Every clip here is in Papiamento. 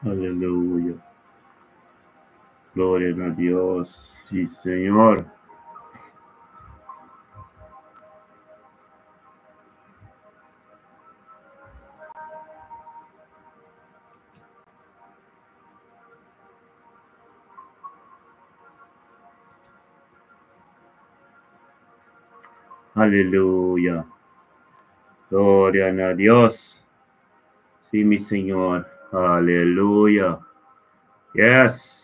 Aleluya. Gloria na Dios. Sí, Señor. Aleluya. Gloria na Dios. Sí, mi Señor. Aleluya. Yes.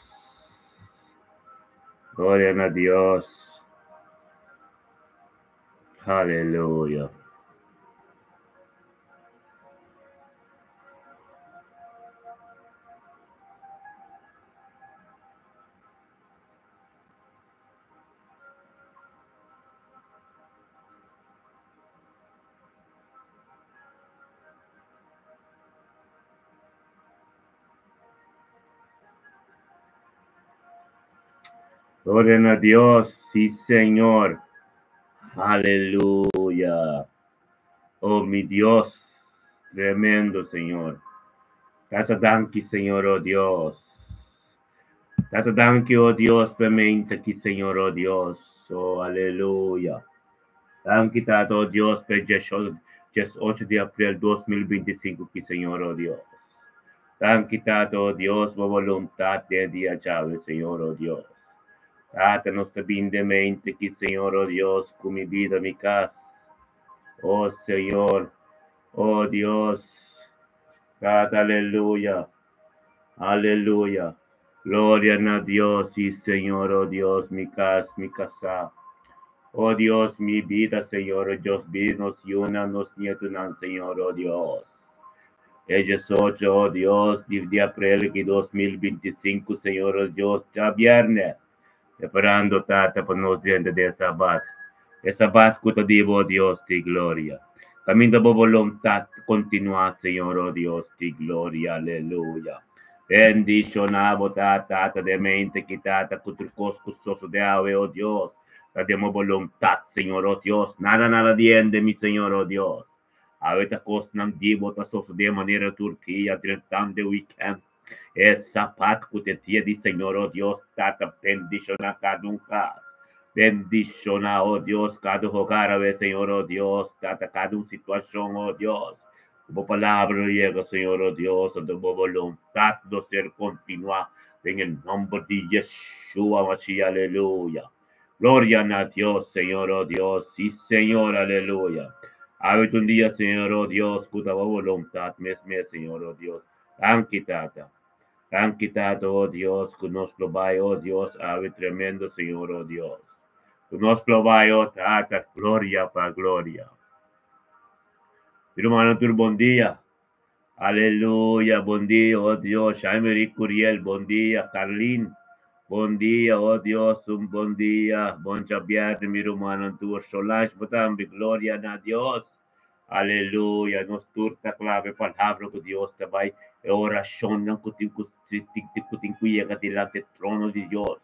Gloria na Dios. Aleluya. Gloria na Dios, sí, Señor. Aleluya. Oh, mi Dios, tremendo, Señor. Tata danki, Señor, oh Dios. Tata danki, oh Dios, pe aki, Señor, oh Dios. Oh, aleluya. Danki, Tata, oh Dios, pe 18 di april 2025 aki, Señor, oh Dios. Danki, Tata, oh Dios, bo boluntat den dia djawe, Señor, oh Dios. Tata, nos ta bin den mente aki, Señor, oh Dios, ku mi bida, mi kas. Oh Señor, oh Dios. Tata, aleluya. Aleluya. Gloria na Dios, sí, Señor, oh Dios, mi kas, mi kasá. Oh Dios, mi bida, Señor, oh Dios, nos yunan, nos nietunan, Señor, oh Dios. E 18, oh Dios, di april di 2025, Señor, oh Dios, djabièrnè. Preparando, Tata, pa nos drenta den Sabat. E Sabat ku ta di bo, Dios di gloria. Kaminda bo boluntat kontinuá, Señor, oh Dios di gloria, aleluya. Bendishoná bo, Tata, Tata, den mente aki, Tata, ku tur kos ku sosodé awe, oh Dios. Ta den bo boluntat, Señor, oh Dios. Nada, nada di hende, mi Señor, oh Dios. Awe ta kosnan di bo ta sosodé manera Turkia drentando weekend. E Sabat ku ta dia di Señor, oh Dios, Tata, bendishoná kada un kas. Bendishoná, oh Dios, kada hogar, awe, Señor, oh Dios, Tata, kada un situashon, oh Dios. Bo palabra yega, Señor, oh Dios, anto bo boluntat lo ser kontinuá den e nòmber di Yeshua Mashiach, aleluya. Gloria na Dios, Señor, oh Dios, sí, Señor, aleluya. Awe ta un dia, Señor, oh Dios, ku ta bo boluntat mes mes, Señor, oh Dios. Danki, Tata. Danki, Tata, oh Dios, ku nos lo bai, oh Dios, awe tremendo, Señor, oh Dios. Ku nos lo bai, oh Tata, gloria pa gloria. Rumannan tur, bon dia. Aleluya, bon dia, oh Dios. Jaime Curiel, bon dia. Carlin, bon dia, oh Dios, un bon dia. Bon Xavier, mi rumannan tur. Solange, tambe, gloria na Dios. Aleluya, nos tur ta klave palabra ku Dios ta bai e orashonnan ku tin ku tin ku yega dilanti trono di Dios.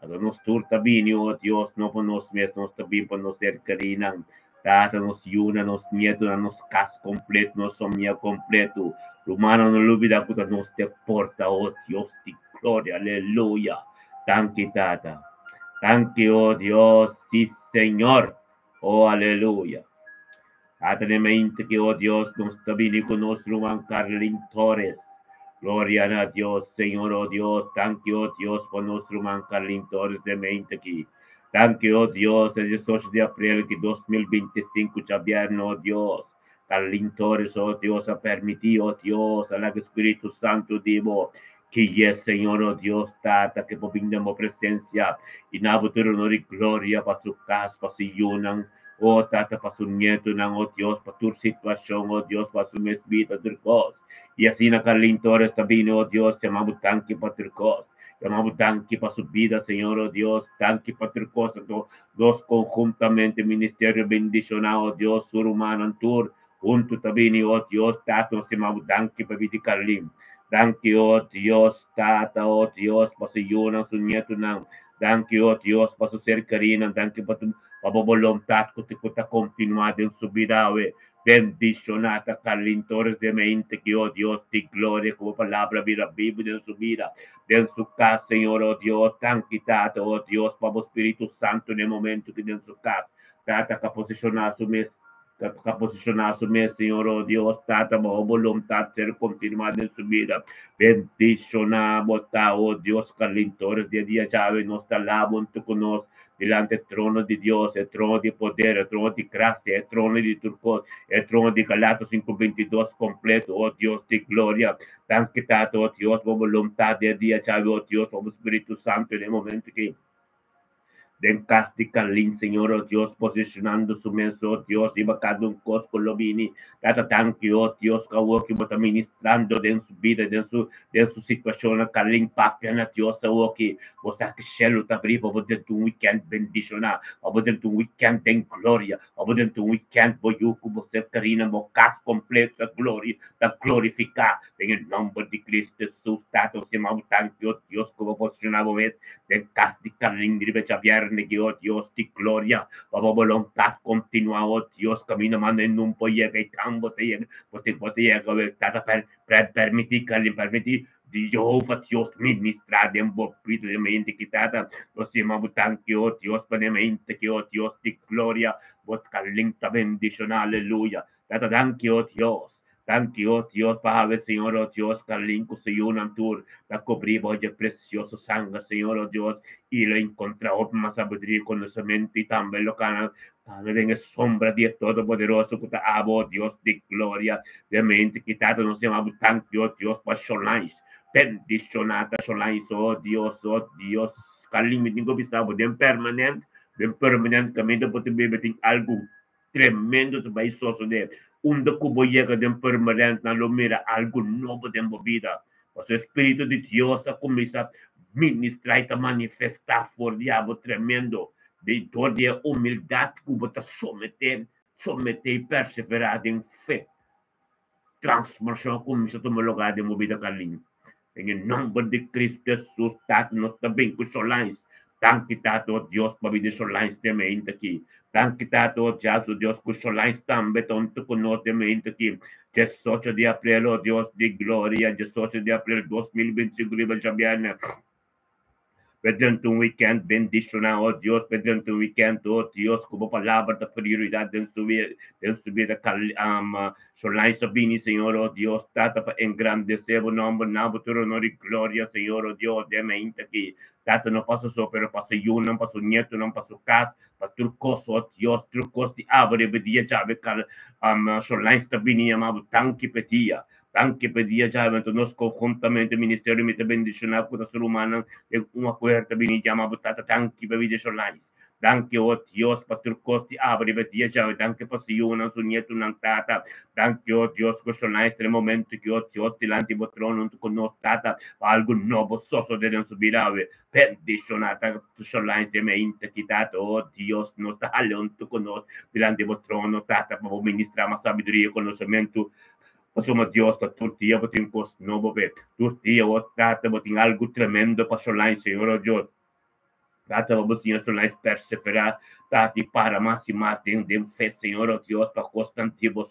Anto nos tur ta bini, oh Dios, no pa nos mes, nos ta bini pa nos ser kerinan. Tata, nos yunan, nos nietunan, nos kas kompleto, nos famia kompleto. Rumannan, no lubidá ku nos ta porta, oh Dios di gloria, aleluya. Danki, Tata. Danki, oh Dios, sí, Señor. Oh, aleluya. Tata, den mente ku, oh Dios, nos ta bini ku nos ruman Carlin Torres. Gloria na Dios, Señor, oh Dios. Danki, oh Dios, pa nos ruman Carlin Torres den mente aki. Danki, oh Dios, e 18 di april di 2025, djabièrnè, oh Dios. Carlin Torres, oh Dios, a permití, oh Dios, laga Spiritu Santu di bo, ku e Señor, oh Dios, Tata, ku por bin den presensia, i na bo honor i gloria pa su kas, pa su yunan, oh Tata, pa su nietunan, oh Dios, pa tur situashon, oh Dios, pa su mes bida, tur kos. I asina Carlin Torres ta bini, oh Dios, yama bo danki pa tur kos. Yama bo danki pa su bida, Señor, oh Dios, danki pa tur kos. Nos konhuntamente, ministerio bendishoná, oh Dios, su rumannan tur, huntu ta bini, oh Dios, Tata, nos yama bo danki pa bida di Carlin. Danki, oh Dios, Tata, oh Dios, pa su yunan, su nietunan. Danki, oh Dios, pa su ser kerinan. Danki pa pa bo boluntat ku ta kontinuá den su bida, awe. Bendishoná Carlin Torres den mainta aki, oh Dios di gloria, ku bo palabra bira bibu den su bida, den su kas, Señor, oh Dios. Danki, Tata, oh Dios, pa Spiritu Santu na e momento aki den su kas. Tata, ku a posishoná su mes, ku a posishoná su mes, Señor, oh Dios, Tata, bo boluntat ser kontinuá den su bida. Bendishoná bo ta, oh Dios, Carlin Torres, dia dia djawe, nos ta huntu ku nos, dilanti e trono di Dios, e trono di poder, e trono di grasia, e trono di tur kos, e trono di Galationan 5:22 kompleto, oh Dios di gloria. Danki, Tata, oh Dios, bo boluntat dia dia djawe, oh Dios, bo Spiritu Santu, na e momento aki den kas di Carlin, Señor, oh Dios, posishonando su mes, oh Dios, i kada un kos ku lo bini. Tata, danki, oh Dios, ku bo ta ministrando den su bida, den su situashon, Carlin, papia na Dios, oh, ku bo sa ku shelu ta habri, bo den un weekend bendishoná, bo den un weekend den gloria, bo den un weekend bo yu ku bo Karina, bo kas kompleto, ta gloria, ta glorifiká, den nòmber di Kristu Hesus, Tata, Señor, danki, oh Dios, ku bo a posishoná bo mes, den kas di Carlin, riba djabièrnè, oh Dios di gloria, pa bo boluntat kontinuá, oh Dios, kaminda man no por yega i tambe yega, bo ta yega, Tata, permití, Carlin, permití, di Jehova Dios ministrá den bo bida den mainta aki, Tata, nos ta yama danki, oh Dios, pa den mainta aki, oh Dios di gloria, bo Carlin ta bendishoná, aleluya. Tata, danki, oh Dios. Danki, oh Dios, pa Señor, oh Dios, Carlin, ku Señor tur, ta kubrí ku presioso sanger, Señor, oh Dios, i lo enkontrá mas sabiduria, konosementu i tambe lo kana, tambe den sombra di Todopoderoso, ku ta abo, Dios di gloria, den mainta aki, Tata, nos ta yama danki, oh Dios, pa Solange, bendishoná Solange, oh Dios, Carlin, mi tin ku bisa, den permanente, kaminda bo bebe tin algu tremendo ta bai sosodé. Unda ku bo yega den permanente, nan lo mira algu nobo den bo bida. E Spiritu di Dios a kuminsá ministrá i manifestá for di abo tremendo. Di tur di humildat ku bo ta someté, someté i perseverá den fe. Transformashon a kuminsá tuma lugá den bo bida, Carlinhos. Den nòmber di Kristu Hesus, Tata, nos ta bin ku Solange. Danki, Tata, oh Dios, pa bida di Solange den mainta aki. Danki, Tata, oh Dios, Dios, ku Solange tambe ta huntu ku nos den mainta aki. 18 di aprel, oh Dios di gloria, 18 di aprel 2025, riba djabièrnè. Mediante un weekend bendishoná, oh Dios, mediante un weekend, oh Dios, ku bo palabra ta prioridat den su bida, Solange ta bini, Señor, oh Dios, Tata, pa engrandesé bo nòmber, na bo tur honor i gloria, Señor, oh Dios, den mainta aki. Tata, no pa su so, pero pa su yunan, pa su nietunan, pa su kas, pa tur kos, oh Dios, tur kos di abo, riba dia djawe, Solange ta bini, yama bo danki pa dia. Danki pa dia djawe, anto nos konhuntamente, ministerio mi ta bendishoná ku su rumannan, den un akuerdo bini yama bo Tata danki pa bida Solange. Danki, oh Dios, pa tur kos di abo riba dia djawe. Danki pa su yunan, su nietunan, Tata. Danki, oh Dios, ku Solange den momento ku, oh Dios, dilanti bo trono ku nos, Tata, pa algu nobo sosodé den su bida. Bendishoná Solange den mainta aki, Tata, oh Dios, nos ta huntu ku nos dilanti bo trono, Tata, pa ministrá mas sabiduria i konosementu. Pasobra Dios, ta tur dia bo tin kos nobo p'e. Tur dia, oh Tata, bo tin algu tremendo pa Solange, Señor, oh Dios. Tata, bo Señor Solange perseverá, Tata, i para mas i mas den fe, Señor, oh Dios, pa kosnan di bo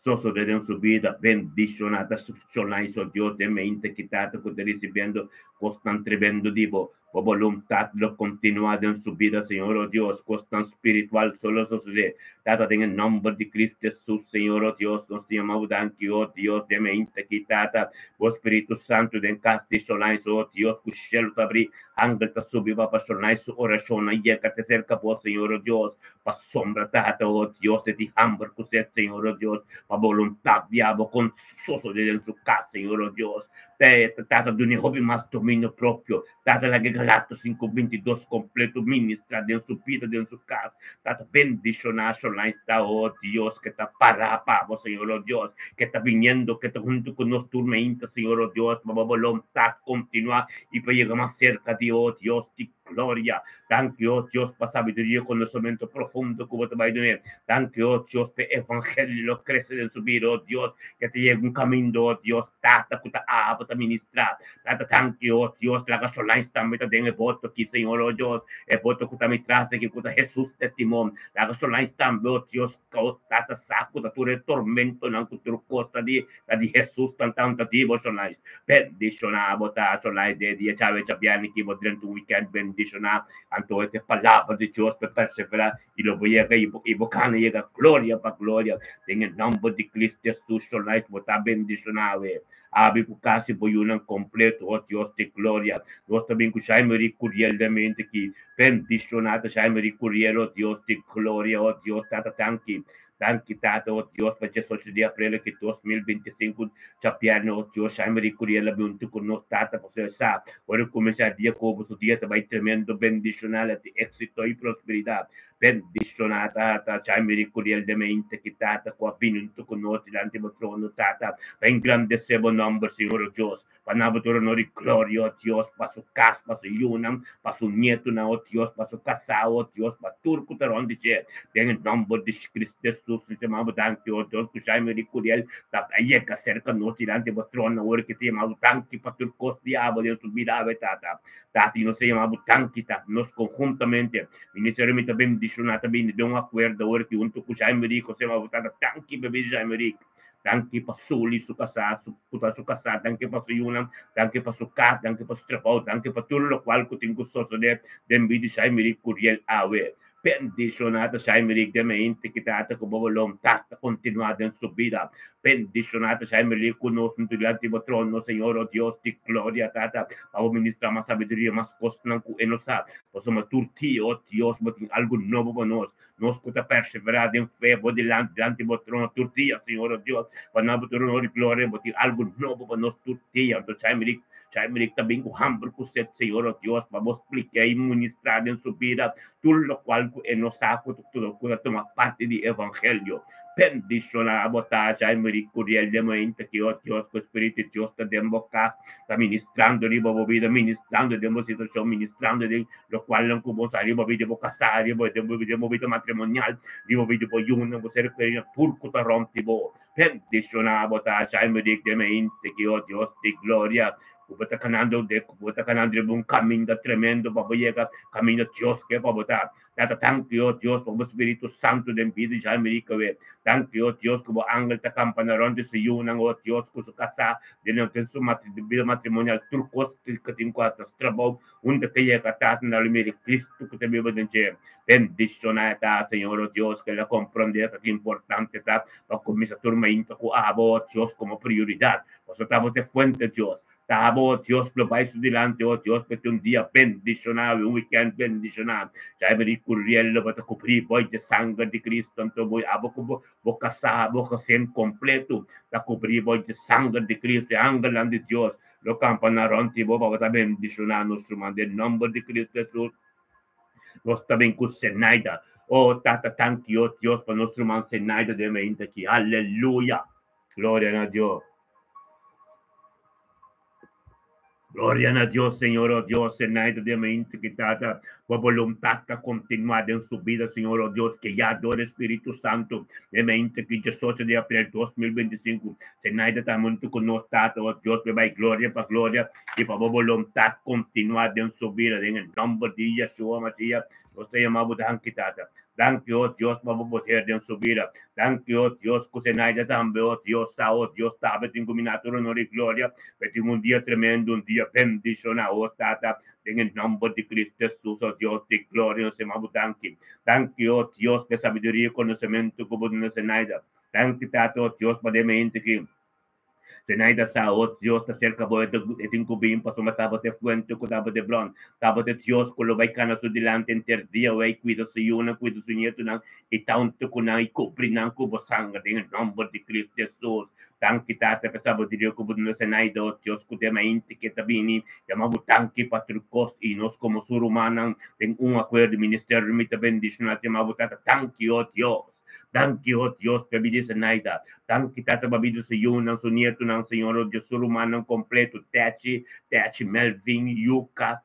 sosodé den su bida. Bendishoná Solange, oh Dios, den mainta aki, Tata, ku ta risibiendo kosnan tremendo di bo. Bo boluntat lo kontinuá den su bida, Señor, oh Dios, kosnan spiritual lo sosodé. Tata, den nòmber di Kristu Hesus, Señor, oh Dios, nos ta yama danki, oh Dios, den mainta aki, Tata, bo Spiritu Santu den kas di Solange, oh Dios, ku shelu ta habri, angel ta subi pa Solange su orashon, yega te serka bo, Señor, oh Dios, pa sombra, Tata, oh Dios, di hamber ku set, Señor, oh Dios, pa boluntat di abo kon sosodé den su kas, Señor, oh Dios, Tata, dun'é hopi mas dominio propio, Tata, laga Galationan 5:22 kompleto ministrá den su bida, den su kas. Tata, bendishoná Solange ta, oh Dios, ku ta para pa bo, Señor, oh Dios, ku ta biniendo, ku ta huntu ku nos tur mainta, Señor, oh Dios, pa bo boluntat kontinuá i pa yega mas serka di, oh Dios, di gloria. Danki, oh Dios, pa sabiduria i konosementu profundo ku bo ta bai dun'é. Danki, oh Dios, pa e evangelio lo krese den su bida, oh Dios, ku e ta yega un kaminda, oh Dios, Tata, ku ta abo ta ministrá. Tata, danki, oh Dios, laga Sholines tambe ta den e boto aki, Señor, oh Dios, e boto ku ta mi tras aki, ku ta Hesus te timon. Laga Sholines tambe, oh Dios, ku Tata sa ku ta tur e tormentonan ku tur kos ta di ta di Hesus tan tanta di bo Sholines. Bendishoná bo ta, Sholines, den e dia djawe djabièrnè ki bo drenta un wikènt bendishoná. Anto e ta e palabra di Dios pa perseverá i lo bo yega i bo i bo kana yega gloria pa gloria den e nòmber di Cristo Hesus. Sholines, bo ta bendishoná awe. Abi ku kasi bo yunan kompleto, o Dios di gloria. Nos ta bin ku Jaime Rick Curiel den mente ki bendishoná ta Jaime Rick Curiel, o Dios di gloria, o Dios Tata danki. Danki Tata, o Dios, pa 18 di aprel aki 2025 djabièrnè, o Dios, Jaime Rick Curiel a bin huntu ku nos Tata pasobra e sa ora e kuminsá dia ku bo su dia ta bai tremendo bendishoná di éksito i prosperidat. Bendishoná Tata, Jaime Rick Curiel den mente ki Tata ku a bini huntu ku nos dilanti bo trono, Tata, pa engrandesé bo nòmber, Señor, o Dios, pa na bo tur honor i gloria, o Dios, pa su kas, pa su yunan, pa su nietunan, o Dios, pa su kasá, o Dios, pa tur ku ta rònt di dje, den e nòmber di Cristo Jesus, nos yama bo danki, o Dios, ku Jaime Rick Curiel ta a yega serka nos dilanti bo trono awor ki ta yama bo danki pa tur kos di abo den su bida awe, Tata. Tata, i nos ta yama bo danki, Tata, nos konhuntamente, Ministerio mi ta bendishoná, ta bini den un akuerdo awor ki huntu ku Jaime Rick, nos ta yama bo Tata danki pa bida di Jaime Rick. Danki pa Sully, su kasá, su ku ta su kasá, danki pa su yunan, danki pa su kas, danki pa su trabou, danki pa tur lokual ku tin ku sosodé den bida di Jaime Rick Curiel awe. Bendishoná ta Jaime Rick den mente ki tata ku bo boluntat ta kontinuá den su bida. Bendishoná ta Jaime Rick ku nos huntu dilanti bo trono, Señor, o Dios di gloria, Tata, pa bo ministrá mas sabiduria, mas kosnan ku e no sa. Pasobra tur dia, o Dios, bo tin algu nobo pa nos. Nos ku ta perseverá den fe bo dilanti, dilanti bo trono tur dia, Señor, o Dios, pa nan bo tur honor i gloria, bo tin algu nobo pa nos tur dia. Anto Jaime Rick, Jaime Rick ta bin ku hamber ku set, Señor, o Dios, pa bo spliká i ministrá den su bida tur lokual ku e no sa ku ta tuma parti di evangelio. Bendishoná bo ta, Jaime Rick Curiel den mainta ki, o Dios, ku Spiritu di Dios ta den bo kas, ta ministrando riba bo bida, ministrando den bo situashon, ministrando den lokualnan ku bo sa riba bida di bo kasá, riba den bo bida matrimonial, riba bida di bo yunan, bo ser kerinan, tur ku ta rònt di bo. Bendishoná bo ta, Jaime Rick den mainta ki, o Dios di gloria, Ku bo ta kanando de ku bo ta kanando riba un kaminda tremendo pa bo yega kaminda Dios ke pa bo ta. Tata danki o Dios pa bo Spiritu Santu den bida di Jaime Ricawé. Danki o Dios ku bo angel ta kampa na rònt di su yunan o Dios ku su kasá den den su bida matrimonial tur kos ku tin ku hasi na su trabou unda ke yega Tata na lumia di Cristo ku ta biba den dje. Bendishoná e ta Señor o Dios ke el a komprondé ta ki importante ta pa kuminsá tur mainta ku abo o Dios komo prioridat. Pasobra ta bo ta e fuente, Dios. Ta abo, o Dios, lo bai su dilanti, o Dios, pa e tin un dia bendishoná i un wikènt bendishoná. Djai bo di Curiel lo bo ta kubrí bo dje sanger di Cristo, anto bo abo ku bo bo kasá, bo gesin kompletu ta kubrí bo dje sanger di Cristo. E angelnan di Dios lo kampa na rònt di bo pa bo ta bendishoná nos ruman. Den nòmber di Cristo Hesus, nos ta bin ku Zenaida. O Tata, tanki, o Dios, pa nos ruman Zenaida den mainta aki. Aleluya! Gloria na Dios. Gloria na Dios, Señor, oh Dios, Zenaida de mente que tata, bo voluntad ta continua den su vida, Señor, oh Dios, que ya dor Espíritu Santo, de mente que 18 de abril 2025, Zenaida ta junto con nos, tata, oh Dios, me vai gloria pa gloria, y pa bo voluntad continua den su vida, en el nombre de Yeshua Mashiach, nos ta yama bo danki, tata. Danki, oh Dios, pa bo poder den su bida. Danki, oh Dios, ku Zenaida tambe, oh Dios, sa, oh Dios, tabe tin ku mina tur honor i gloria. Pe tin un dia tremendo, un dia bendishoná, oh Tata, den e nòmber di Cristo Jesus, oh Dios di gloria, nos yama bo danki. Danki, oh Dios, pa e sabiduria i konosementu ku bo duna Zenaida. Danki, Tata, oh Dios, pa den mente ki. Zenaida sa, oh Dios ta serka bo, e tin ku bin, pasobra tabata e fuente ku tabata e bron. Tabata e Dios ku lo bai kana su dilanti henter dia, wei kuida su yunan, kuida su nietunan, i ta huntu ku nan i kubri nan ku bo sanger den e nòmber di Kristu Hesus. Danki, Tata, pa e sabiduria ku bo duna Zenaida, oh Dios, ku den mainti ke ta bini. Yama bo danki pa tur kos, i nos komo su rumannan den un akuerdo ministerio mi ta bendishoná. Yama bo, Tata, danki, oh Dios. Danki, oh Dios, pa bida Zenaida. Danki, Tata, pa bida su yunan, su nietunan, Señor, oh Dios, su rumannan completo, Techi, Techi, Melvin, Yuka,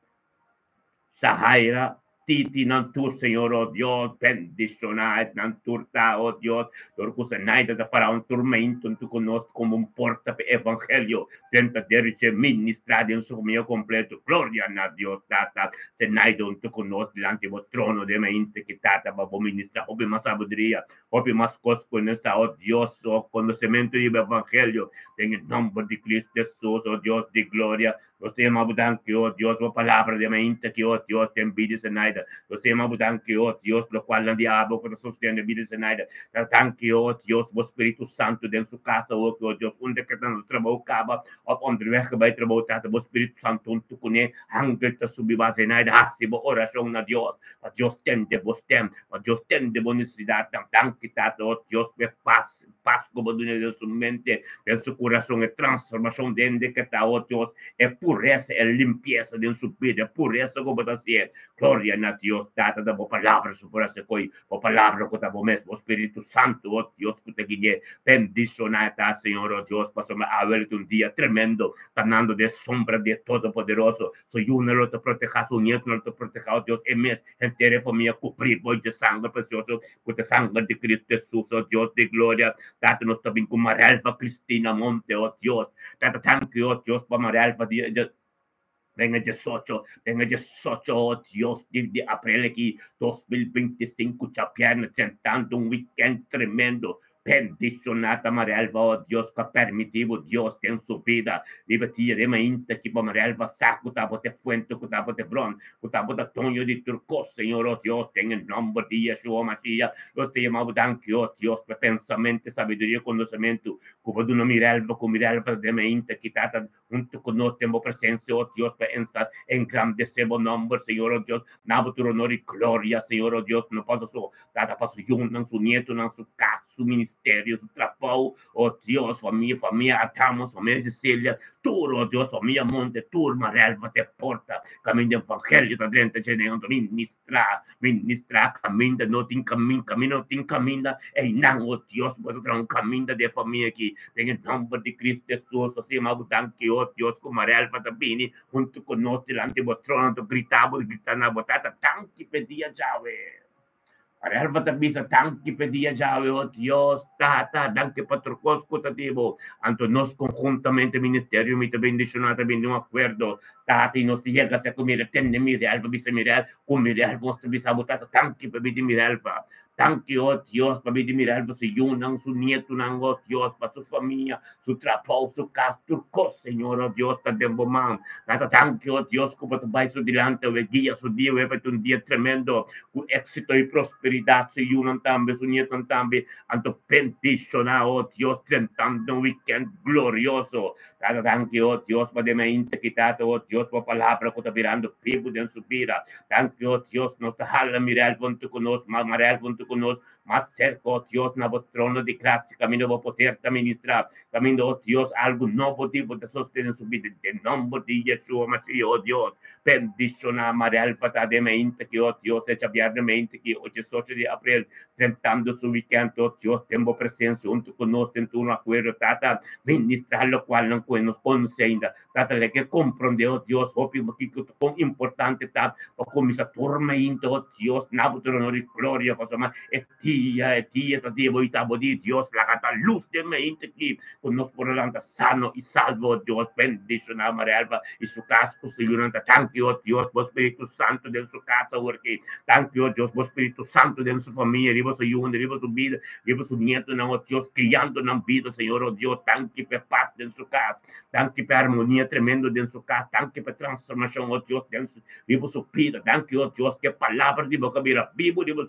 Sahaira, Titi nan tur, Señor, oh Dios, bendiciona nan tur ta, oh Dios, door cu Zenaida ta para un tormento tu conos como un porta pe evangelio, tenta deriche ministra den su famia completo. Gloria na Dios, Tata. Zenaida un tu conos delante bo trono de mente que Tata ba bo ministra hopi mas sabiduria, hopi mas cos con esta, oh Dios, oh conocimiento y evangelio, en el nombre de Cristo Jesús, oh Dios de gloria. Nos ta yama bo danki, oh Dios, bo palabra di mainta ki, oh Dios, den bida Zenaida. Nos ta yama bo danki, oh Dios, locual nan di abo cu ta sostene bida Zenaida. Ta danki, oh Dios, bo Spiritu Santo den su casa, oh, oh Dios, unda cu ta nos trabou caba, of onderweg bay trabou, Tata, bo Spiritu Santo hunto cune, angel ta subi ba Zenaida, haci bo oracion na Dios, pa Dios tende bo stem, pa Dios tende bo necesidad. Danki, Tata, oh Dios, pe paz, paz cu bo duna den su mente, den su curason, e transformacion den de que ta, oh Dios, e pureza, e limpieza den su bida, e pureza cu bo ta haciendo. Gloria na Dios, Tata, da bo palabra su por hacer coi, bo palabra cu ta bo mes, bo Spiritu Santo, oh Dios, cu te guie, bendiciona ta, Señor, oh Dios, pasobra awe un dia tremendo, canando de sombra de Todopoderoso, su yiunan lo ta proteha, su nieto lo ta proteha, oh Dios, e mes, entero famia cubri boy de sangre precioso, cu e sangre di Cristo Jesus, oh Dios de gloria. Tata, nos tambe cu Marelva Cristina Monte, oh Dios. Tata, thank you, oh Dios, pa Marelva di, di Venga 18, venga 18, oh Dios, di april aki, 2025, djabièrnè, drentando un weekend tremendo. Bendiciona Marelva, oh Dios, cu a permiti Dios den su bida. Riba dia di mainta cu pa Marelva sa cu ta bo ta e fuente, cu ta bo ta e bron, cu ta bo ta doño di tur cos, Señor, oh Dios, den nomber di Yeshua Mashiach. Nos ta yama danki, oh Dios, pa pensamento, sabiduria, conocimento, cu bo a duna Mirelva, cu Mirelva di mainta cu ta hunto cu nos den presencia, oh Dios, pa engrandece bo nomber, Señor, oh Dios, na bo tur honor y gloria, Señor, oh Dios, no pasa so, tata pa su yiunan, su nietonan, su cas, su ministerio, su trabou, oh Dios, famia, famia Adamos, famia Cecilia, tur, oh Dios, famia Monte, tur Marelva te porta, caminda evangelio ta drenta, ministra, ministra, caminda, no tin caminda, caminda, no tin caminda, e nan, oh Dios, bo ta un caminda di famia aki, den nomber di Cristo Jesus, asina mi danki, oh Dios, cu Marelva ta bini, hunto cu nos dilanti bo trono, grita, grita na bo tata, danki pa dia djawe. Marelva ta bisa danki pa dia djawe, oh Dios, Tata, danki pa tur cos cu ta di bo. Anto nos conjuntamente ministerio mi ta bendiciona, ta bin un acuerdo. Tata, y nos yega sa cu mira, tende Mirelva, bisa Mirel, cu Mirelva, nos ta bisa bo tata, danki pa di Mirelva. Danki, oh Dios, pa di Mirelva, su yiunan, su nietonan, oh Dios, pa su famia, su trabou, su cas, tur cos, Señor, oh Dios, ta den bo man. Tata, danki, oh Dios, cu bo ta bay su dilanti, e dia, su dia, e un dia tremendo, cu exito y prosperidad, su yiunan tambe, su nietonan tambe, anto bendiciona, oh Dios, drentando un weekend glorioso. Tata, danki, oh Dios, pa den integridad, oh Dios, pa palabra cu ta birando bibo den su bida. Danki, oh Dios, nos ta hala Mirel hunto cu nos, Marel hunto cu nos, mas cerca, oh Dios, na bo trono di gracia, caminda bo poder ta ministra, caminda, oh Dios, algo nobo tipo ta sostene su bida, den nomber di Yeshua Mashiach, oh Dios, bendiciona Marel pa den mainta cu, oh Dios, e djabièrnè mainta cu, 8 di april, drentando su weekend, oh Dios, den bo presencia, hunto cu nos, den un acuerdo, Tata, ministra locual nan nos conoce ainda, Tata, laga comprende, oh Dios, hopi con importante ta, pa cuminsa tur mainta, oh Dios, na bo honor y gloria, pasobra e dia ta di bo y ta bo di Dios, laga ta luz di mainta aki, cu nos por lanta sano y salvo, oh Dios, bendiciona Marelva y su cas, cu su yiunan. Thank you, oh Dios, bo Spiritu Santo den su cas, aki, thank you, oh Dios, bo Spiritu Santo den su famia, riba su yiunan, riba su bida, riba su nietonan, oh Dios, guiando nan bida, Señor, oh Dios, thank you pa paz den su cas, thank you pa armonia tremendo den su cas, thank you pa transformacion, oh Dios, den su, riba su bida, thank you, oh Dios, cu palabra di bo a bira bibo di bo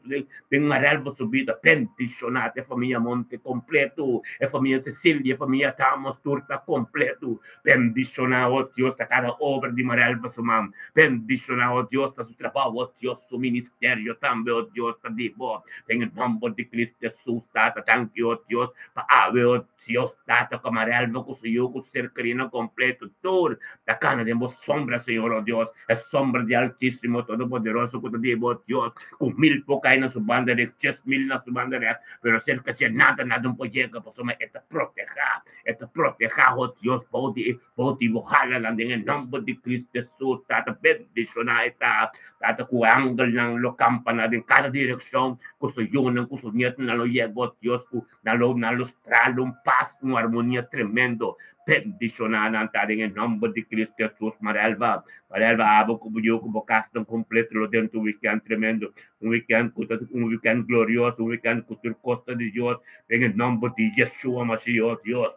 den Marelva su bida, bendiciona e famia Monte completo, e famia Cecilia, e famia Tamos, tur ta completo, bendiciona, oh Dios, cada obra di Marelva su man, bendiciona, oh Dios, su trabou, oh Dios, su ministerio tambe, oh Dios, ta di bo, den nomber di Cristo Jesus, Tata, thank you, oh Dios, pa awe, oh Dios, Tata, cu Marelva, cu su yiu, cu ser kerido completo, tur, ta cana den bo sombra, Señor, oh Dios, e sombra di Altisimo, Todopoderoso, cu ta di bo, Dios, cu 1000 por cay na su banda di 10.000. 10,000 na su banda règt, pero serka dje nada nada no por yega, pasobra e ta protehá, e ta protehá, oh Dios, bou di bou di bo halanan den e nòmber di Cristo Hesus. Tata, bendishoná e ta, Tata, ku angelnan lo kampa na den kada direkshon, ku su yunan, ku su nietunan lo yega, oh Dios, ku nan lo nan lo strala un pas, un armonia tremendo. Bendishoná nan ta den e nòmber di Cristo Hesus. Marelva, Marelva, abo ku bo yu, ku bo kasnan kompleto lo den un wikènt tremendo, un wikènt ku ta un wikènt glorioso, un wikènt ku tur kos ta di Dios, den e nòmber di Yeshua Mashiach, oh Dios.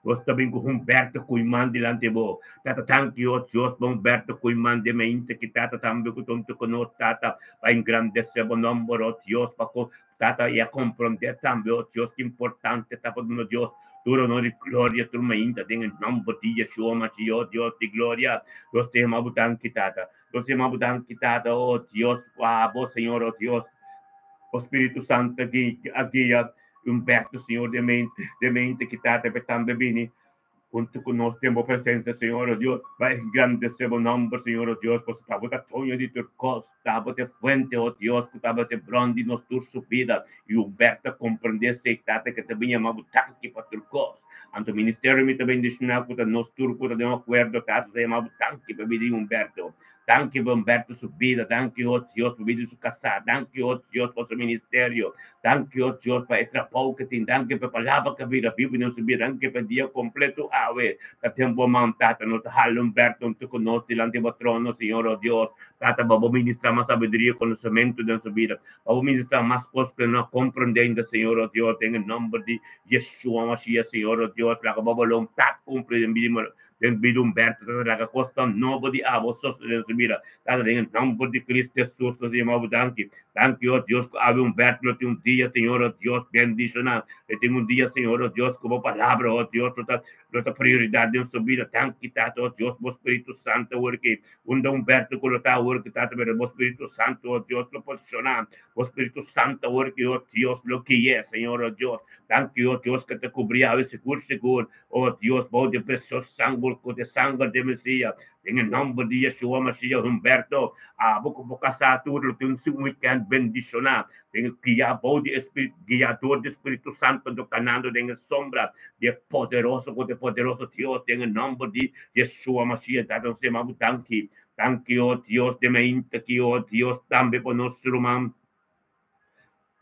Nos ta bin ku Humberto Koeiman dilanti bo. Tata, danki, oh Dios, pa Humberto Koeiman den mainta ki Tata tambe ku ta huntu ku nos, Tata, pa engrandesé bo nòmber, oh Dios, pa ku Tata i a komprondé tambe, oh Dios, ki importante ta pa duna Dios tur honor i gloria tur mainta den e nòmber di Yeshua Mashiach, oh Dios di gloria. Nos ta yama bo danki, Tata. Nos ta yama bo danki, Tata, oh Dios, pa bo, Señor, oh Dios. O Spiritu Santo a guia Humberto, Señor, den mente, den mente ki Tata pe tambe bini hunto ku nos den bo presencia, Señor, oh Dios, pa engrandece bo nomber, Señor, oh Dios, pasobra ta bo ta doño di tur cos, ta bo ta e fuente, oh Dios, cu ta bo ta e bron di nos tur su bida, y Humberto a comprende esey, Tata, ke ta bin yama bo danki pa tur cos. Anto ministerio mi ta bendiciona cu ta nos tur cu ta den acuerdo, Tata, ta yama bo danki pa bida di Humberto. Danki pa Humberto su bida, danki oh Dios pa bida di su kasá, danki oh Dios pa su ministerio, danki oh Dios pa e trabou ke tin, danki pa e palabra ke a bira bibu den su bida, danki pa e dia kompleto awe ta den bo man, Tata. Nos ta hala Humberto huntu ku nos dilanti bo trono, Señor oh Dios. Tata, pa bo ministrá mas sabiduria i konosementu den su bida, pa bo ministrá mas kos ku e no a komprendé ainda, Señor oh Dios, den e nòmber di Yeshua Mashiach, Señor oh Dios, laga bo boluntat kumpli den bida Den bida Humberto ta laga kosnan nobo di abo sosodé den su bida. Tata, den e nomber di Cristo Jesus nos yama bo danki. Danki, oh Dios, ku awe Humberto lo tin un dia, Señor, oh Dios, bendishoná. Lo tin un dia, Señor, oh Dios, ku bo palabra, oh Dios, lo ta, lo ta prioridat den su bida. Danki, Tata, oh Dios, bo Spiritu Santo awor ki unda Humberto ku lo ta awor ki, Tata, pero bo Spiritu Santo, oh Dios, lo posishoná. Bo Spiritu Santo awor ki, oh Dios, lo gui'é, Señor, oh Dios. Danki, oh Dios, ku ta kubri awe sigur, sigur. O Dios, bou di presioso sanger ku ta e sanger di Mesias, den e nòmber di Yeshua Mashiach, Humberto, abo ku bo kasá tur lo tin un wikènt bendishoná den e guia bou di e Spiritu, guiador di Spiritu Santo anto kanando den e sombra di e poderoso ku ta e poderoso Dios, den e nòmber di Yeshua Mashiach. Tata, nos ta yama bo danki. Danki, o Dios, den mainta aki, o Dios, tambe pa nos ruman.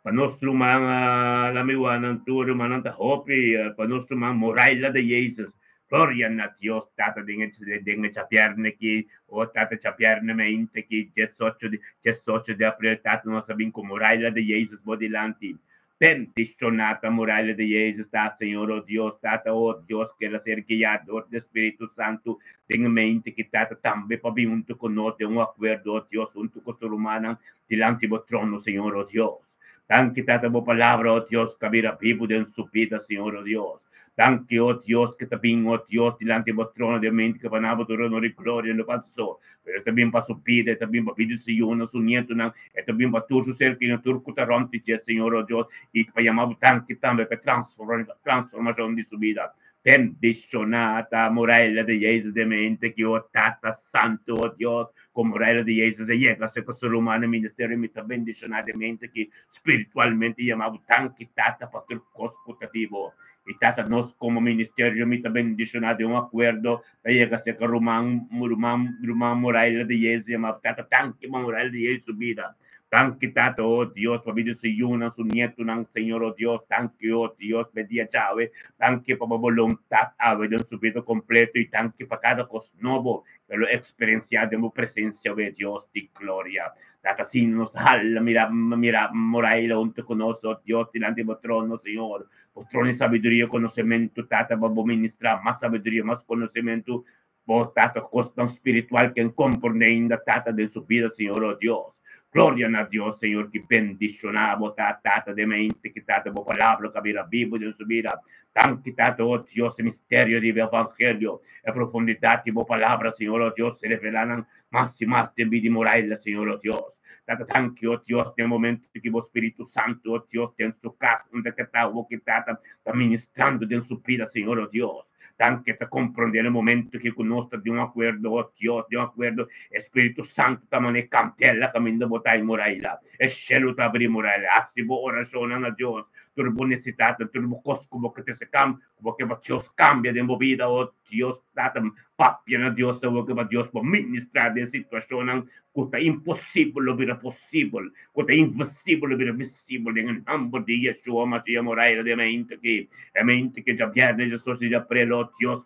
Pa nos ruman lamiwanan tur rumannan ta hopi pa nos ruman Moraila de Jesus. Gloria na Dios Tata den e den e djabierne aki o Tata djabierne mainta aki diesocho di diesocho di april Tata nos a bin ku Moraila de Jesus bo dilanti. Bendiciona ta Moraila de Jesus ta Señor o Dios Tata o Dios keda ser guia dor di Spiritu Santu den e mainta aki Tata tambe pa bin hunto ku nos den un akuerdo o Dios hunto ku su rumannan Dilanti bo trono, Señor, o Dios. Danki, Tata, bo palabra, o Dios, ta bira bibu den su bida, Señor, o Dios. Danki, o Dios, ke ta bin, o Dios, dilanti bo trono den mente ke pa na bo tur honor i gloria, no pa so, pero e ta bin pa su bida, e ta bin pa bida di su yunan, su nietunan, e ta bin pa tur su ser kerido, tur ku ta rònt di dje, Señor, o Dios, i pa yama bo danki tambe pa e transformashon di su bida. Bendishoná ta muraya di Jesus den mente ki o Tata Santu, o Dios, ku muraya di Jesus a yega serka su rumannan ministerio mi ta bendishoná den mente ki spiritualmente yama bo danki Tata pa tur kos ku ta di bo. I Tata nos komo ministerio mi ta bendishoná den un akuerdo ta yega serka ruman ruman ruman muraya di Jesus yama bo Tata danki pa muraya di Jesus su bida. Danki Tata, oh Dios, pa bida su yunan, su nietunan, Señor, oh Dios, danki, oh Dios, pa e dia djawe, danki pa bo boluntat awe den su bida kompleto i danki pa kada kos nobo ku e lo eksperensiá den bo presensia, awe, Dios di gloria. Tata, asina nos ta hala mira, mira Moraila huntu ku nos, oh Dios, dilanti bo trono, Señor, bo trono di sabiduria i konosementu, Tata, pa bo ministrá mas sabiduria, mas konosementu, Bo tata kosnan spiritual ken komprende ainda tata den su bida Señor oh Dios. Gloria na Dios Señor ki bendiciona bo ta tata den mente ki tata bo palabra ka bira bibo den su bida. Danki tata oh Dios e misterio di bo evangelio e profundidad di bo palabra Señor oh Dios revela nan mas y mas den bida y moraila Señor oh Dios. Tata danki oh Dios den momento ki bo Spiritu Santo oh Dios den su cas unda ke ta awo ki tata ta ministrando den su bida Señor oh Dios. Danki ta komprondé na momento ki ku nos ta di un akuerdo, oh Dios, di un akuerdo, e Spiritu Santu ta mane kandela kaminda bo ta i muraila. E shelu ta abri muraila. Hasi bo orashonnan na Dios, tur bo nesesidatnan, tur bo kos ku bo ke trese kam, ku bo ke pa Dios kambia den bo bida, oh Dios Tata, papia na Dios awor ke pa Dios por ministrá den situashonnan ku ta imposibel lo bira posibel, ku ta invisibel lo bira visibel den e nòmber di Yeshua Mashiach Moraira den e mainta aki, e mainta ki djabièrnè diesocho di aprel, oh Dios,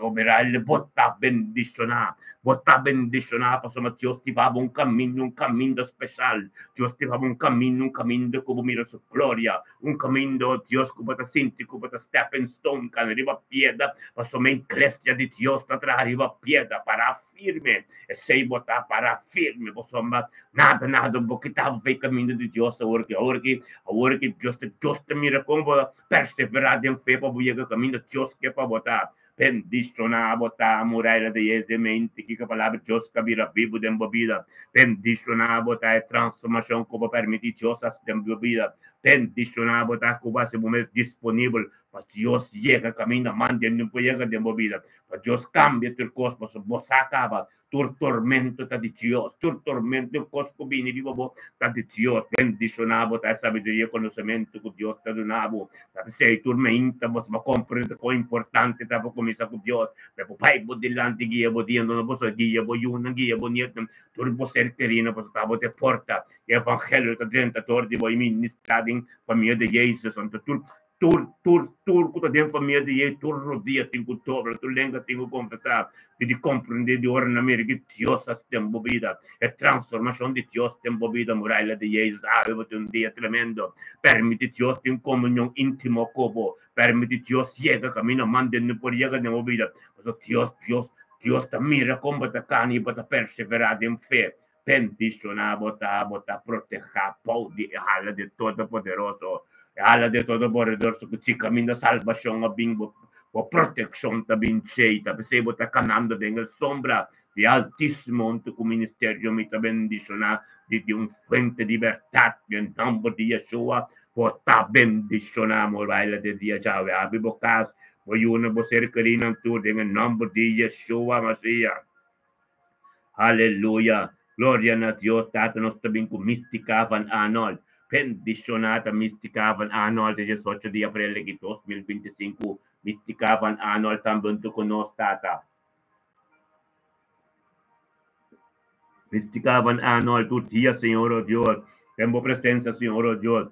Omeralde, bo ta bendishoná, bo ta bendishoná pasobra Dios ta hiba bo un kaminda, un kaminda speshal. Dios ta hiba bo un kaminda, un kaminda ku bo mira su gloria, un kaminda, oh Dios, ku bo ta sinti ku bo ta stepping stone, kana riba piedra, pasobra e iglesia di Dios ta traha riba piedra, pará firme. Esei bo ta pará firme, pasobra nada, nada bo kita bo for e kaminda di Dios awor ki, awor ki, awor ki Dios ta, Dios ta mira kon bo Perseverá den fe pa bo yega kaminda Dios ke pa bo ta. Bendishoná bo ta, muraila di yes den mente kiko palabra Dios ka bira bibu den bo bida. Bendishoná bo ta e transformashon ku bo permití Dios hasi den bo bida. Bendishoná bo ta ku bo hasi bo mes disponibel pa Dios yega kaminda manda e por yega den bo bida. Pa Dios kambia tur kos pasobra bo sa kaba Tur tormento ta di Dios, tur tormento, tur kos ku bini riba bo ta di Dios. Bendishoná bo ta e sabiduria i konosementu ku Dios ta duna bo. Ta p'esei tur meinta bo ta komprende kon importante ta pa kuminsá ku Dios. Pe bo bai bo dilanti guia bo dia, no boso guia bo yunan, guia bo nietnan, tur bo ser kerinan, pasobra ta bo ta e porta. E evangelio ta drenta dor di bo i ministrá den famia di Jesus. Anto tur Tur, tur, tur ku ta den famia di ei, tur rodia tin ku dobla, tur lenga tin ku konfesá, pidi komprendé di ora na mira ki Dios hasi den bo bida, e transformashon di Dios den bo bida. Muraila di Jesus, awe bo tin un dia tremendo. Permití Dios tin komunion íntimo ku bo. Permití Dios yega kaminda manda no por yega den bo bida. Pasobra Dios, Dios, Dios ta mira kon bo ta kana i bo ta perseverá den fe. Bendishoná bo ta, bo ta protehá bou di e hala di Todopoderoso. E hala di Todopoderoso ku ci kaminda salbashon a bin, bo bo protekshon ta bin djei. Ta p'esei bo ta kanando den e sombra di Altísimo huntu ku ministerio mi ta bendishoná di di un fuente di bèrdat. Den nòmber di Yeshua, bo ta bendishoná. Amor baila den dia djawe. Abri bo kas, bo yunan, bo ser kerínan tur den e nòmber di Yeshua Masias. Aleluya! Gloria na Dios Tata nos ta bin ku Mystica van Arnold. Bendiciona ta Mystica van Arnold e diesocho di april di 2025. Mystica van Arnold tambe hunto ku nos Tata. Mystica van Arnold tur dia Señor oh Dios den bo presencia Señor oh Dios.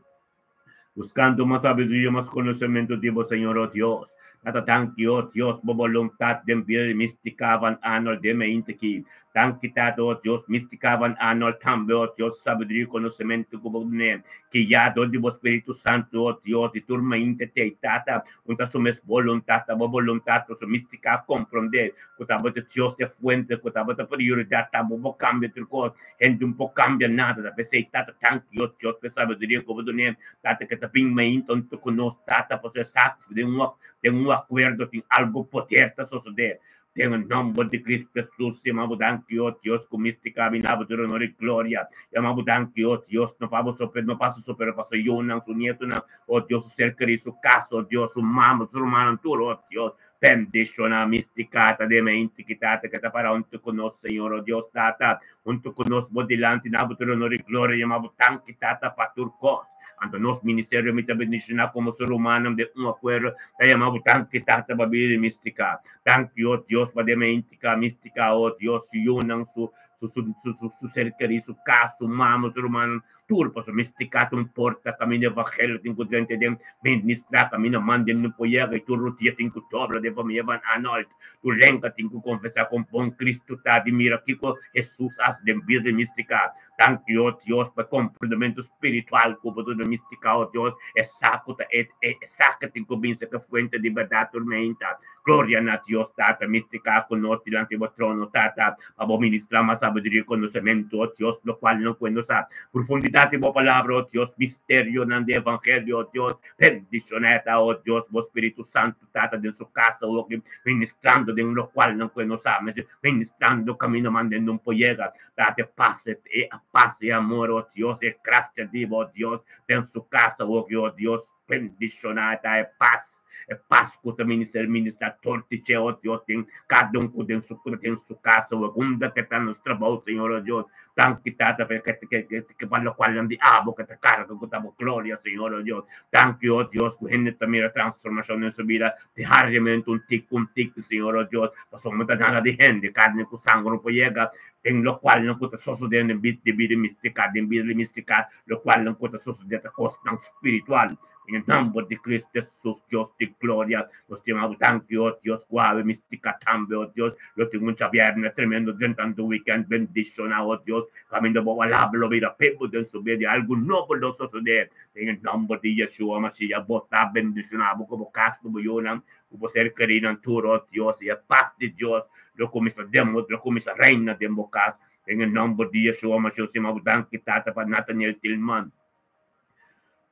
Buscando mas sabiduria, mas conocemento di bo Señor, oh Dios. Tata danki, oh Dios, bo boluntad den bida di Mystica van Arnold den mainta aki. Danki Tata, oh Dios, Mystica van Arnold tambe, oh Dios, sabiduria y conocemento cu bo dune. Guia dor di bo Spiritu Santo, oh Dios, di tur mainta tey, Tata, un ta su mes boluntad, ta bo boluntad, pasobra Mystica a comprende cu tabata Dios e fuente, cu tabata prioridad, ta bo bo cambia tur cos. Hende un por cambia nada, ta p'esei Tata tanki yo Dios p'e sabiduria cu bo dun'é, Tata ke ta bin mainta hunto cu nos, Tata, pasobra e sa cu den un den un acuerdo tin algo poder ta sosode. Den e nomber di Cristo Jesus, yama bo danki, o Dios, cu mistica bina bo tur honor y gloria. Yama bo danki, o Dios, no pa bo so, no pa su so, pero pa su yunan, su nietonan, o Dios, su ser kerí, su casa, o Dios, su mama, su rumannan tur, o Dios. Bendiciona mistica ta den mente ki Tata ke ta para hunto cu nos, Señor, o Dios Tata, hunto cu nos bo dilanti na bo trono di gloria yama bo tanki Tata pa tur cos. Anto nos ministerio mi ta bendiciona como ser humano den un acuerdo ta yama bo tanki Tata pa bida di mistica. Tanki, o Dios, pa den mente ka mistica, o Dios, su yunan, su su su su su ser keri, su cas, su mama, su rumannan, Tur pasobra mester kata un porta kaminda evangelio tin ku drenta den ministrá kaminda manda den por yega i tur rutia tin ku dobla den famia van Arnold. Tur lenga tin ku konfesá kon bon Kristu ta di mira kiko Hesus hasi den bida di mistika. Danki o Dios pa e komprendementu spiritual ku bo duna mistika o Dios e sa ku ta e e sa ke tin ku bin serka fuente di bèrdat tur meinta. Gloria na Dios Tata mistika ku nos dilanti bo trono Tata. Pa bo ministrá mas sabiduria i konosementu, o Dios, lokual no ku e no sa. Profundidat di bo palabra, o Dios, misterionan di evangelio, o Dios, bendishoná e ta, o Dios, bo Spiritu Santu, Tata, den su kasa, o ki ministrando den lokual nan ku e no sa, ministrando kaminda manda e no por yega. Tata, e pas, e pas, e amor, o Dios, e grasia di bo, o Dios, den su kasa, o ki, o Dios, bendishoná e ta e pas. E pas ku ta minister ministrá tur di dje, o Dios, den kada un ku den su den su kas, o unda ke ta nos trabou, Señor, o Dios. Danki, Tata, pa ke ke ke pa lokualnan di abo ke ta karga ku ta bo gloria, Señor, o Dios. Danki, o Dios, ku hende ta mira transformashon den su bida diariamente, un tik un tik, Señor, o Dios, pasobra no ta nada di hende, karni ku sanger no por yega den lokualnan ku ta sosodé den bida mistika, den bida di mistika, lokualnan ku ta sosodé ta kosnan spiritual. Den e nomber di Cristo Jesus, Dios di gloria, nos ta yama bo danki, o Dios, ku awe mistika tambe, o Dios, lo tin un djabièrnè tremendo drentando weekend bendishoná, o Dios, kaminda bo palabra lo bira pebu den su bida i algu nobo lo sosodé. Den e nomber di Yeshua Mashiach, bo ta bendishoná bo ku bo kas, ku bo yunan, ku bo ser kerinan tur, o Dios, i e pas di Dios lo kuminsá demo, lo kuminsá reina den bo kas. Den e nomber di Yeshua Mashiach, nos ta yama bo danki, Tata, pa Nathaniel Tillman.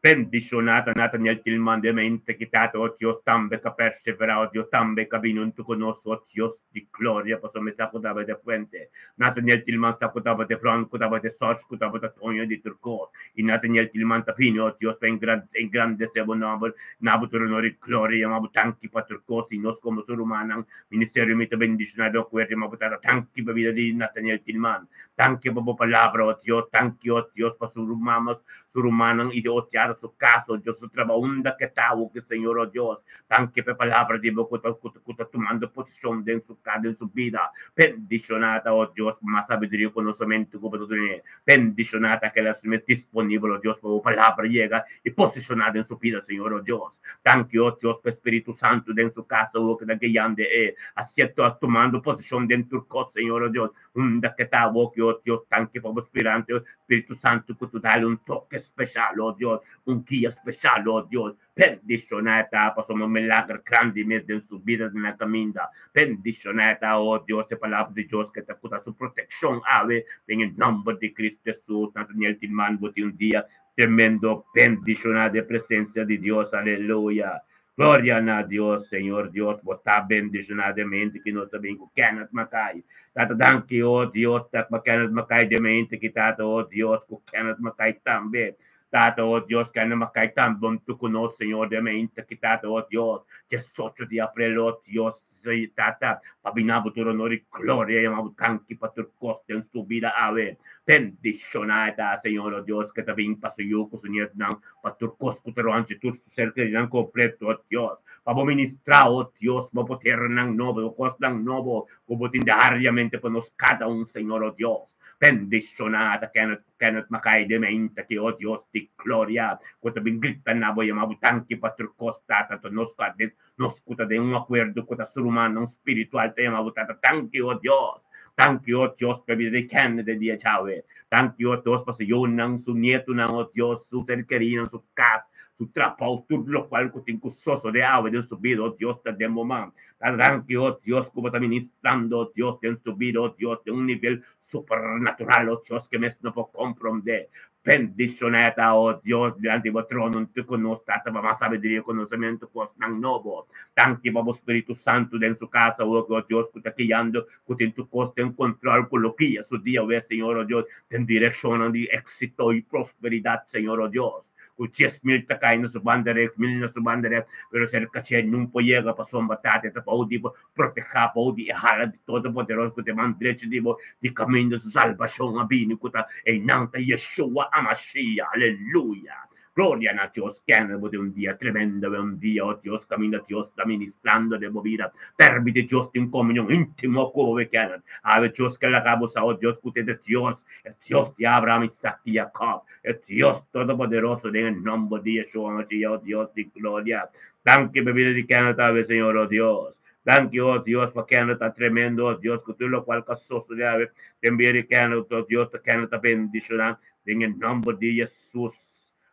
Bendishoná ta Nathaniel Tillman den mente ki Tata, o Dios, tambe ka perseverá, o Dios, tambe ka bini huntu ku nos, o Dios di gloria, pasobra mi sa ku tabata e fuente. Nathaniel Tillman sa ku tabata e bron, ku tabata e source, ku tabata doño di tur kos. I Nathaniel Tillman ta bini, o Dios, pa engrandesé bo nòmber, na bo tur honor i gloria. Yama bo danki pa tur kos, i nos komo su rumannan, ministerio mi ta bendishoná den kuerpo, yama bo Tata danki pa bida di Nathaniel Tillman. Danki pa bo palabra, o Dios. Danki, o Dios, pa su rumannan, su rumannan i, o Dios, su kas, o Dios, su trabou, unda ke ta, o Señor, o Dios. Danki pa e palabra di bo ku ta, ku ta, ku ta tumando posishon den su kas, den su bida. Bendishoná ta, o Dios, pa mas sabiduria i konosementu ku bo ta dun'é. Bendishoná ta keda su mes disponibel, o Dios, pa bo palabra yega i posishoná den su bida, Señor, o Dios. Danki, o Dios, pa e Spiritu Santu den su kas, o ku ta guiando e, asiento, tumando posishon den tur kos, Señor, o Dios. Unda ke ta awor ki, o Dios, danki pa bo Spirante, Spiritu Santu, ku tu dal un toke speshal, o Dios, un guia speshal, o Dios. Bendishoná e ta, pasobra un milager grandi mes den su bida den e kaminda. Bendishoná e ta, o Dios, e palabra di Dios ke ta ku ta su protekshon awe, den e nòmber di Cristo Jesus. Nathaniel Tillman, bo tin un dia tremendo bendishoná den presensia di Dios. Aleluya. Gloria na Dios, Señor Dios, bo ta bendishoná den mente ki nos ta bin ku Kenneth Mackay. Tata danki, o Dios, ta pa Kenneth Mackay den mente ki Tata, o Dios, ku Kenneth Mackay tambe. Tata, o Dios, Kenneth Mackay tambe huntu ku nos, Señor, den mente ki Tata, o Dios, diesocho di aprel, o Dios, Tata, pa bina bo tur honor i gloria, yama bo danki pa tur kos den su bida awe. Bendishoná e ta, Señor, o Dios, ke ta bin pa su yu ku su nietnan, pa tur kos ku ta rònt dje tur su ser kerinan kompleto, o Dios, pa bo ministrá, o Dios, bo podernan nobo, bo kosnan nobo ku bo tin diariamente pa nos kada un, Señor, o Dios. Bendishoná ta Kenneth, Kenneth Mackay den meinta ki, o Dios di gloria, ku ta bin grita na bo, yama bo danki pa tur kos, Tata, ta nos ku a den, nos ku ta den un akuerdo ku ta su rumannan spiritual ta yama bo Tata, danki, o Dios. Danki, o Dios, pa e bida di Kenneth den dia djawe. Danki, o Dios, pa su yunan, su nietunan, o Dios, su ser kerinan, su kas, su trabou, tur lokual ku tin ku sosodé awe den su bida, o Dios, ta den bo man. Ta danki, o Dios, ku bo ta ministrando, o Dios, den su bida, o Dios, den un nivel supernatural, o Dios, ke mes no por komprondé. Bendishoná e ta, o Dios, dilanti bo trono, huntu ku nos, Tata, pa mas sabiduria i konosementu, kosnan nobo. Danki pa bo Spiritu Santu den su kas awor, o Dios, ku ta guiando, ku tin tur kos den kontrol, ku lo guia su dia wes, Señor, o Dios, den direkshonnan di éksito i prosperidat, Señor, o Dios. Ku 10,000 ta kai na su banda reks, mil na su banda reks, pero serka dje nun por yega, pasobra Tata e ta bou di bo protehá bou di e hala di Todopoderoso ku ta e man drechi di bo, di kaminda su salbashon a bini, ku ta einan ta Yeshua HaMashiach. Aleluya! Gloria na Dios! Kende bo tin un dia tremendo, un dia, o Dios, kaminda Dios ta ministrando den bo bida. Permiti Dios tin un komunion íntimo ku bo, Kenneth. Awe Dios ke laga bo sa, o Dios, ku ta e Dios, e Dios di Abraham, Isaac i Jacob, e Dios Todopoderoso, den e nomber di Yeshua HaMashiach, o Dios di gloria. Danki pa bida di Kenneth awe, Señor, o Dios. Danki, o Dios, pa Kenneth ta tremendo, o Dios, ku tur lokual ka sosodé awe den bida di Kenneth, o Dios, ta Kenneth ta bendishoná den e nomber di Jesus.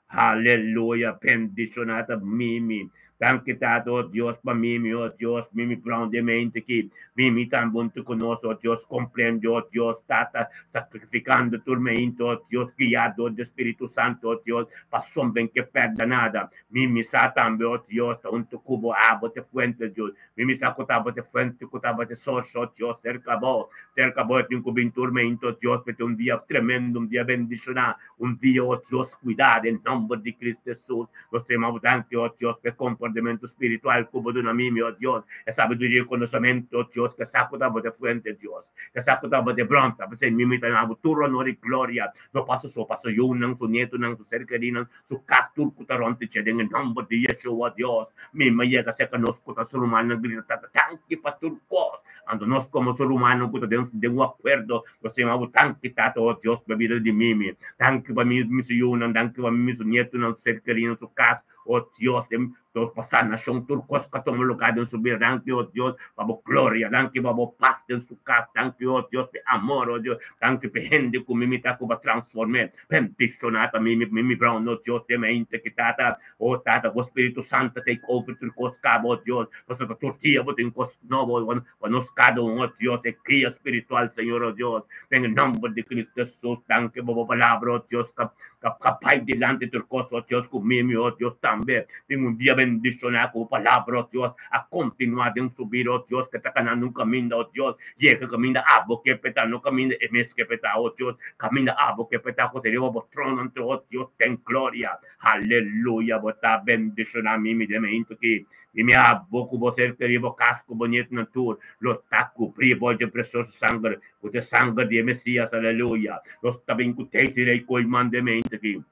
Haleluya! Bendishoná ta Mimi. Danki, Tata, o Dios, pa Mimi, o Dios, Mimi Brown den mente aki. Mimi tambe huntu ku nos, o Dios, komprende, o Dios, Tata, sakrifikando tur mente, o Dios, guiá dor di Spiritu Santu, o Dios, pasobra ben ke pèrdè nada. Mimi sa tambe, o Dios, ta huntu ku bo, abo ta e fuente, Dios. Mimi sa ku ta abo ta e fuente, ku ta abo ta e source, o Dios, serka bo. Serka bo e tin ku bin tur meinto, o Dios, p'e tin un dia tremendo, un dia bendishoná, un dia, o Dios, kuidá, den nomber di Cristo Jesus. Nos ta yama bo danki, o Dios, p'e komportamentu. komprondementu spiritual ku bo duna mi, o Dios, e sabiduria i konosementu, o Dios, ke sa ku tabata e fuente, Dios, ke sa ku tabata e bron. Ta p'esei mi mi ta na bo tur honor i gloria, no pa su so, pa su yunan, su nietunan, su ser kerinan, su kas, tur ku ta rònt di dje, den e nòmber di Yeshua, Dios. Mi mi a yega serka nos ku ta su rumannan grita, Tata, danki pa tur kos. Anto nos komo su rumannan ku ta den den un akuerdo, nos ta yama bo danki, Tata, o Dios, pa bida di Mimi. Danki pa mi mi su yunan, danki pa mi mi su nietunan, su ser kerinan, su kas, o Dios, den nos pa sanashon, tur kos ku a tuma lugá den su bida. Danki, o Dios, pa bo gloria, danki pa bo pas den su kas, danki, o Dios, pa e amor, o Dios, danki pa e hende ku Mimi ta ku bo a transform'é. Bendishoná ta Mimi, Mimi Brown, o Dios, den mente ki Tata, o Tata, bo Spiritu Santu take over tur kos kaba, o Dios, pasobra tur dia bo tin kos nobo pa nos kada un, o Dios, e guia spiritual, Señor, o Dios, den e nomber di Cristo Jesus, danki pa bo palabra, o Dios, ka ka bai dilanti tur kos, o Dios, ku Mimi, o Dios, tambe den un dia bendishoná ku bo palabra, o Dios, a kontinuá den su bida, o Dios, ke ta kanando un kaminda, o Dios, yega kaminda abo ke peta, no kaminda e mes ke peta, o Dios, kaminda abo ke peta ku ta riba bo trono, anto, o Dios, den gloria. Aleluya! Bo ta bendishoná Mimi den meintu ki. Mimi abo ku bo ser kerí, bo kas ku bo nietunan tur lo ta kubrí bo dje presioso sanger, ku ta e sanger di e Mesías. Aleluya! Nos ta bin ku Desiree Koeiman den meintu ki.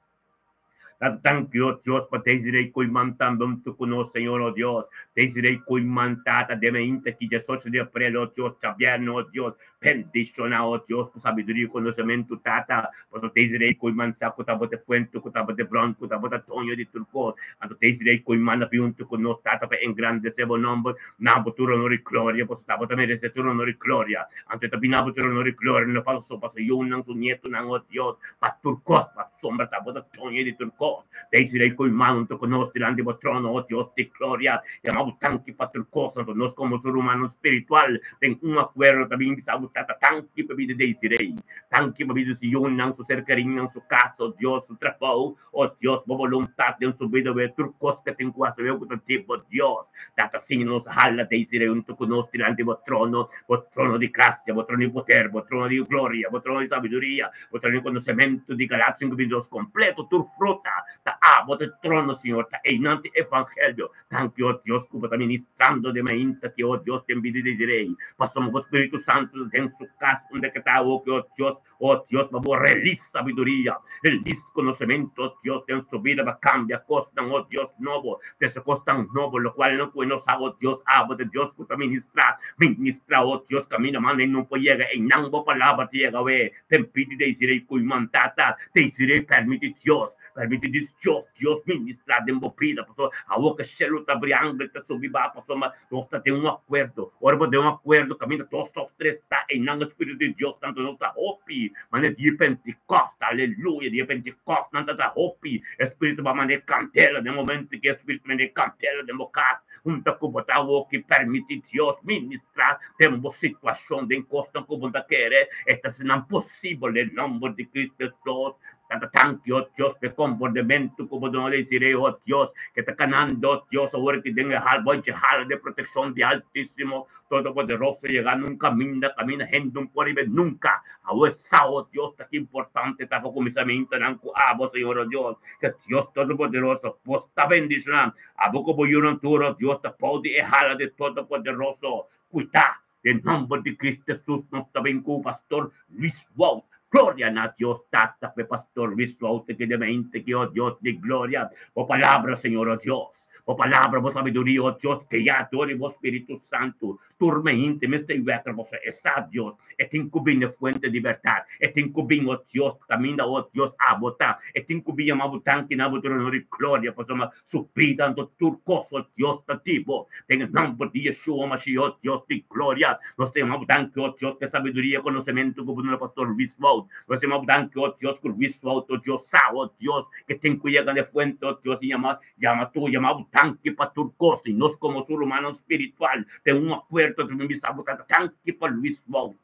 Ta danki, o Dios, pa Desiree Koeiman tambe huntu ku nos, Señor, o Dios. Desiree Koeiman tata den meintu ki diesocho di aprel, o Dios, djabièrnè, o Dios. Bendiciona, oh Dios, cu sabiduria y conocemento, Tata, pasobra Desiree cu man sa cu tabata e fuente, cu tabata e bron, cu tabata doño di tur cos. Anto Desiree cu man a bin hunto cu nos, Tata, pa engrandece bo nomber, na bo tur honor y gloria, pasobra tabata merece tur honor y gloria. Anto e ta bin na bo tur honor y gloria, no pa su, pa su yunan, su nietonan, oh Dios, pa tur cos, pasobra tabata doño di tur cos. Desiree cu man hunto cu nos dilanti bo trono, oh Dios di gloria, yama bo tanki pa tur cos. Anto nos como su rumannan spiritual, Den un akuerdo ta bin bisa bo tata tanki pa bida Desiree, tanki pa bida su yunan, su ser kerinan, su kas, o Dios, su trabou, o Dios, bo boluntat den su bida wee tur kos ke tin ku hasi wee ku ta di bo Dios. Tata siña nos hala Desiree huntu ku nos dilanti bo trono, bo trono di grasia, bo trono di poder, bo trono di gloria, bo trono di sabiduria, bo trono di konosementu di Galatia 5:22 kompleto tur fruta ta abo te trono Señor ta einan te evangelio. Danki, o Dios, ku bo ta ministrando den mainta ki, o Dios, den bida di Desiree. Pasobra bo Spiritu Santu ta den su kas unda ke ta awoki, o Dios, o Dios, pa bo relis sabiduria, relis konosementu, o Dios, den su bida pa kambia kosnan, o Dios, nobo, trese kosnan nobo, lokualnan ku e no sa, o Dios, abo ta Dios ku ta ministrá, ministrá, o Dios, kaminda manda e no por yega, einan bo palabra ta yega awe den bida di Desiree ku Iman Tata. Desiree, permiti Dios. Permiti di Dios, Dios ministra den bo bida, pasobra awor ke shelu ta abri, angel ta subi baha, pasobra nos ta den un akuerdo. Ora bo den un akuerdo kaminda dos òf tres ta, einan e Spiritu di Dios ta, anto nos ta hopi manera dia Pentikòst, aleluya, dia Pentikòst nan ta ta hopi, e Spiritu ba manda e kandela den momento ke e Spiritu manda e kandela den bo kas, hunta ku bo ta awor ki permiti Dios ministra den bo situashon, den kosnan ku bo ta kere, e ta asina posibel den nòmber di Cristo Hesus. Tata tanki, oh Dios, p'e komportamentu ku bo duna Desiree, oh Dios, ke ta kanando, oh Dios, awor ki den e hal, bo dje hala den protekshon di Altísimo, Todopoderoso, yega nun kaminda, kaminda hende nun por riba nunka. Awor sa, oh Dios, ta ki importante ta pa kuminsá mintanan ku abo, Señor, oh Dios, ke Dios Todopoderoso por ta bendishoná abo ku bo yunan tur, oh Dios, ta bou di e hala di Todopoderoso. Kuitá Den nomber di Cristo Jesus nos ta bin cu Pastor Luis Wout. Gloria na Dios Tata p'e Pastor Luis Wout ki den mente ki, oh Dios di gloria, bo palabra Señor, oh Dios, bo palabra, bo sabiduria, oh Dios, guia dor di bo Spiritu Santu. Tur mente mester wekker bo fe e sa Dios, e tin cu bin n'e fuente di berdad, e tin cu bin, oh Dios, caminda, oh Dios, abo ta, e tin cu bin yama bo danki na bo trono di gloria, pasobra Su bida anto tur kos, o Dios, ta di bo. Den e nòmber di Yeshua Mashiach, o Dios di gloria, nos ta yama bo danki, o Dios, pa e sabiduria i konosementu ku bo duna Pastor Luis Wout. Nos ta yama bo danki, o Dios, ku Luis Wout, o Dios, sa, o Dios, ke tin ku yega na e fuente, o Dios, i yama, yama tur, yama bo danki pa tur kos. I nos komo su rumannan spiritual, den un akuerdo, ta bin bisa bo, Tata, danki pa Luis Wout.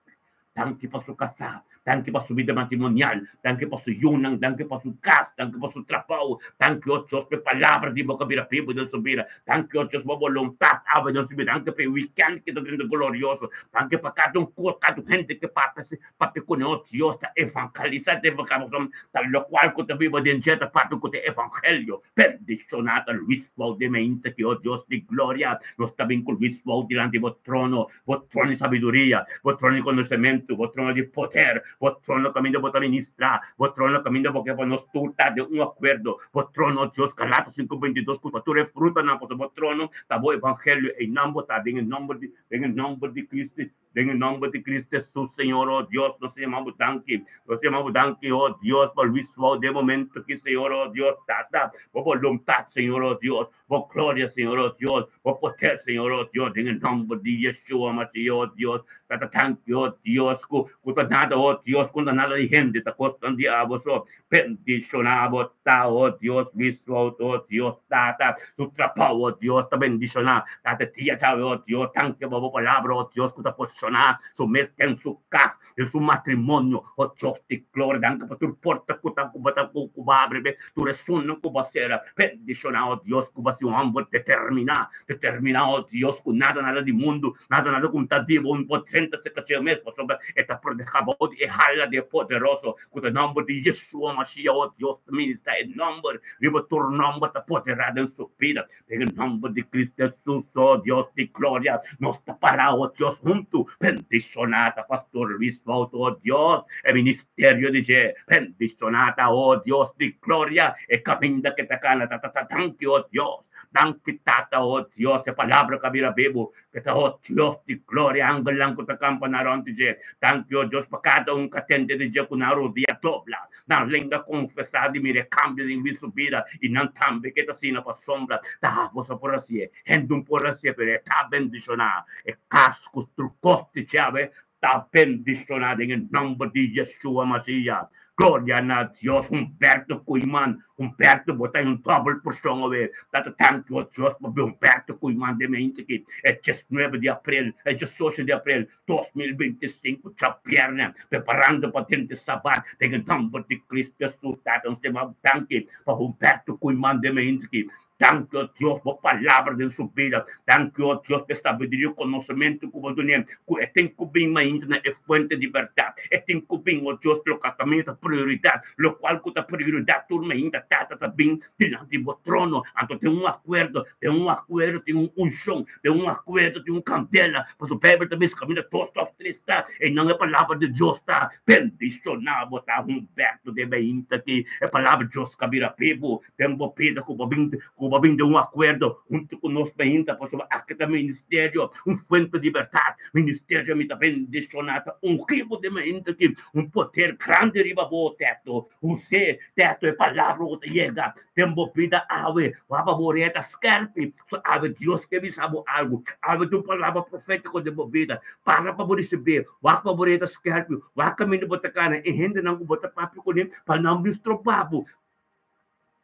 Danki pa su kasá. Danki pa su bida matrimonial. Danki pa su yunan. Danki pa su kas. Danki pa su trabou. Danki, o Dios, pa e palabra di bo ku a bira bibu den su bida. Danki, o Dios, pa bo boluntat awe den su bida. Danki pa e wikènt ku ta drenta glorioso. Danki pa kada un kos, kada un hende ku papia papia kuné, o Dios, ta evangelisá den bo kurason. Ta lokual ku ta biba den dje ta papia ku ta evangelio. Bendishoná ta Luis Wout den meinta ki, o Dios di gloria. Nos ta bin ku Luis Wout dilanti bo trono. Bo trono di sabiduria, bo trono di konosementu, bo trono di poder, bo trono kaminda bo ta ministrá, bo trono kaminda bo ke pa nos tur ta den un akuerdo, bo trono, Dios, Galatas sinku bintidos, ku pa tur e frutanan, pasobra bo trono ta bo evangelio, einan bo ta, den e nòmber di, den e nòmber di Cristo, den e nòmber di Cristo Hesus, Señor, o Dios, nos ta yama bo danki, nos ta yama bo danki, o Dios, pa Luis Wout den e momento aki, Señor, o Dios, Tata, bo boluntat, Señor, o Dios, Bo gloria, Señor, oh Dios, Bo poder, Señor, oh Dios, den e nomber di Yeshua Mashiach, oh Dios, Tata, danki, oh Dios, ku ku ta nada, oh Dios, ku no ta nada di hende, ta kosnan di abo so. Bendishoná bo ta, oh Dios, Luis Wout, oh Dios, Tata, su trabou, oh Dios, ta bendishoná, Tata, dia djawe, oh Dios, danki pa bo palabra, oh Dios, ku ta posishoná su mes den su kas, den su matrimonio, oh Dios di gloria, danki pa tur porta ku ta ku bo ta ku bo abri be. Tur esunnan ku bo sera bendishoná, o Dios, ku bo hasi un hòmber determiná, determiná, o Dios, ku nada, nada di mundu, nada, nada ku ta di bo, bo drenta serka dje mes, pasobra e ta protehá bo di e hala di e poderoso, ku ta e nòmber di Yeshua Mashiach, o Dios, ta ministrá e nòmber riba tur nòmber ta poderá den su bida. Den e nòmber di Cristo Hesus, o Dios di gloria, nos ta pará, o Dios, huntu. Bendishoná ta Pastor Luis Wout, o Dios, e ministerio di dje. Bendishoná ta, o Dios di gloria, e kaminda ke ta kana. Ta ta danki, o Dios. Danki, Tata, o Dios, e palabra ku a bira bibu, ke ta, o Dios di gloria, angelnan ku ta kampaná rònt di dje. Danki, o Dios, pa kada un ku a tende di dje ku nan rodia dobla. Nan lenga konfesá di mira e kambio den Luis su bida i nan tambe ke ta asina pasobra ta boso por hasié. Hende un por hasié, pero e ta bendishoná. E kas ku tur kos di djawe ta bendishoná den e nòmber di Yeshua Mashiach. Gloria na Dios. Humberto Koeiman, Humberto bo ta un dòbel porshon awe. Ta ta tanki o Dios pa Humberto Koeiman den mente aki e diesnuebe di aprel, e diesocho di aprel. 2025 djabièrnè, preparando pa den di Sabat, den e nòmber di Cristo Hesus. Tata, nos ta yama bo danki pa Humberto Koeiman den mente aki. Danki, o Dios, bo palabra den su bida. Danki, o Dios, pa e sabiduria i konosementu ku bo dun'é, ku e tin ku bin mainta na e fuente di bèrdat. E tin ku bin, o Dios, loke kaminda ta prioridat, lokual ku ta prioridat tur mainta, Tata, ta bin dilanti bo trono. Anto den un akuerdo, den un akuerdo tin un unshon, den un akuerdo tin un kandela, pasobra Beibel ta bisa kaminda dos òf tres ta, einan e palabra di Dios ta. Bendishoná bo ta Humberto den mainta aki, e palabra di Dios ka bira bibu den bo bida ku bo bin ku bo bin den un akuerdo huntu ku nos mainta, pasobra aki ta ministerio, un fuente di bèrdat, ministerio mi ta bendishoná, ta ungi bo den mainta aki, un poder grandi riba bo tèto, Husé tèto e palabra ku ta yega den bo bida awe, wak pa bo reta skèrpi. So awe Dios ke bisa bo algu. Awe tin un palabra profétiko den bo bida. Para pa bo risibé. Wak pa bo reta skèrpi. Wak kaminda bo ta kana. E hendenan ku bo ta papia kuné pa nan bin stroba bo.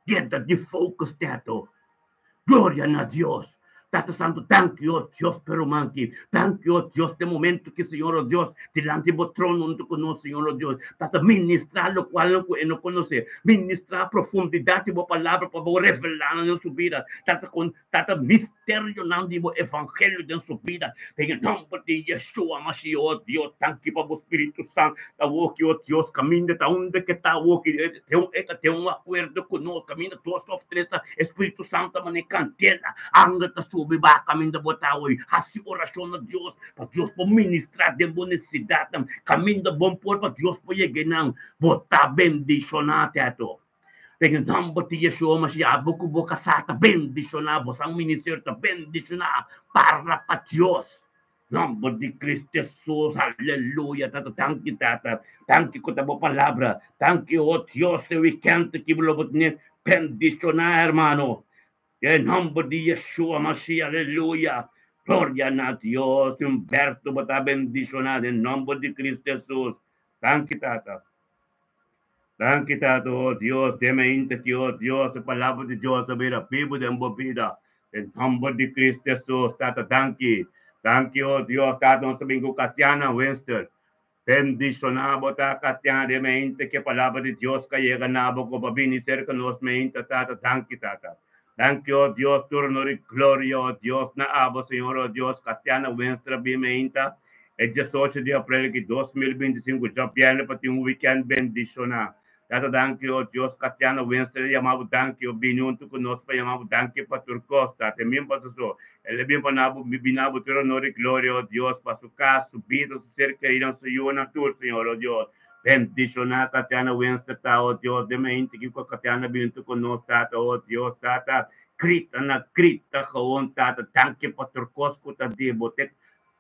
Keda di focus tèto. Gloria na Dios. Tata Santo, danki, oh Dios, pa e ruman aki. Danki, oh Dios, den momento ki, Señor, oh Dios, dilanti bo trono huntu ku nos, Señor, oh Dios. Tata, ministrá lokual ku e no konosé. Ministrá profundidat di bo palabra pa bo revelá nan den su bida. Tata, kon Tata, misterionan di bo evangelio den su bida. Den e nòmber di Yeshua Mashiach, oh Dios, danki pa bo Spiritu Santu. Ta woki, oh Dios, kaminda ta unda ke ta woki, e ta den un akuerdo ku nos, kaminda dos òf tres ta, e Spiritu Santu ta manera kandela, angel ta subi baha kaminda bo ta awe. Hasi orashon na Dios pa Dios por ministrá den bo nesesidatnan, kaminda bon por pa Dios por yega einan. Bo ta bendishoná, Teto. Den e nòmber di Yeshua Mashiach, abo ku bo kasá ta bendishoná, bo san ministerio ta bendishoná, parla pa Dios. Nòmber di Cristo Hesus, aleluya, Tata, danki Tata, danki ku ta bo palabra, danki o Dios e wikènt aki bo lo bo tene bendishoná hermano, den nòmber di Yeshua Mashiach, aleluya, gloria na Dios, Humberto bo ta bendishoná den nòmber di Cristo Hesus, danki Tata. Danki Tata, o Dios, den ainda ki, o Dios, e palabra di Dios a bira bibu den bo bida. Den nomber di Cristo Jesus, Tata, danki. Danki, o Dios, Tata, nos ta bin ku Katiana Winster. Bendishoná bo ta, Katiana, den mente ku palabra di Dios ku a yega na bo ku bini serka nos mente, Tata. Danki, Tata. Danki, oh Dios, tur honor i gloria, oh Dios, na abo, Señor, oh Dios. Katiana Wenstra bin mente, e 18 di aprel di 2025, djabièrnè pa tin un weekend bendishoná. Tata, danki, oh Dios. Katiana Wenstra, yama bo danki, oh, bini huntu ku nos pa yama bo danki pa tur kos, Tata. Min pasa so. El a bin pa nabo, binabo tur honor i gloria, oh Dios, pa su kas, su bida, su ser kerido, su yunan tur, Señor, oh Dios. Bendishoná Katiana Wenstra, ta, oh Dios, den mente ku Katiana bin huntu ku nos, Tata, oh Dios, Tata. Grita na grita gewoon, Tata, danki pa tur kos ku ta di bo.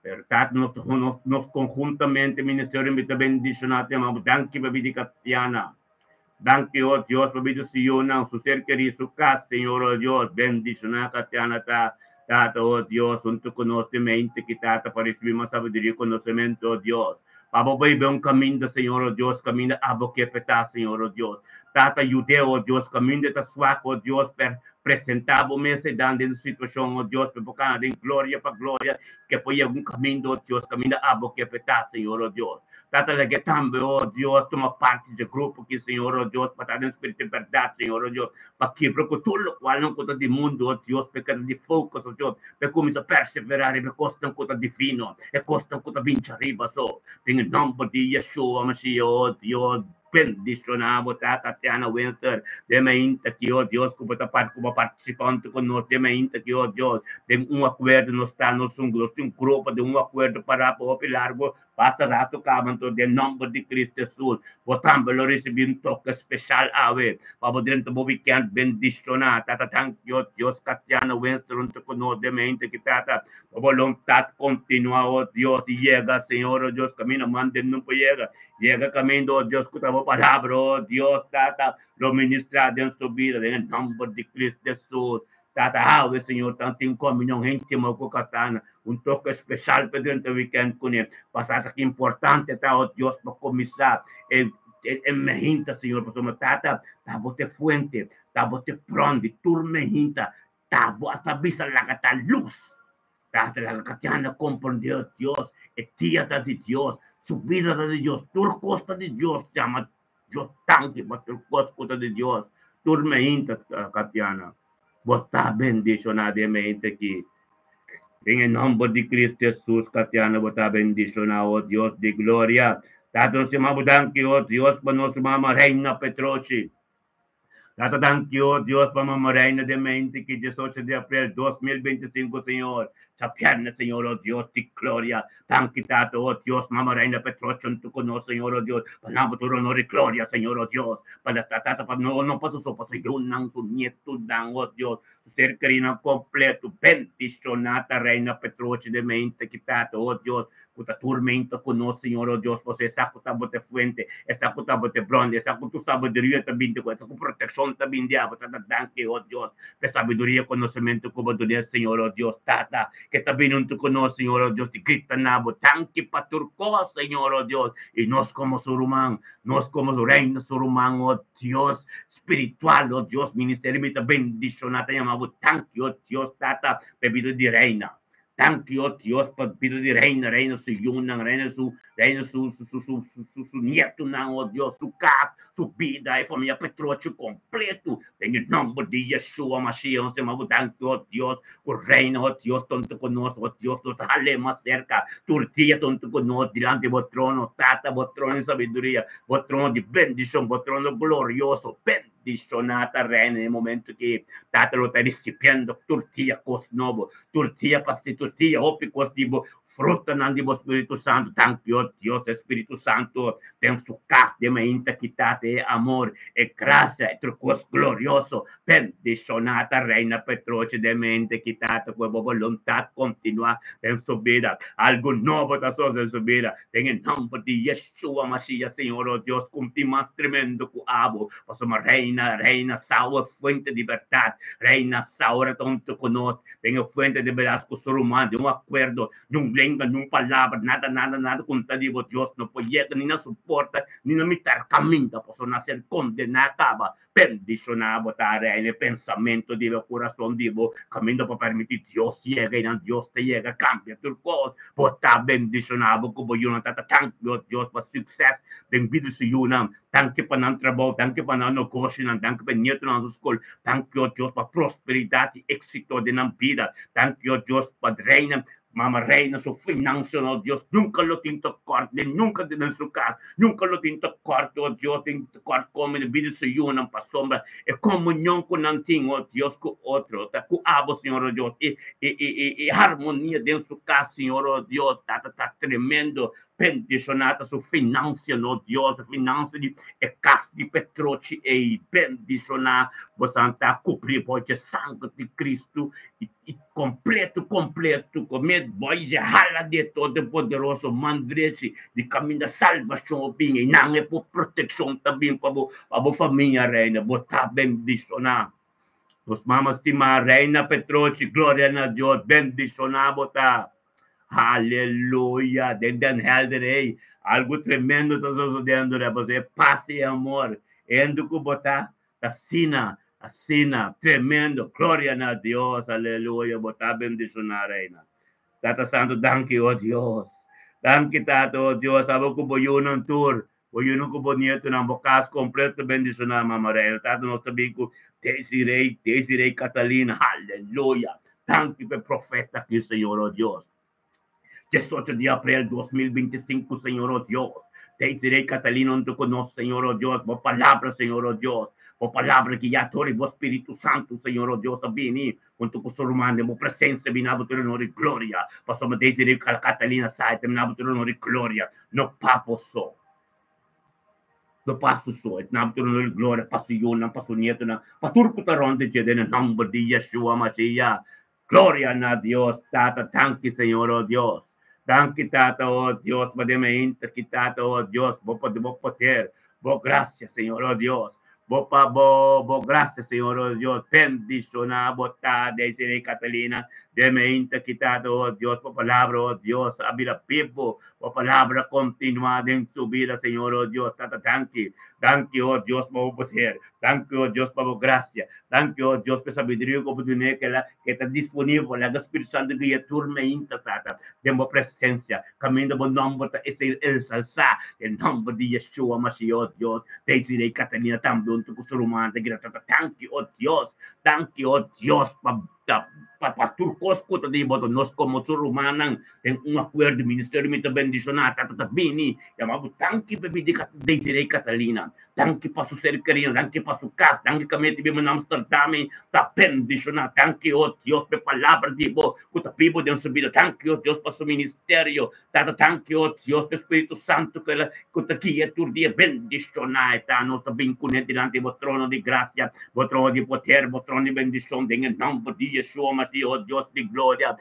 Pero Tata, nos konhuntamente, ministerio, mi ta bendishoná, yama danki pa bida di Katiana. Danki, oh Dios, pa bida su yunan, su ser kerido, su kas, Señor, oh Dios, bendishoná Katiana, ta, Tata, oh Dios, huntu ku nos den mente ku Tata pa risibí mas sabiduria i konosementu, oh Dios. Pa bo biba un kaminda, Señor, oh Dios, kaminda abo ke pa ta, Señor, oh Dios. Tata, yud'é, oh Dios, kaminda ta suak, oh Dios, per presentá bo mes den situashon, oh Dios, pa den gloria pa gloria, ku por un kaminda, oh Dios, kaminda abo ke pa ta, Señor, oh Dios. Tata, lag'é tambe, oh Dios, tuma parti di grupo ku, Señor, oh Dios, pa ta den spiritu di berdat, Señor, oh Dios, pa kibra ku tur loke no ta di mundu, oh Dios, pa di focus, oh Dios, pa kuminsá perseverá, e kosnan ku ta divino, e kosnan ku ta bin ariba, so, den nòmber di Yeshua Mashiach, oh Dios, bendishoná bo ta, Tatiana Winston, den mainta aki, oh Dios, ku ta part ku partisipante ku nos, den mainta aki, oh Dios, den un akuerdo nos ta nos un nos un grupo den un akuerdo para pa largu, pasa ratu kaba, anto den nòmber di Kristu Hesus, bo tambe lo risibí un toke spesial awe, pa bo drenta bo weekend bendishoná. Tata, thank you, Dios, Tatiana Winston, ku nos den mainta aki, Tata, bo boluntat kontinuá, oh Dios, yega, Señor, oh Dios, kaminda man no por yega, yega kaminda, oh Dios, ku bo palabra, oh Dios, Tata, lo ministrá den su bida, den nòmber di Kristu Hesus. Tata, awe, Señor, tin komunion íntimo ku Katana, un toke spesial pa drenta weekend kuné. Pasa ku importante ta, oh Dios, pa kuminsá e mainta, Señor, pasobra Tata, ta bo ta e fuente, ta bo ta e bron di tur mainta, ta bo ta bisa laga ta lus. Tata, laga Katiana komprondé, Dios, e dia ta di Dios, su bida ta di Dios, tur kos ta di Dios, yama Dios danki pa tur kos ta di Dios, tur mainta, Katiana. Bo ta bendishoná den mainta aki. Den nòmber di Kristu Hesus, Katiana, bo ta bendishoná, oh Dios di gloria. Tata, nos yama danki, oh Dios, pa nos mama Reina Petrochi. Tata, danki, oh Dios, pa mama Reina den mainta aki, 18 di aprel 2025, Señor. Djabièrnè, Señor, oh Dios di gloria. Danki, Tata, oh Dios, mama Reina Petrochi, huntu ku nos, Señor, oh Dios. Pa nabo tur honor i gloria, Señor, oh Dios. Pa Tata, pa no, no pasa so, pa su yunan, su nietunan, oh Dios. Su ser kerido kompleto, bendishoná Reina Petrochi den mainta aki, Tata, oh Dios. Ku ta tur mainta ku nos, Señor, oh Dios, pasobra esaki ta bo ta e fuente, esaki ta bo ta e bron, esaki tur sabiduria ta bin, esaki protekshon ta bin di abo, Tata, danki, oh Dios, pa sabiduria, konosementu ku bo duna, Señor, oh Dios, Tata, ku ta bin huntu ku nos, Señor, oh Dios, grita na bo, danki pa tur kos, Señor, oh Dios, i nos komo su ruman, nos komo su reino, su ruman, oh Dios, spiritual, oh Dios, ministerio mi ta bendishoná, ta yama bo, danki, oh Dios, Tata, pa bida di Reina. Danki, oh Dios, pa bida di Reina, Reina su yunan, Reina su nietunan, oh Dios, su kas, su bida, e famia Petrochi kompleto. Den nòmber di Yeshua Mashiach, nos yama danki, oh Dios, ku Reina, oh Dios, ta huntu ku nos, oh Dios, nos hal'é mas serka, tur dia ta huntu ku nos, dilanti bo trono, Tata, bo trono di sabiduria, bo trono di bendishon, bo trono glorioso, bendishoná Reina na momento ku Tata lo ta risibiendo tur dia kos nobo, tur dia pasi, tur dia hopi kos di bo frutanan di bo Spiritu Santu. Danki, oh Dios, Spiritu Santu, den su kas den mainta aki, Tata, e amor, e grasia, e tur kos glorioso. Bendishoná Reina Petrochi den mainta aki, Tata, ku bo boluntat kontinuá den su bida. Algu nobo ta so den su bida. Den nòmber di Yeshua Mashiach, Señor, oh Dios, kumpli mas tremendo ku abo. Pasobra Reina, Reina, sa fuente di berdat. Reina, sa ta huntu ku nos. Den fuente di berdat ku su ruman, den un akuerdo, di un lenga. tenga ni un palabra, nada, nada, nada kontra di bo, Dios no por yega ni na su porta, ni na mitar kaminda, pasobra nan a ser kondená kaba. Bendishoná bo ta, Reina, e pensamentu di bo, kurason di bo, kaminda pa permití Dios yega i nan Dios ta yega kambia tur kos. Bo ta bendishoná bo ku bo yunan ta ta tanki o Dios pa sukses den bida su yunan. Danki pa nan trabou, danki pa nan negoshinan, danki pa e nietonan su skol. Danki o Dios pa prosperidat i éksito den nan bida. Danki o Dios pa Reina Mama Reina su finansianan, o Dios, nunka lo tin tekort den nunka den su kas, nunka lo tin tekort, o Dios, den tekort komi den bida su yunan, pasobra e komunion ku nan tin, o Dios, ku otro ta ku abo, Señor, o Dios, e e e e harmonia den su kas, Señor, o Dios, Tata, ta tremendo. Bendishoná ta su finansia, no Dios, e finansia di e kas di Petrochi ei. Bendishoná bosan ta kubrí bo dje sanger di Kristu i i kompletu kompletu kome bo dje hala di e Todopoderoso man drechi di kaminda salbashon a bin einan e por protekshon ta bin pa bo pa bo famia Reina bo ta bendishoná. Nos mama stimá Reina Petrochi gloria na Dios bendishoná bo ta. Aleluya! Den Den Helder ei, algu tremendo ta sosodiendo der, pasobra e pas i e amor, hende ku bo ta, ta asina, asina, tremendo. Gloria na Dios! Aleluya! Bo ta bendishoná, Reina. Tata Santu, danki, o Dios. Danki, Tata, o Dios, abo ku bo yunan tur, bo yunan ku bo nietonan, bo kas kompleto bendishoná, Mama Reina. Tata, nos ta bin ku Desiree, Desiree Catalina. Aleluya! Danki pa e profeta aki, Señor, o Dios. 18 di aprel 2025, Señor, o Dios. Desiree Catalina huntu ku nos, Señor, o Dios. Bo palabra, Señor, o Dios. Bo palabra guiá dor di bo Spiritu Santu, Señor, o Dios, a bini huntu ku su ruman den bo presensia. Bini abo tur honor i gloria. Pasobra Desiree Catalina sa e ta bini abo tur honor i gloria. No pa bo so. No pa su so. E ta bini abo tur honor i gloria pa su yunan, pa su nietonan, pa tur ku ta rònt di dje den e nòmber di Yeshua Mashiach. Gloria na Dios Tata danki Señor oh Dios danki Tata oh Dios pa den mainta ki Tata oh Dios bo pa bo poder bo gracia Señor oh Dios bo pa bo bo gracia Señor oh Dios bendiciona bo ta Desiree Catalina den mainta ki Tata oh Dios bo palabra oh Dios a bira bibo Bo palabra kontinuá den su bida, Señor, o Dios. Tata, danki. Danki, o Dios, pa bo poder. Danki, o Dios, pa bo grasia. Danki, o Dios, pa e sabiduria ku bo dun'é ke la ke ta disponibel. Laga Spiritu Santu guia tur meinta, Tata, den bo presensia, kaminda bo nòmber ta ensalsá. Den nòmber di Yeshua Mashiach, o Dios. Desiree Catalina tambe huntu ku su ruman ta grita, Tata, danki, o Dios. Danki, o Dios, pa. Ta pa pa tur kos ku ta di boto nos komo su rumannan den un akuerdo ministerio mi ta bendishoná tata ta bini yama bo danki pa bidi Desiree Catalina danki pa su ser kerido danki pa su kas danki ka mete biba na Amsterdam mi ta bendishoná danki o Dios pa e palabra di bo ku ta biba den su bida danki o Dios pa su ministerio Tata danki o Dios pa e Spiritu Santu ku el ku ta guia tur dia bendishoná e ta nos ta bin kuné dilanti bo trono di grasia bo trono di poder bo trono di bendishon den e nòmber di Yeshua Mashiach o Dios di gloria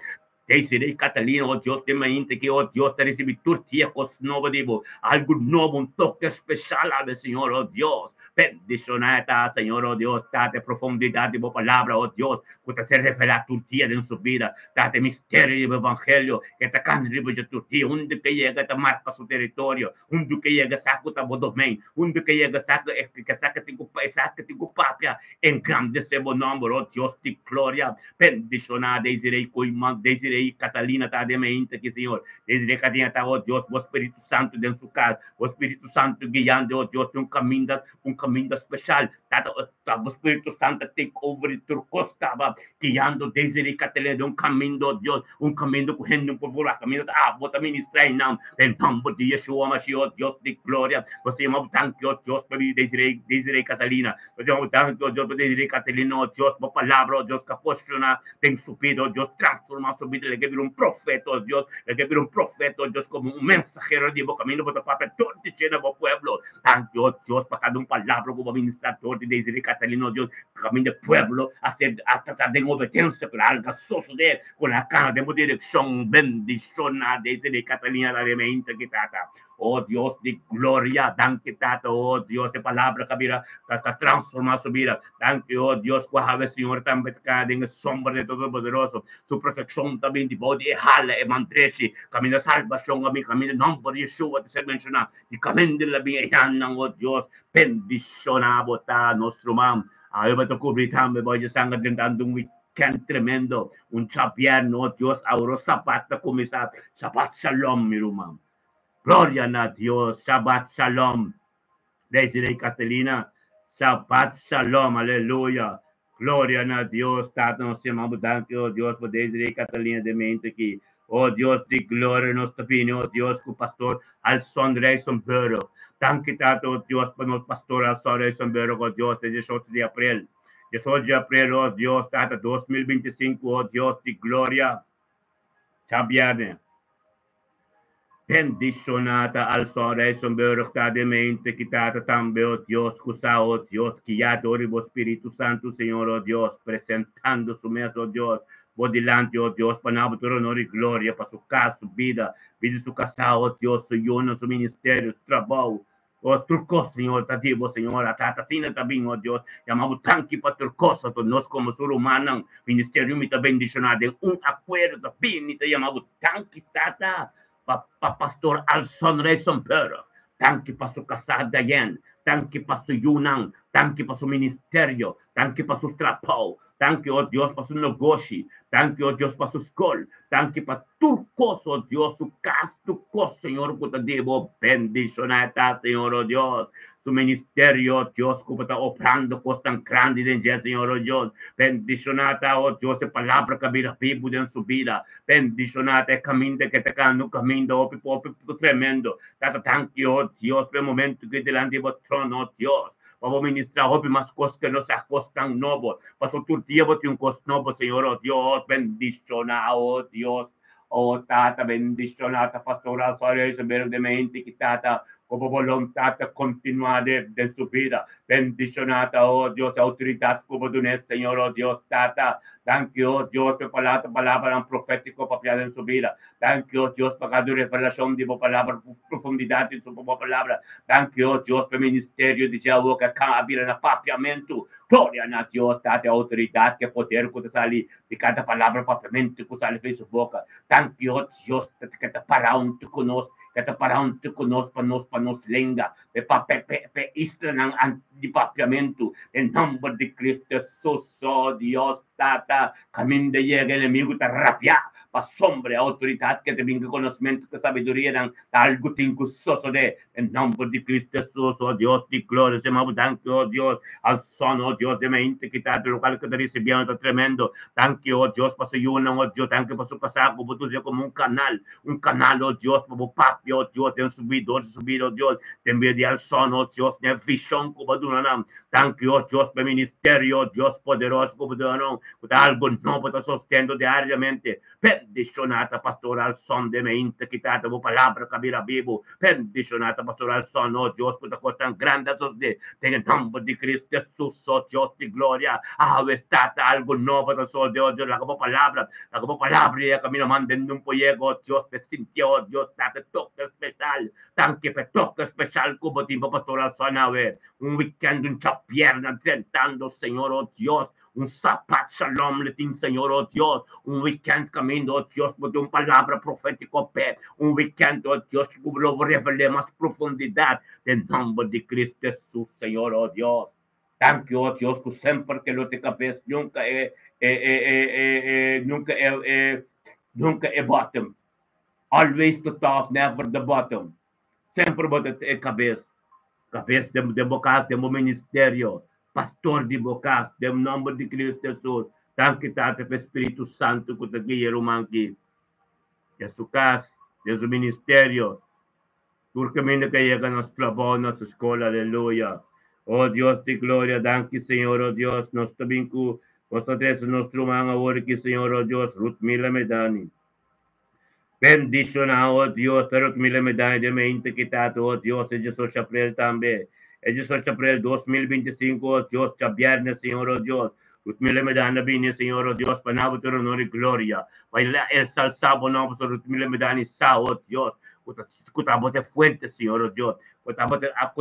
Desiree Catalina o Dios den mainta ki o Dios ta risibí tur dia kos nobo di bo algu nobo un toke speshal awe Señor o Dios bendishoná e ta Señor o Dios Tata e profundidat di bo palabra o Dios ku ta ser revelá tur dia den su bida Tata e misterio di bo evangelio ke ta kanda riba dje tur dia. Hundu ke yega ta marka su teritorio, hundu ke yega sa ku ta bo domein, hundu ke yega sa ku e ke sa ke tin ku e sa ke tin ku papia. Engrandesé bo nòmber, o Dios di gloria. Bendishoná Desiree Koeiman, Desiree Catalina ta den mainta aki, Señor. Desiree Catalina ta, o Dios, bo Spiritu Santu den su kas, bo Spiritu Santu guiando, o Dios, den un kaminda, un kaminda speshal. Tata, ta bo Spiritu Santu take over di tur kos kaba, guiando Desiree Catalina den un kaminda, o Dios, un kaminda ku hende no por wak, kaminda ta abo ta ministra einan, den nomber di Yeshua Mashiach, o Dios di gloria. Nos ta yama bo danki, o Dios, pa Desiree, Desiree Catalina. Nos ta yama bo danki, o Dios, pa Desiree Catalina, o Dios, bo palabra, o Dios, ku a posiciona den su bida, o Dios, transforma su bida, lege bira un profeta, o Dios, lege bira un profeta, o Dios, komo un mensahero di bo kaminda bo ta papia tur di dje na bo pueblo. Danki, o Dios, pa kada un palabra ku bo a ministra dor di Desiree Catalina, o Dios, kaminda e pueblo a ser a trata den obedensia, pero algu a sosodé ku nan a kana den bo direkshon. Bendishoná Desiree Catalina la remeinte ki Tata. Oh Dios di gloria, danki Tata, oh Dios, e palabra ku a bira ta transformá su bida. Danki, oh Dios, ku awe Señor tambe ta kana den e sombra di Todopoderoso. Su protekshon ta bin di bou di e hala, e mantreshi. Kaminda salbashon a bin, kaminda nòmber di Yeshua ta ser menshoná, di kaminda el a bin e yannan, oh Dios, bendishoná bo ta nos ruman. Awe bo ta kubrí tambe bou di sanger drentando un wikènt tremendo, un djabièrnu, oh Dios, awor Sabat ta kuminsá. Shabat shalom, mi ruman. Gloria na Dios, Shabat shalom. Desiree Catalina, Shabat shalom, aleluya. Gloria na Dios, Tata nos yama bo danki, oh Dios, pa Desiree Catalina den mente aki. Oh Dios di gloria, nos ta bini, oh Dios, ku Pastor Alson Rijsenburg. Danki, Tata, oh Dios, pa nos Pastor Alson Rijsenburg, oh Dios, den 18 di aprel. 18 di aprel, oh Dios, Tata, 2025, oh Dios di gloria. Djabièrnè. Bendishoná ta Alson Rijsenburg ta den mente ki tata tambe, o Dios, ku sa, o Dios, guiá dor di bo Spiritu Santu, Señor, o Dios, presentando su mes, o Dios, bo dilanti, o Dios, pa na bo tur honor i gloria pa su kas, su bida, bida di su kasá, o Dios, su yunan, su ministerio, su trabou, O tur kos, Señor, ta di bo, Señor. A tata asina ta bin, o Dios. Yama bo tanki pa tur kos. Anto nos komo su rumannan, ministerio mi ta bendishoná den un akuerdo ta bini ta yama bo tanki, Tata, pa pa Pastor Alson Rijssenburg. Tanki pa su kasá Diane. Tanki pa su yunan. Tanki pa su ministerio. Tanki pa su trabou. Danki, o Dios, pa su negoshi. Danki, o Dios, pa su skol. Danki pa tur kos, o Dios, su kas, tur kos, Señor, ku ta di bo bendishoná e ta, Señor, o Dios. Su ministerio, o Dios, ku bo ta obrando kosnan grandi den dje, Señor, o Dios. Bendishoná ta, o Dios, e palabra ku a bira bibu den su bida. Bendishoná ta e kaminda ku e ta kana, un kaminda hopi, hopi tremendo. Tata, danki, o Dios, pa e momento ku e dilanti di bo trono, o Dios. Pa bo ministrá hopi mas kos ke nos a kosnan nobo. Pasobra tur dia bo tin un kos nobo, Señor, oh Dios, bendishoná, oh Dios, oh Tata, bendishoná ta Pastor Alfaro Isabel de mente ki Tata, ku bo boluntat ta kontinuá den su bida. Bendishoná ta, oh Dios, e outoridat ku bo dun'é, Señor, oh Dios, Tata. Danki, oh Dios, pa e palabra, palabranan profétiko papiá den su bida. Danki, oh Dios, pa kada revelashon di bo palabra, profundidat di bo palabra. Danki, oh Dios, pa e ministerio di dje awor ku a kan a bira na papiamentu. Gloria na Dios, Tata, e outoridat ku e poder ku ta sali di kada palabra papiamentu ku sali for di su boka. Danki, oh Dios, ku ta para huntu ku nos, ku ta para huntu ku nos pa nos pa nos lenga, pa pa pa e islanan di papiamentu. Den nòmber di Cristo Jesus, oh Dios, Tata, kaminda yega enemigu ta rabiá. Pasobra e outoridat ke ta bin ku konosmentu ku sabidurianan ta algu tin ku sosodé. Den nòmber di Kristu Hesus, o Dios di gloria, sema bo danki, o Dios, al son, o Dios, den mente ki ta lokal ku ta risibiendo ta tremendo. Danki, o Dios, pa su yunan, o Dios, danki pa su kasá ku bo ta usa komo un kanal, un kanal, o Dios, pa bo papia, o Dios, den su bida, dor di su bida, o Dios, den bida di al son, o Dios, den e vishon ku bo a duna nan. Danki, o Dios, pa e ministerio, o Dios poderoso ku bo duna nan, ku ta algu nobo ta sostendo diariamente. Bendishoná ta Pastor Alson den e inta ki ta bo palabra ka bira bibu. Bendishoná ta Pastor Alson, o Dios, ku ta kos tan grandi a sosdé. Den e nòmber di Cristo Jesus, o Dios di gloria, awe sta ta algu nobo ta sosdé, o Dios, laga bo palabra, laga bo palabra yega kaminda manden un poyega, o Dios, p'e sintié, o Dios, ta e toke speshal. Danki p'e toke speshal ku bo tin pa Pastor Alson awe. Un weekend, un djapierna drentando, Señor, o Dios, un Sabbat Shalom le tin, Señor, o Dios, un weekend caminda, o Dios, bo tin un palabra profético p'e, un weekend, o Dios, cu lo bo revel'é mas profundidad den nomber di Cristo Jesus, Señor, o Dios. Danki, o Dios, cu semper ke lo te cabes, nunca e, e, e, e, e, e, nunca e, e, nunca e bottom. Always the top, never the bottom. Semper bo ta e kabes, kabes den den bo kas, den bo ministerio, pastor di bo kas, den nòmber di Cristo Jesus. Danki Tata pa e Spiritu Santu ku ta guia e ruman aki den su kas, den su ministerio, tur kaminda ku e yega na su trabou, na su skol. Aleluya. O Dios di gloria, danki Señor, o Dios, nos ta bin ku nos ta trese nos ruman awor aki, Señor, o Dios, Ruthmila Medani. Bendiciona, oh Dios, ta Rutmila Medani den mente ki tata, oh Dios, e 18 april tambe, e 18 april 2025, oh Dios, djabierne, Señor, oh Dios, Rutmila Medani a bini, Señor, oh Dios, pa nabo tur honor y gloria, pa el ensalsa bo nomber, so Rutmila Medani sa, oh Dios, cu ta. Ku tabata fuente, Señor, oh Dios. Ku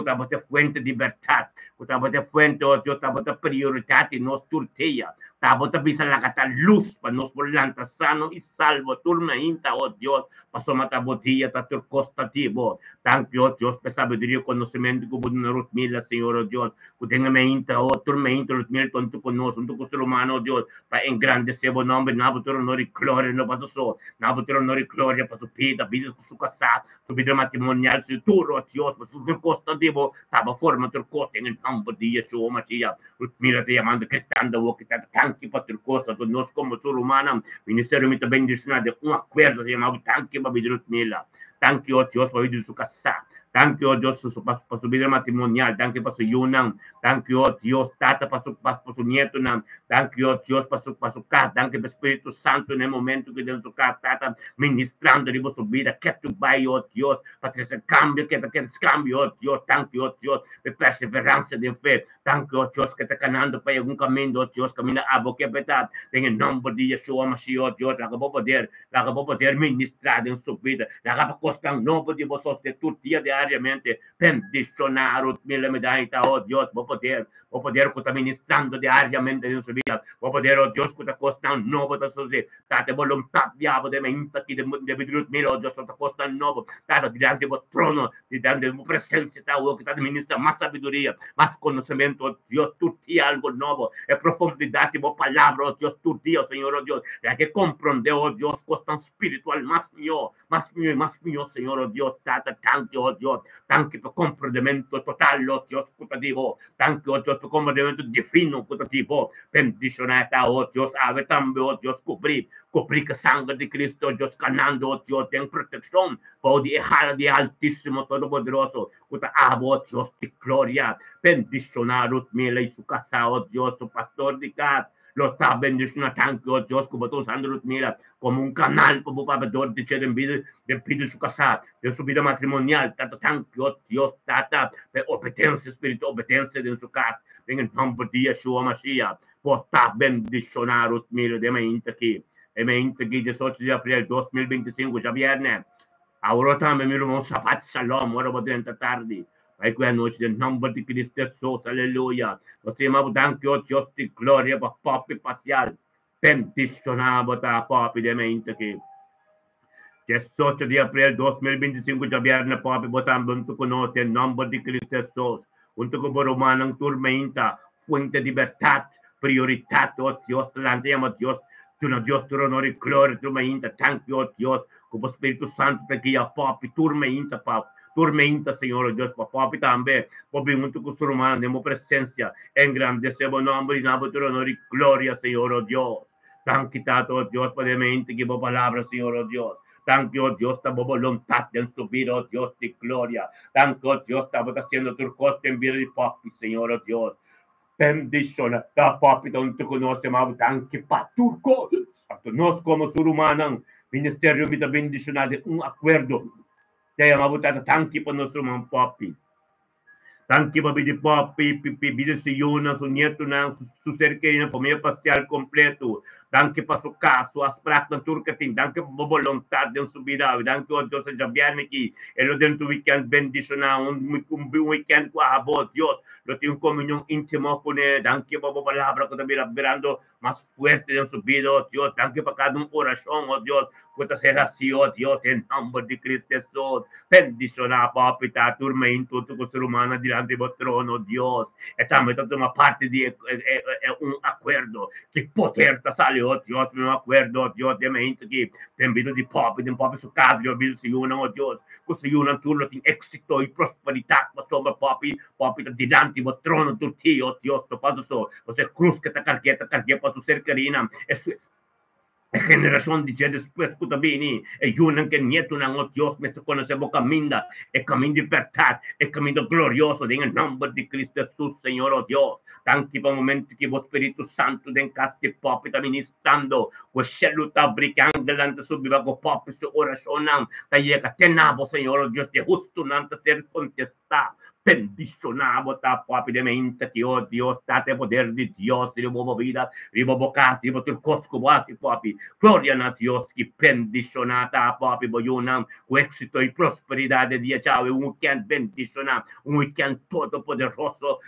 tabata fuente di libertat. Ku tabata fuente, oh Dios, tabata prioridat di nos tur dia. Tabata bisa laga ta lus pa nos por lanta sano i salvo tur mainta, oh Dios. Pasobra ta bo dia, ta tur kos ta di bo. Danki, oh Dios, pa sabiduria i konosementu ku bo duna Rutmila, Señor, oh Dios. Ku den mainta, oh, tur mainta Rutmila huntu ku nos, huntu ku su ruman, oh Dios, pa engrandesé bo nòmber, na bo tur honor i gloria, no pa so, na bo tur honor i gloria pa su bida, bida su kasá, su bida matrimonial, su tur, oh Dios, pa su tur kos ta di bo, taba forma tur kos den nòmber di Yeshua Mashiach. Rutmila ta yamando, gritando, oh, ku ta danki pa tur kos, ku nos komo su ruman, ministerio mi ta bendishoná den un akuerdo, ta yama danki pa bida Rutmila. Danki, oh Dios, pa bida su kasá. Danki, oh Dios, pa su bida matrimonial. Danki pa su yunan. Danki, oh Dios, Tata, pa su nietonan. Danki, oh Dios, pa su kas. Danki pa Spiritu Santu na momento ku den su kas, Tata, ministrando di su bida. Ku bai, oh Dios, pa trese kambio, ku kambio, oh Dios. Danki, oh Dios, pa perseveransia di fe. Danki, oh Dios, ku ta kanando pa algun kaminda, oh Dios, kaminda abo ke bèrdat. Den nòmber di Yeshua Mashiach, oh Dios, laga bo poder, laga bo poder ministrá den su bida. Laga pa kosnan nobo di bo sosodé tur dia diariamente. Bendishoná Rutmila Medaita, oh Dios, bo poder ku ta ministrando diariamente den su bida. Bo poder, oh Dios, ku ta kosnan nobo ta sosodé. Tata, boluntat di abo den mainta aki den Rutmila, oh Dios, ta kosnan nobo. Tata, dilanti bo trono, dilanti bo presensia, ta ku ta ministrá mas sabiduria, mas konosementu, oh Dios, tur dia algu nobo. E profundidat di bo palabra, oh Dios, tur dia, Señor, oh Dios. Laga e komprondé, oh Dios, kosnan spiritual mas mihó, mas mihó i mas mihó, Señor, oh Dios, Tata, danki, oh Dios. Danki pa komprondementu total, oh Dios, ku ta di bo. Danki, oh Dios, pa komprondementu divino ku ta di bo. Bendishoná ta, oh Dios, awe tambe, oh Dios, kubri, kubri ku sanger di Cristo, oh Dios, kanando, oh Dios, den protekshon, bou di e hala di Altísimo Todopoderoso, ku ta abo, oh Dios di gloria. Bendishoná Rutmila i su kasá, oh Dios, su pastor di kas. Lo ta bendishoná. Danki, oh Dios, ku bo ta usando Rutmila komo un kanal pa bo papia di den bida su kasá, den su bida matrimonial. Tata, danki, oh Dios, Tata, pa obedensia, spiritu obedensia den su kas. Den nòmber di Yeshua Mashiach. Bo ta bendishoná Rutmila den mainta aki. E mainta aki, 18 di aprel di 2025, djabièrnè. Awor tambe, mi ruman, Shabbat Shalom, ora bo drenta tardi. Bai ku anochi den nòmber di Cristo Jesus, aleluya. Nos yama danki, oh Dios di gloria, pa Poppy Pasial. Bendishoná bo ta Poppy den mainta aki. 18 di aprel di 2025, djabièrnè, Poppy, bo tambe huntu ku nos den nòmber di Cristo Jesus. Huntu ku bo rumannan tur mainta, fuente di bèrdat, prioridat, oh Dios, lanta yama Dios, duna Dios tur honor i gloria tur mainta. Danki, oh Dios, ku bo Spiritu Santu ta guia Poppy tur mainta, Pap. Tur mainta, Señor, oh Dios, pa Poppy tambe, pa bin huntu ku su ruman den bo presensia, engrandesé bo nòmber i duna tur honor i gloria, Señor, oh Dios. Danki, Tata, oh Dios, pa den mainta ku bo palabra, Señor, oh Dios. Danki, oh Dios, ta bo boluntat den su bida, oh Dios di gloria. Danki, oh Dios, ta bo ta hasiendo tur kos den bida di Poppy, Señor, oh Dios. Bendishoná ta Poppy huntu ku nos, yama danki pa tur kos. Nos komo su rumannan, ministerio mi ta bendishoná den un akuerdo. Ta yama Tata, danki pa nos ruman Poppy. Danki pa bida di Poppy, bida su yunan, su nietonan, su ser kerí, famia parsial kompleto. Danki pa su kas, su afspraaknan tur ku tin. Danki pa bo boluntat den su bida. Danki, oh Dios, djabièrnè aki. E lo den tur weekend bendishoná, un weekend ku abo, Dios. Lo tin un komunion íntimo kuné. Danki pa bo palabra ku ta birando mas fuerte den su bida, oh Dios. Danki pa kada un orashon, oh Dios, ku ta ser hasí, oh Dios, den nòmber di Cristo Jesus. Bendishoná Poppy, ta tur mainta ku su rumannan dilanti bo trono, Dios. E tambe ta tuma parti di un akuerdo. Ku poder ta sali, oh Dios, un akuerdo, oh Dios, den mainta aki. Den bida di Poppy, den Poppy su kas, den bida su yunan, oh Dios. Ku su yunan tur lo tin éksito i prosperidat, pasobra Poppy, Poppy ta dilanti bo trono tur dia, oh Dios, no pasa so. Bo krus ku ta karg'é, ta karg'é pa su ser kerí. E generashon di dje despues ku ta bini, e yunan ku nietonan, oh Dios, mester konosé bo kaminda, e kaminda di bèrdat, e kaminda glorioso, den nòmber di Cristo Jesus, Señor, oh Dios. Danki pa momento ku bo Spiritu Santu den kas di Poppy ta ministrando, ku shelu ta habri, ku angelnan ta subi ku Poppy su orashonnan, ta yega te na bo, Señor, oh Dios, di hustunan ta ser kontestá. Bendishoná bo ta papi den mente aki, oh Dios, Tata, e poder di Dios riba bo bida, riba bo kas, riba tur kos ku bo hasi, papi. Gloria na Dios ki bendishoná ta papi bo yunan ku éksito i prosperidat e dia djawe. Un wikènt bendishoná, un wikènt todopoderoso,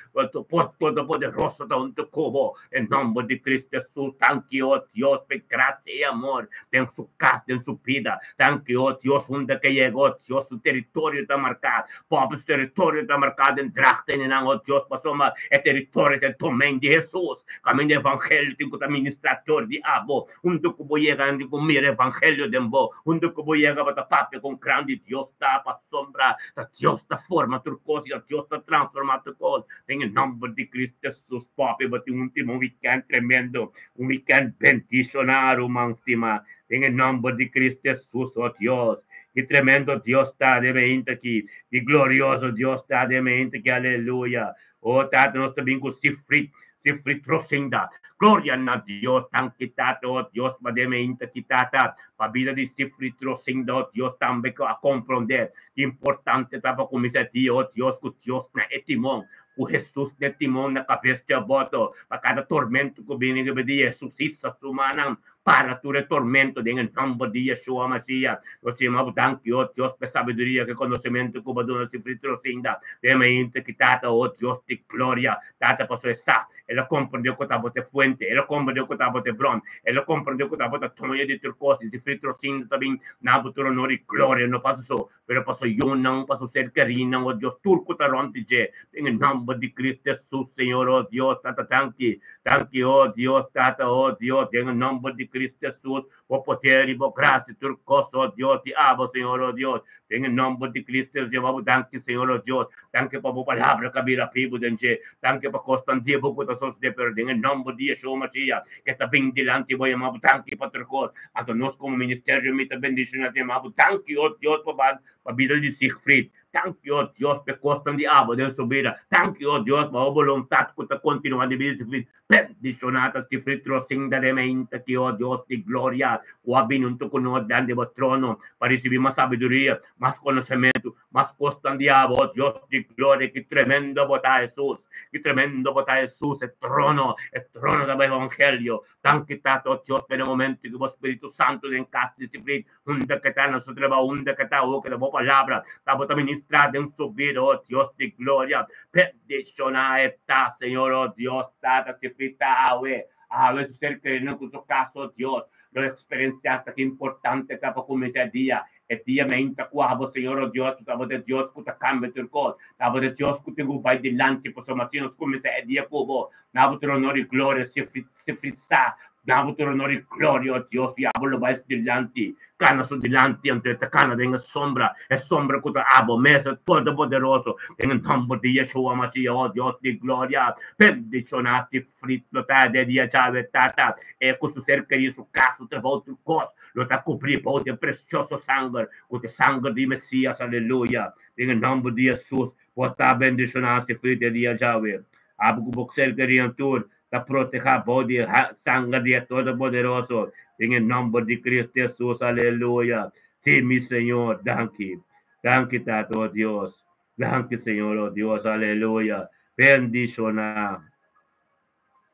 Todopoderoso ta huntu ku bo. Den nòmber di Kristu Hesus, danki, oh Dios, pa e grasia i amor den su kas, den su bida. Danki, oh Dios, unda ke yega, oh Dios, su teritorio ta marká. Pòbel su teritorio ta marká den dragtenenan, oh Dios, pasobra e teritorio ta e domein di Hesus. Kaminda evangelio tin ku ta ministrá dor di abo. Unda ku bo yega, nan tin ku mira evangelio den bo. Unda ku bo yega, bo ta papia kon grandi Dios ta, pasobra ta Dios ta forma tur kos i ta Dios ta transformá tur kos. Den e nòmber di Kristu Hesus, papia, bo tin un tin un wikènt tremendo, un wikènt bendishoná, ruman stimá. Den e nòmber di Kristu Hesus, o Dios, ki tremendo Dios ta den e aki, ki glorioso Dios ta den e aki, aleluya. O Tata, nos ta bin ku Sifrit, Sifrit Rosinda. Gloria na Dios, danki Tata, o Dios, pa den e aki, Tata, pa bida di Sifrit Rosinda, o Dios, tambe ku a komprondé ki importante ta pa kuminsá dia, o Dios, ku Dios na e timon, ku Hesus na e timon na kabes di e boto, pa kada tormento ku bini riba di Hesus hisa su mannan para tur e tormento den e nòmber di Yeshua Mashiach. Nos ta yama bo danki, o Dios, pa e sabiduria ku e konosementu ku bo a duna Sifrit Rosinda den e mainta ki Tata, o Dios di gloria. Tata, pasobra e sa, el a komprendé ku tabata e fuente, el a komprendé ku tabata e bron, el a komprendé ku tabata toño di tur kos, i Sifrit Rosinda ta bin na bo tur honor i gloria, no paso so, Pero pa su yunan, pa su ser kerinan, o Dios, tur ku ta rònt di dje, den e nòmber di Kristu Hesus, Señor, o Dios, Tata, danki, danki, o Dios, Tata, o Dios, den e nòmber di Kristu Hesus, bo poder i bo grasia, tur kos, o Dios, di abo, Señor, o Dios, den e nòmber di Kristu Hesus, Jehová, bo danki, Señor, o Dios, danki pa bo palabra ku a bira bibu den dje, danki pa kosnan di bo ku ta sosodé, pero den e nòmber di Yeshua Mashiach, ke ta bin dilanti bo yama bo danki pa tur kos. Anto nos komo ministerio mi ta bendishoná ta yama bo danki, o Dios, pa pa bida di Siegfried. Danki, o Dios, pa e kosnan di abo den su bida. Danki, o Dios, pa bo boluntat ku ta kontinuá den bida di Siegfried. Bendishoná ta Siegfried Rosinda den meinta ki, o Dios di gloria, ku a bini huntu ku nos dilanti bo trono pa risibí mas sabiduria, mas konosementu, Mas kosnan di abo, Dios di gloria, ki tremendo bo ta, Hesus, ki tremendo bo ta, Hesus, e trono, e trono ta bo evangelio. Danki, Tata, o Dios, pa e momento ki bo Spiritu Santu den kas di sifrit, unda ke ta na su trabou, unda ke ta awor, ke ta bo palabra ta bo ta ministra den su bida, o Dios di gloria. Bendiciona e ta, Señor, o Dios, Tata, sifrit ta awe, awe su ser kerinan ku su kas, o Dios, lo eksperensia ta ki importante ta pa kuminsá e dia. E dia meinta ku abo, Señor, o Dios, ku tabata e Dios ku ta kambia tur kos, tabata e Dios ku tin ku bai dilanti, pasobra si nos kuminsá e dia ku bo, na bo tur honor i gloria, si frisá, na bo tur honor i gloria, o Dios, i abo lo bai su dilanti, kana su dilanti, anto e ta kana den e sombra, e sombra ku ta abo mes, e Todopoderoso, den e nòmber di Yeshua Mashiach, o Dios di gloria, bendishoná si frit lo ta den dia djawe, Tata, e ku su ser kerí, su kas, su trabou, tur kos. Lo ta cubrí bou den precioso sanger, cu ta e sanger di Mesías, aleluya. Den e nomber di Jesús, bo ta bendicioná sifrí den dia djawe. Abo cu bo ser kerinan tur ta protehá bou di e sanger di e Todopoderoso, den e nomber di Cristo Jesús, aleluya. Sí, mi Señor, danki. Danki, Tata, oh Dios. Danki, Señor, oh Dios, aleluya. Bendicioná.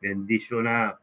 Bendishoná.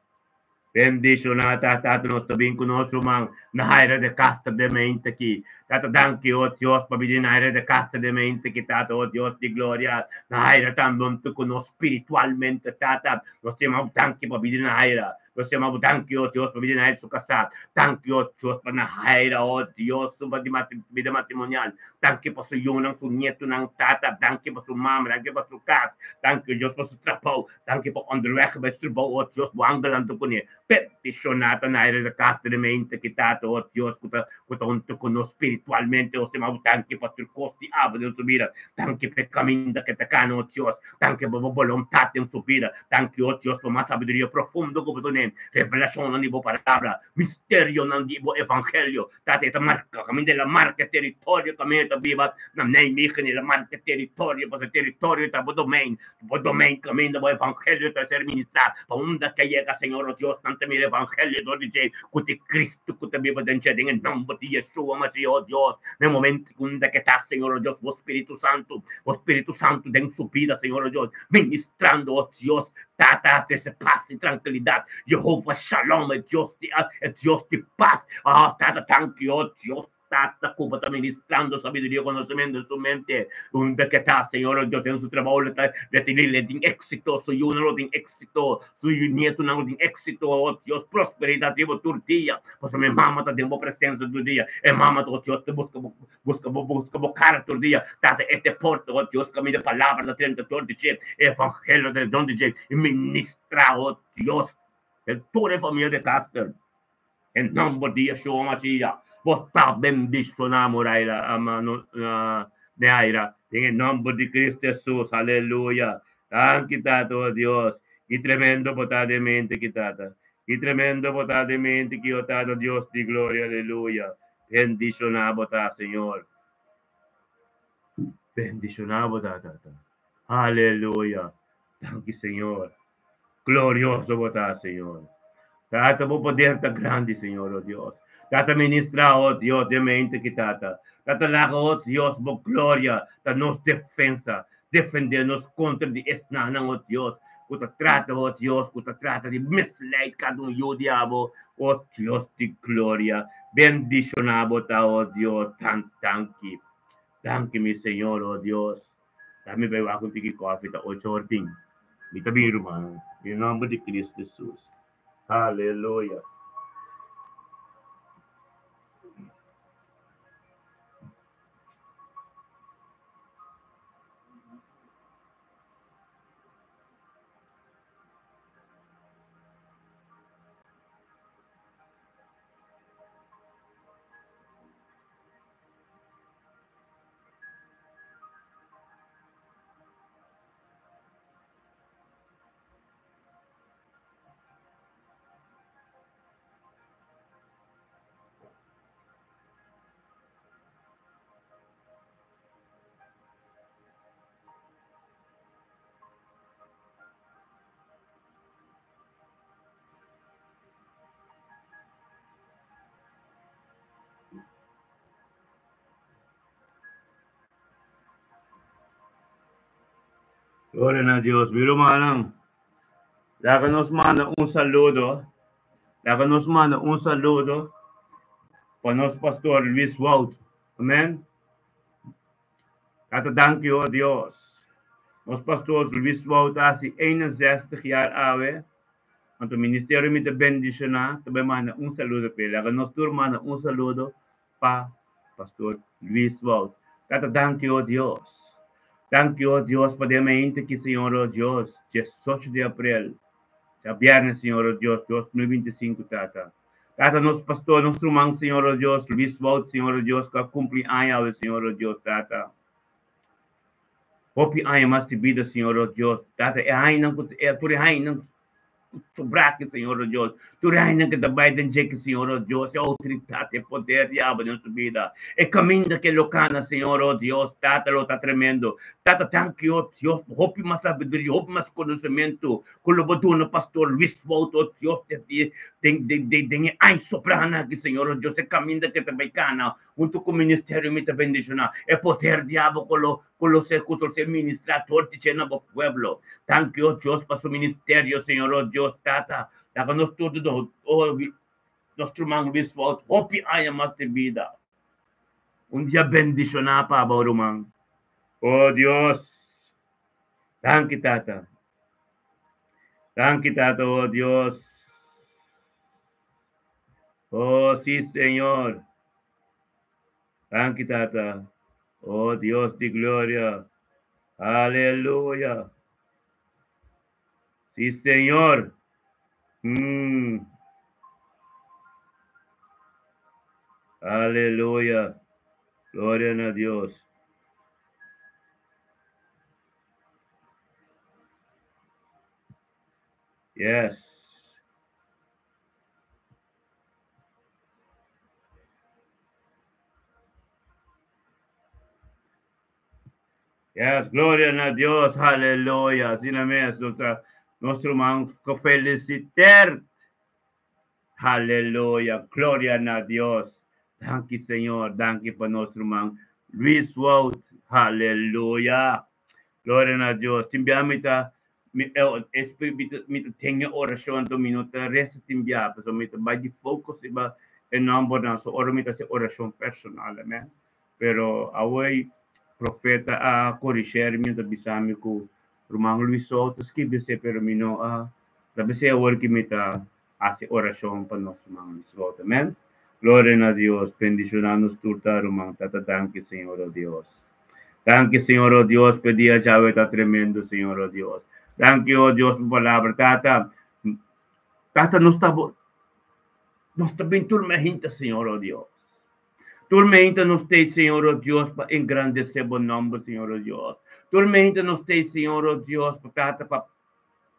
Bendishoná ta Tata nos ta bin ku nos ruman Nahaira de Castro de mente aki. Tata danki o Dios pa bini Nahaira de Castro de mente aki Tata o Dios di gloria. Nahaira tambe huntu ku nos spiritualmente Tata. Nos ta yama bo danki pa bini Nahaira. Nos ta yama bo danki o Dios pa bini Nahaira su kasá. Danki o Dios pa Nahaira o Dios su bida matrimonial. Danki pa su yunan su nietunan Tata. Danki pa su mama danki pa su kas. Danki o Dios pa su trabou. Danki pa onderweg bai strubou, o Dios, bo angelnan ta kuné. Bendishoná ta Naira de Castro de mente ki Tata, o Dios, ku ta ku ta huntu ku nos spiritualmente, o Señor, danki pa tur kos di abo den su bida. Danki pa e kaminda ke ta kana, o Dios. Danki pa bo boluntat den su bida. Danki, o Dios, pa mas sabiduria profundo ku bo dun'é. kuné, revelashonnan di bo palabra, misterionan di bo evangelio. Tata, e ta marka kaminda el a marka e teritorio kaminda e ta biba na Nijmegen, el a marka e teritorio, pasobra e teritorio ta bo domein, bo domein kaminda bo evangelio ta ser ministrá. Pa unda ke yega, Señor, o Dios, nan ta mira evangelio dor di dje, ku ta e Cristo ku ta biba den dje, den e nomber di Yeshua Mashiach, o Dios, na e momento ku unda ke ta, Señor, o Dios, bo Spiritu Santu, bo Spiritu Santu den su bida, Señor, o Dios, ministrando, o Dios, Tata, trese pas i trankilidat. Jehova Shalom, e Dios di, e Dios di pas. Oh, Tata, danki, oh Dios, Tata, ku bo ta ministrando sabiduria i konosementu den su mente. Unda ke ta, Señor, oh Dios, den su trabou lo ta, lo tin, lo tin éksito, su yunan lo tin éksito, su nietunan lo tin éksito, oh Dios, prosperidat riba tur dia, pasobra mi mama ta den bo presensia tur dia, e mama ta, oh Dios, ta buska bo. Buska bo, buska bo kara tur dia. Tata e te porta, oh Dios, kaminda e palabra ta drenta dor di dje, e evangelio ta drenta dor di dje, i ministra, oh Dios, den tur e famia de Caster. En nomber di Yeshua Mashiach, bo ta bendishoná, Moraira, ama, Neaira, den e nomber di Cristo Jesus, aleluya. Danki, Tata, oh Dios, ki tremendo bo ta den mente ki, Tata. Ki tremendo bo ta den mente ki, oh Tata Dios di gloria, aleluya. Bendishoná bo ta, Señor. Bendishoná bo ta, Tata. Aleluya. Danki, Señor. Glorioso bo ta, Señor. Tata, bo poder ta grandi, Señor, oh Dios. Tata, ministra, oh Dios, den mente ki, Tata. Tata, laga, oh Dios, bo gloria ta nos defensa. Defendé nos kontra di esnanan, oh Dios, ku ta trata, oh Dios, ku ta trata di misleid kada un yu di abo, oh Dios di gloria. Bendishoná bo ta, oh Dios. Tan danki. Danki, mi Señor, oh Dios. Ta mi bai wak un tiki kòfi, ta ocho or tin. Mi ta bin, rumannan, den nòmber di Cristo Jesus. Aleluya. Gloria na Dios. Mi rumannan, laga nos manda un saludo. Laga nos manda un saludo pa nos pastor Luis Wout. Amen. Tata danki o Dios. Nos pastor Luis Wout a hasi 61 jaar awe. Anto ministerio mi ta bendiciona, ta bai manda un saludo p'e. Laga nos tur manda un saludo pa pastor Luis Wout. Tata danki o Dios. Danki o Dios pa den mainta ki Señor o Dios, 18 di april. Djabièrnè Señor o Dios, 2025 Tata. Tata nos pastor, nos ruman Señor o Dios, Luis Wout Señor o Dios ku a kumpli aña awe Señor o Dios Tata. Hopi aña mas di bida Señor o Dios Tata e añanan ku tur e añanan Sobrá ki Señor o Dios. Tur aña ki ta bai den dje ki Señor o Dios, e outoridat, e poder di abo den su bida. E kaminda ke lo kana, Señor o Dios, Tata, lo ta tremendo. Tata, danki o Dios pa hopi mas sabiduria, hopi mas konosementu ku lo bo duna Pastor Luis Wout, o Dios, den den e aña sobrá aki, Señor o Dios, e kaminda ke ta bai kana huntu ku ministerio mi ta bendishoná. E poder di abo ku lo Ku lo ser ku lo ser ministrá tur di dje na bo pueblo. Danki, o Dios, pa su ministerio, Señor, o Dios, Tata. Laga nos tur duna, o nos ruman Luis Wout hopi aña mas di bida. Un dia bendishoná pa bo, ruman. O Dios. Danki, Tata. Danki, Tata, o Dios. O, sí, Señor. Danki Tata. Oh Dios di gloria. Aleluya. Sí, Señor. Aleluya. Gloria na Dios. Yes. Yes, gloria na Dios, haleluya. Asina mes, nos ta nos ruman gefeliciteerd. Haleluya, gloria na Dios. Danki Señor, danki pa nos ruman Luis Wout. Haleluya. Gloria na Dios. Tin bia mi ta mi mi ta ten e orashon anto mi no ta resa tin bia pasobra mi ta bai di focus riba e nombernan so ora mi ta hasi orashon personal amen. Pero awor profeta a corriger mi ta bisa mi cu ruman Luis Soto ta skibi esey pero mi no a ta pesey awor ki mi ta haci oracion pa nos ruman Luis Soto. Amen. Gloria na Dios. Bendiciona nos tur ta ruman tata danki Señor oh Dios. Danki Señor oh Dios pa e dia djawe ta tremendo Señor oh Dios. Danki oh Dios pa palabra tata. Tata nos ta nos ta bin tur mehinta Señor oh Dios. Tur meinta nos t'ei, Señor, o Dios, pa engrandesé bo nòmber, Señor, o Dios. Tur meinta nos t'ei, Señor, o Dios, pa Tata, pa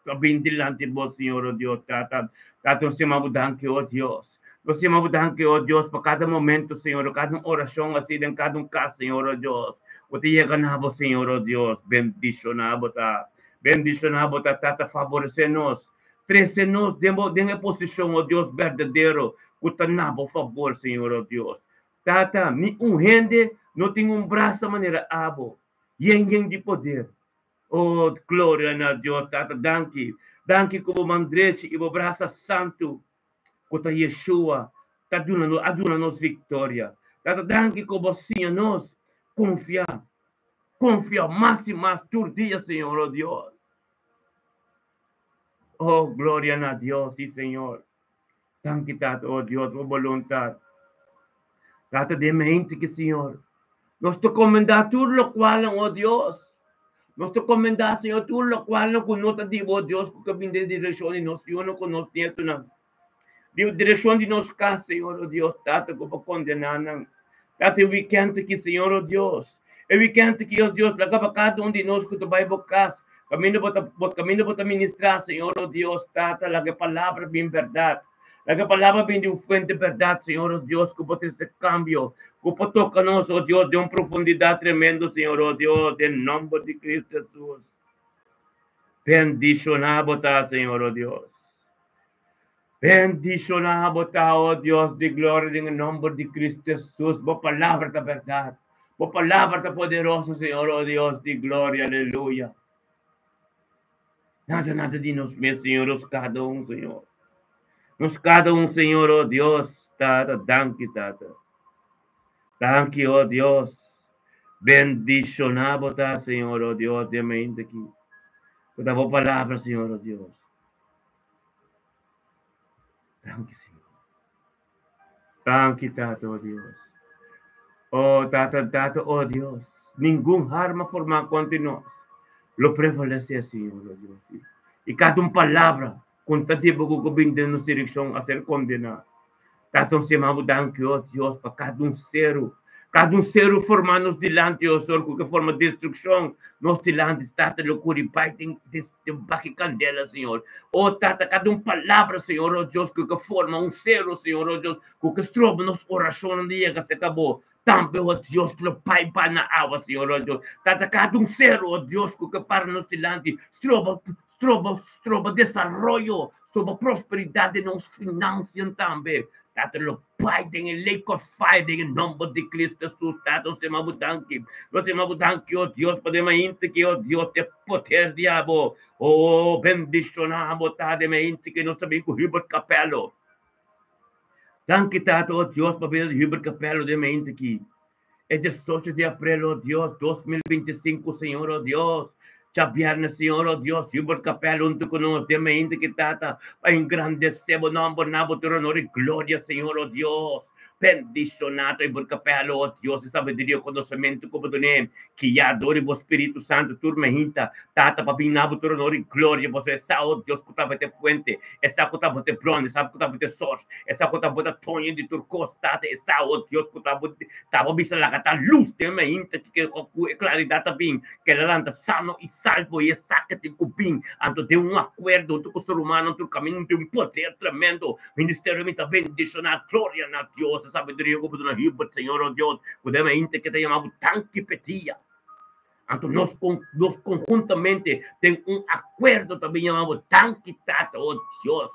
pa bin dilanti bo, Señor, o Dios, Tata. Tata, nos yama bo danki, o Dios. Nos yama bo danki, o Dios, pa kada momento, Señor, o kada un orashon así den kada un kas, Señor, o Dios, ku ta yega na bo, Señor, o Dios. Bendishoná bo ta. Bendishoná bo ta, Tata, faboresé nos. Trese nos den bo den e posishon, o Dios berdadero, ku ta na bo fabor, Señor, o Dios. Tata, ni un hende no tin un brasa manera abo, yen yen di poder. O, gloria na Dios, Tata, danki. Danki ku bo man drechi i bo brasa santu, ku ta Yeshua, ta duna nos, a duna nos viktoria. Tata, danki ku bo siña nos konfia, konfia mas i mas tur dia, Señor, o Dios. Oh, gloria na Dios, sí, Señor. Danki, Tata, oh Dios, bo voluntad. Tata, den mente ki, Señor, nos ta komendá tur lokualnan, oh Dios. Nos ta komendá, Señor, tur lokualnan ku no ta di bo, Dios, ku ka bin den direkshon di nos yunan ku nos nietunan. Di direkshon di nos kas, Señor, oh Dios, Tata, ku bo kondená nan. Tata, e wikènt aki, Señor, oh Dios, e wikènt aki, oh Dios, laga pa kada un di nos ku ta bai bo kas, kaminda bo ta, bo, kaminda bo ta ministrá, Señor, oh Dios, Tata, laga e palabra bin bèrdat. Laga e palabra bin di un fuente bèrdat, Señor, oh Dios, ku por trese kambio, ku por toka nos, oh Dios, den un profundidat tremendo, Señor, oh Dios, den nòmber di Cristo Jesus. Bendishoná bo ta, Señor, oh Dios. Bendishoná bo ta, o Dios di gloria, den e nomber di Cristo Jesus. Bo palabra ta berdad. Bo palabra ta poderoso, Señor, o Dios di gloria. Aleluya. Nada, nada di nos mes, Señor, nos kada un, Señor. Nos kada un, Señor, o Dios, Tata, danki, Tata. Danki, o Dios. Bendishoná bo ta, Señor, o Dios, den mente aki. Ku ta bo palabra, Señor, o Dios. Danki, Señor. Danki, Tata, oh Dios. Oh, Tata, Tata, oh Dios. Ningun arma formá kontra nos lo prevalesé, Señor, oh Dios. I kada un palabra ku ta di bo ku bin den nos direkshon a ser kondená. Tata, nos yama bo danki, oh Dios, pa kada un seru Kada un seru formá nos dilanti, o Señor, ku ke forma destrukshon nos dilanti, Tata, lo kuri bai den den baki kandela, Señor. O Tata, kada un palabra, Señor, o Dios, ku ke forma un seru, Señor, o Dios, ku ke stroba nos orashonnan di yega serka Bo, tambe, o Dios, lo bai ba na awa, Señor, o Dios. Tata, kada un seru, o Dios, ku ke para nos dilanti, stroba, stroba, stroba desaroyo, stroba prosperidat den nos finansian tambe. Tata, lo Bai den e lake of fire den e nomber di Cristo Jesus. Tata, nos yama bo danki. Nos yama bo danki, oh Dios, pa den mainti ki, oh Dios, e poder di abo. Oh, bendiciona bo, Tata, den mainti ki nos ta bin cu Hubert Capello. Danki, Tata, oh Dios, pa bida di Hubert Capello den mainti ki. E 18 di aprel, oh Dios, 2025, Señor, oh Dios. Djabièrnè, Señor, oh Dios, Hubert Capel huntu ku nos den mainta ki Tata pa engrandesé bo nòmber na bo tur honor i gloria, Señor, oh Dios. Bendishoná ta Hubert Capel, oh Dios, e sabiduria i konosementu ku bo dun'é. Guiá dor di bo Spiritu Santu tur mainta, Tata, pa bin na bo tur honor i gloria. Pasobra e sa, oh Dios, ku ta bo ta e fuente, e sa ku ta bo ta e bron, e sa ku ta bo ta e source. Esa ku ta bo ta toño di tur kos, Tata, esa, o Dios, ku ta bo ta bo bisa laga ta lus den mainta ki ku e klaridat ta bin, ke la lanta sano i salvo i esaki tin ku bin anto den un akuerdo huntu ku ser humano tur kaminda tin un poder tremendo. Ministerio mi ta bendishoná, gloria na Dios, e sabiduria ku bo duna Hubert, Señor, o Dios, ku den mainta ke ta yama bo tanki p'e dia. Anto nos nos konhuntamente den un akuerdo ta bin yama bo danki Tata, o Dios,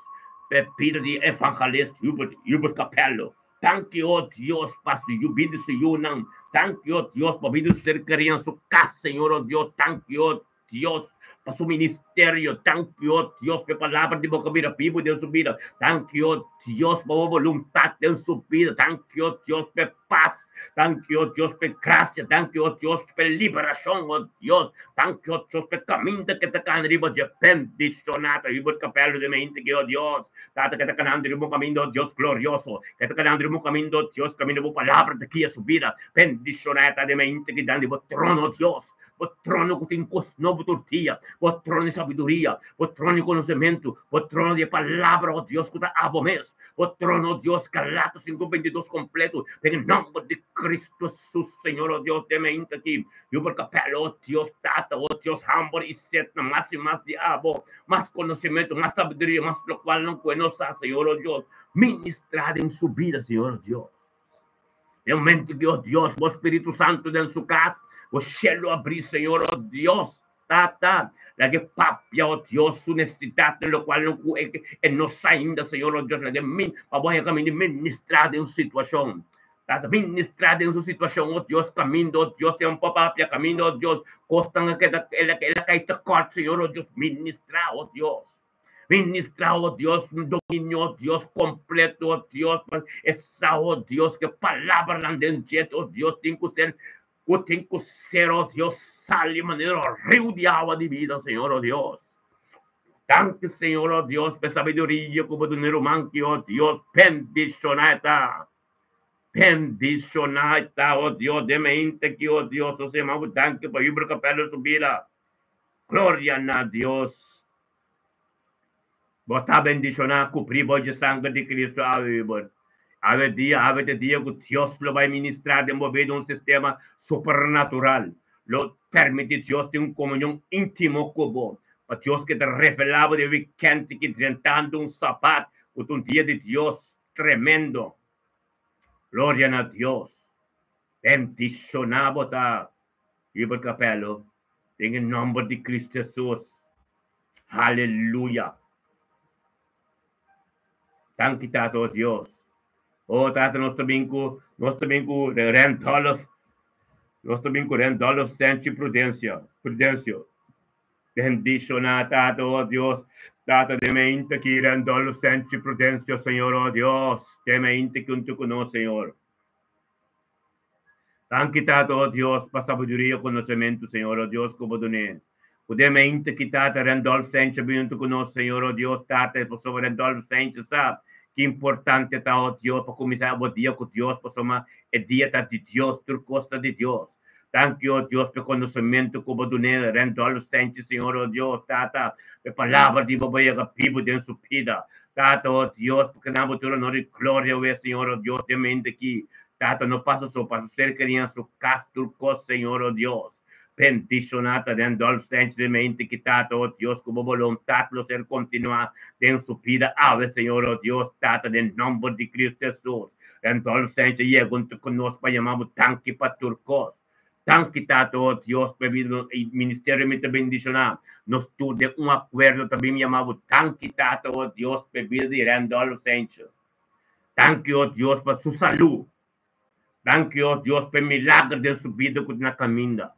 p'e bida di evangelist Hubert, Hubert Capello. Danki, o Dios, pa su yu, bida di su yunan. Danki, o Dios, pa bida di su ser kerí na su kas, Señor, o Dios. Danki, o Dios, pa su ministerio. Danki, o Dios, pa e palabra di bo ku a bira bibu den su bida. Danki, o Dios, pa bo boluntat den su bida. Danki, o Dios, pa e pas. Danki, o Dios, pa e grasia. Danki, o Dios, pa e liberashon, o Dios. Danki, o Dios, pa e kaminda ku ta kana riba dje. Bendishoná ta Hubert Capello den mente ki, o Dios. Tata, ku ta kanando riba un kaminda, o Dios glorioso. Ku ta kanando riba un kaminda, o Dios, kaminda bo palabra ta guia su bida. Bendishoná ta den mente ki dan di bo trono, o Dios. Bo trono ku tin kos nobo tur dia, bo trono di sabiduria, bo trono di konosementu, bo trono di e palabra, o Dios, ku ta abo mes, bo trono, o Dios, Galatas sinku beintidos kompletu, den e nòmber di Kristu Hesus, Señor, o Dios, den mainta aki, yu por kapèl, o Dios Tata, o Dios, hamber i set na mas i mas di abo, mas konosementu, mas sabiduria, mas lokualnan ku e no sa, Señor, o Dios, ministrá den su bida, Señor, o Dios. Den momento ki, oh Dios, bo Spiritu Santu den su kas, bo shelu abrí, Señor, oh Dios, Tata, laga e papia, oh Dios, su nesesidat den lokual no ku e e no sa ainda, Señor, oh Dios, laga e min pa bo haña kaminda di ministrá den su situashon. Tata, ministrá den su situashon, oh Dios, kaminda, oh Dios, e un pa papia, kaminda, oh Dios, kosnan a keda, el a el a kai tekòrt, Señor, oh Dios, ministrá, oh Dios. Ministra, oh Dios, dominio, oh Dios, completo, oh Dios, pa e sa, oh Dios, ke palabranan den dje, oh Dios, tin ku ser, ku tin ku ser, oh Dios, sali manera riu di awa di bida, Señor, oh Dios. Danki, Señor, oh Dios, pa e sabiduria ku bo duna e ruman ki, oh Dios, bendishoná e ta. Bendishoná e ta, oh Dios, den mente ki, oh Dios, nos yama bo danki pa Hubert Capello su bida. Gloria na Dios. Bo ta bendishoná ku pribo dje sanger di Cristo awe Hubert. Awe dia, awe ta dia ku Dios lo bai ministrá den bo bida un sistema supernatural. Lo permití Dios tin un komunion íntimo ku bo. Pa Dios ke ta revelá bo den wikènt ki drentando un sabat ku ta un dia di Dios tremendo. Gloria na Dios. Bendishoná bo ta, Hubert Capello, den e nòmber di Cristo Jesus. Haleluya! Danki Tata, oh Dios. Oh Tata, nos ta bin ku, nos ta bin ku Randolph, nos ta bin ku Randolph Sanchi Prudencia, Prudencio. Bendiciona Tata, oh Dios. Tata, den mente ki Randolph Sanchi Prudencio, Señor, oh Dios. Den mente ki untu ku nos, Señor. Danki Tata, oh Dios, pa sabiduria i konosementu, Señor, oh Dios, ku bo dun'é. Ku den mente ki Tata Randolph Sanchez bin huntu ku nos, Señor, oh Dios, Tata, pasobra Randolph Sanchez sa ki importante ta, oh Dios, pa kuminsá bo dia ku Dios, pasobra e dia ta di Dios, tur kos ta di Dios. Danki, oh Dios, pa e konosementu ku bo dun'é, Randolph Sanchez, Señor, oh Dios, Tata, pa e palabra di bo bo yega bibu den su bida. Tata, oh Dios, pa keda bo tur honor i gloria, wes, Señor, oh Dios, den mente ki Tata no pasa so pa su ser keria su cas tur cos Señor oh Dios bendiciona ta Randolph Sanchez den mente ki Tata oh Dios cu bo boluntad lo ser continua den su bida awe Señor oh Dios Tata den nomber di Cristo Jesus Randolph Sanchez yega hunto cu nos pa yama bo danki pa tur cos danki Tata oh Dios pa e bida y ministerio mi ta bendiciona nos tur den un acuerdo ta bin yama bo danki Tata oh Dios pa e bida di Randolph Sanchez. Danki, oh Dios, pa su salú. Danki, oh Dios, pa e milager den su bida ku ta na kaminda.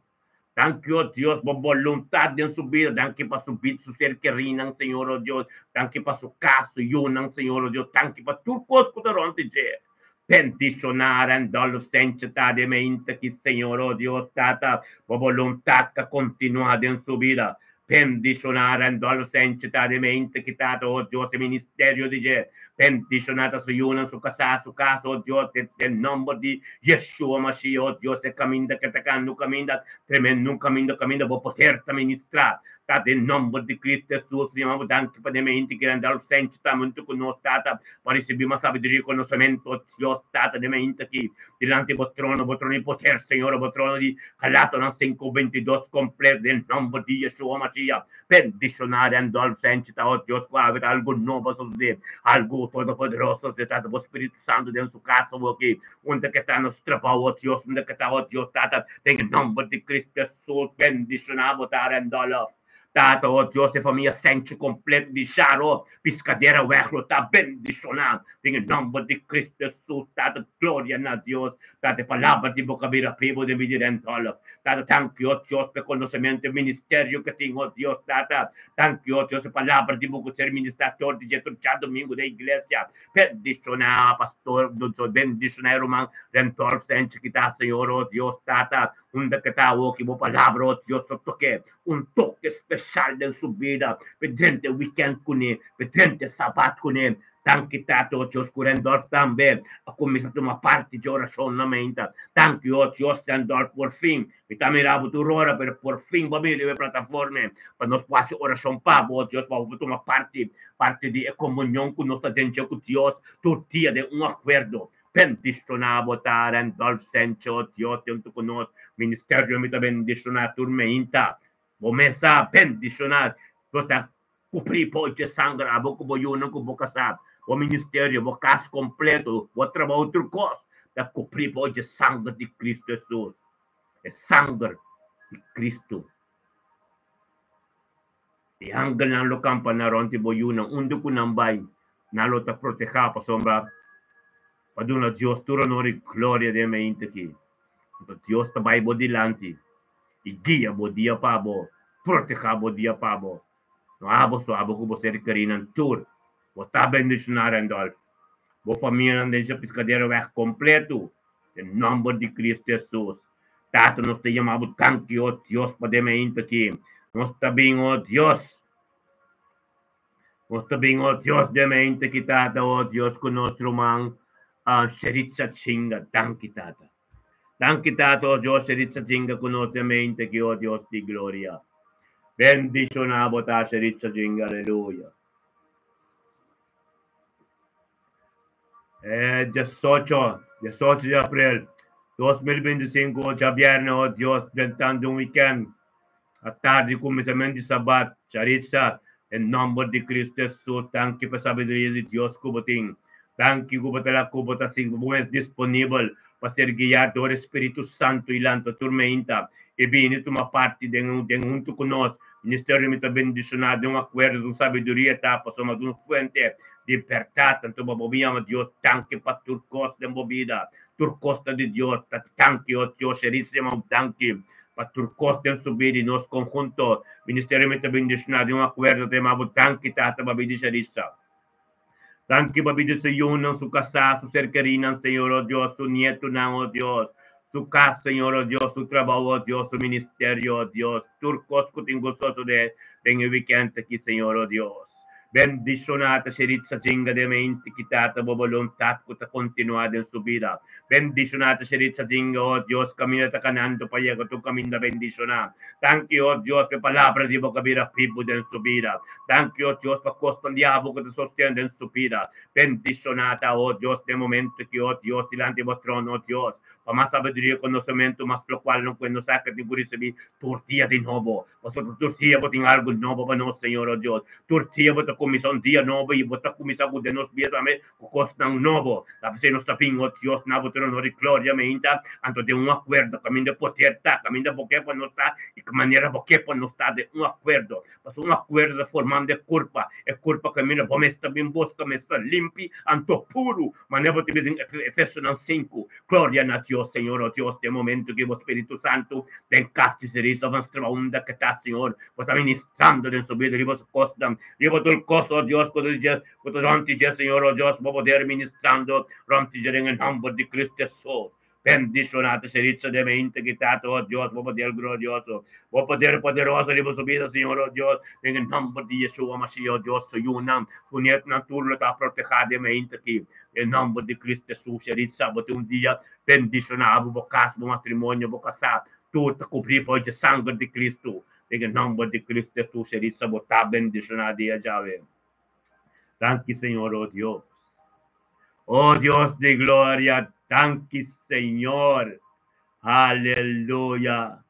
Danki, oh Dios, pa boluntat den su bida. Danki pa su bida, su ser kerinan, Señor, oh Dios. Danki pa su kas, su yunan, Señor, oh Dios. Danki pa tur kos ku ta rònt di dje. Bendishoná Randolph Senche ta den meinta ki, Señor, oh Dios, Tata, bo boluntat ta kontinuá den su bida. Bendishoná Randolph Senche ta den mente ki Tata, oh Dios, e ministerio di dje. Bendishoná ta su yunan, su kasá, su kas, oh Dios, den den nomber di Yeshua Mashiach, oh Dios, e kaminda ke ta kanda un kaminda tremendo, un kaminda kaminda bo poder ta ministrá. Ta den nomber di Cristo Jesus, Señor, bo danki pa den mente ki Randolph Senche ta huntu ku nos, Tata, pa risibí mas sabiduria i konosementu, oh Dios, Tata, den mente aki, dilanti bo trono, bo trono di poder, Señor, bo trono di Galatonan 5, 22 kompleto, den nomber di Yeshua Mashiach. Mashiach. Bendishoná Randolph Sánchez ta, oh Dios, ku awe ta algu nobo a sosodé, algu todopoderoso a sosodé, Tata, bo Spiritu Santu den su kas awoki, unda ke ta na su trabou, oh Dios, unda ke ta, oh Dios, Tata, den e nòmber di Cristo Hesus, bendishoná bo ta, Randolph. Tata, oh Dios, e famia Sancho kompleto di Sharo, Piscadera Weg lo ta bendishoná den e nòmber di Cristo Hesus, Tata, gloria na Dios, Tata, e palabra di bo ka bira bibu den bida di Randolph. Tata, danki, oh Dios, pa e konosementu e ministerio ke tin, oh Dios, Tata, danki, oh Dios, e palabra di bo ku ser ministrador di dje tur djadumingu den iglesia. Bendishoná, pastor, bendishoná e ruman Randolph Sancho ki ta, Señor, oh Dios, Tata, Unda ke ta awoki bo palabra, oh Dios, ta tok'é un toke speshal den su bida p'e drenta e wikènt kuné, p'e drenta e sabat kuné. Danki, Tata, oh Dios, ku Randolph tambe a kuminsá tuma parti dje orashonnan meinta. Danki, oh Dios, Randolph, por fin mi ta mira bo tur ora, pero por fin bo a bini riba e plataforma pa nos por hasi orashon pa bo, oh Dios, pa bo por tuma parti, parti di e komunion ku nos ta den dje ku Dios tur dia den un akuerdo. Bendishoná bo ta Randolph Sancho, Dios huntu ku nos. Ministerio mi ta bendishoná tur meinta. Bo mes sa bendishoná. Bo ta kubrí bo dje sanger abo ku bo yunan ku bo kasá. Bo ministerio, bo kas kompleto, bo trabou tur kos ta kubrí bo dje sanger di Kristu Hesus. E sanger di Kristu. E angelnan lo kampa na rònt di bo yunan unda ku nan bai, nan lo ta protehá pasobra pa duna Dios tur onor i gloria den mainta aki. Anto Dios ta bai bo dilanti i guia bo dia pa bo, protehá bo dia pa bo. No abo so, abo ku bo ser kerínan tur. Bo ta bendishoná, Randolph. Bo famianan den Piscaderoweg kompletu, den nòmber di Kristu Hesus. Tata, nos ta yama bo danki, o Dios, pa den mainta aki. Nos ta bin, o Dios. Nos ta bin, o Dios, den mainta aki, Tata, o Dios, ku nos ruman uh, Sheritza Chinga. Danki, Tata. Danki, Tata, o Dios, Sheritza Chinga, ku nos den mainta aki, o Dios di gloria. Bendishoná bo ta, Sheritza Chinga, aleluya. Eh, 18, 18 di aprel 2025, djabièrnè, o Dios, drentando un wikènt, atardi kuminsamentu di sabat, Charitza, den nòmber di Kristu Hesus, danki pa e sabiduria di Dios ku bo tin. Danki ku bo ta la ku bo ta sinti bo mes disponibel pa ser guiá dor e Spiritu Santu i lanta tur meinta i bini tuma parti den den huntu ku nos. Ministerio mi ta bendishoná den un akuerdo di un sabiduria ta pasobra di un fuente di bèrdat. Anto bo bo yama Dios danki pa tur kos den bo bida. Tur kos ta di Dios. Ta danki, o Dios. Sheritz yama bo danki pa tur kos den su bida i nos konhunto. Ministerio mi ta bendishoná den un akuerdo ta yama bo danki, Tata, pa bida di Sheritza. Danki pa bida su yunan, su kasá, su ser kerinan, Señor, o Dios, su nietunan, o Dios, su kas, Señor, o Dios, su trabou, o Dios, su ministerio, o Dios, tur kos ku tin ku sosodé den e wikènt aki, Señor, o Dios. Bendishoná ta Sheritza Jinga den mente ki Tata bo boluntat ku ta kontinuá den su bida. Bendishoná ta Sheritza Jinga, o Dios, kaminda ta kanando pa yega tur kaminda bendishoná. Danki, o Dios, pa e palabra di bo ku a bira bibu den su bida. Danki, o Dios, pa kosnan di abo ku ta sosten den su bida. Bendishoná ta, o Dios, den momento ki, o Dios, dilanti bo trono, o Dios, pa mas sabiduria i konosementu, mas lokual no ku e nos a ke tin ku risibí tur dia di nobo. Pasobra tur dia bo tin algu nobo pa nos, Señor, o Dios. Tur dia bo ta kuminsá un dia nobo i bo ta kuminsá ku den nos bida tambe ku kosnan nobo. Ta p'esei nos ta bin, o Dios, na bo trono di gloria meinta, anto den un akuerdo kaminda poder ta, kaminda bo ke pa nos ta i ki manera bo ke pa nos ta den un akuerdo. Pasobra un akuerdo ta formando e kurpa, e kurpa kaminda bo mes ta bin buska mes ta limpi anto puru, manera bo ta bisa den Efesonan sinku. Gloria na Dios, Señor, o Dios, den momento ki bo Spiritu Santu den kas di Serisa van straba unda ke ta, Señor, bo ta ministrando den su bida riba su kosnan, riba tur kos, o Dios, ku ta dje, ku ta rònt di dje, Señor, o Dios, bo poder ministrando rònt di dje den e nòmber di Cristo Hesus. Bendishoná ta Serisa den e integritat, o Dios, bo poder glorioso, bo poder poderoso riba su bida, Señor, o Dios, den e nòmber di Yeshua Mashiach, o Dios, su yunan, su nietnan, tur lo ta protehá den e integri. Den nòmber di Cristo Hesus, Sheritza, bo tin un dia bendishoná, abo, bo kas, bo matrimonio, bo kasá, tur ta kubrí pa dje sanger di Cristo. Den e nòmber di Cristo Hesus, Sheritza, bo ta bendishoná dia djawe. Danki, Señor, o Dios. O Dios di gloria, danki, Señor. Aleluya.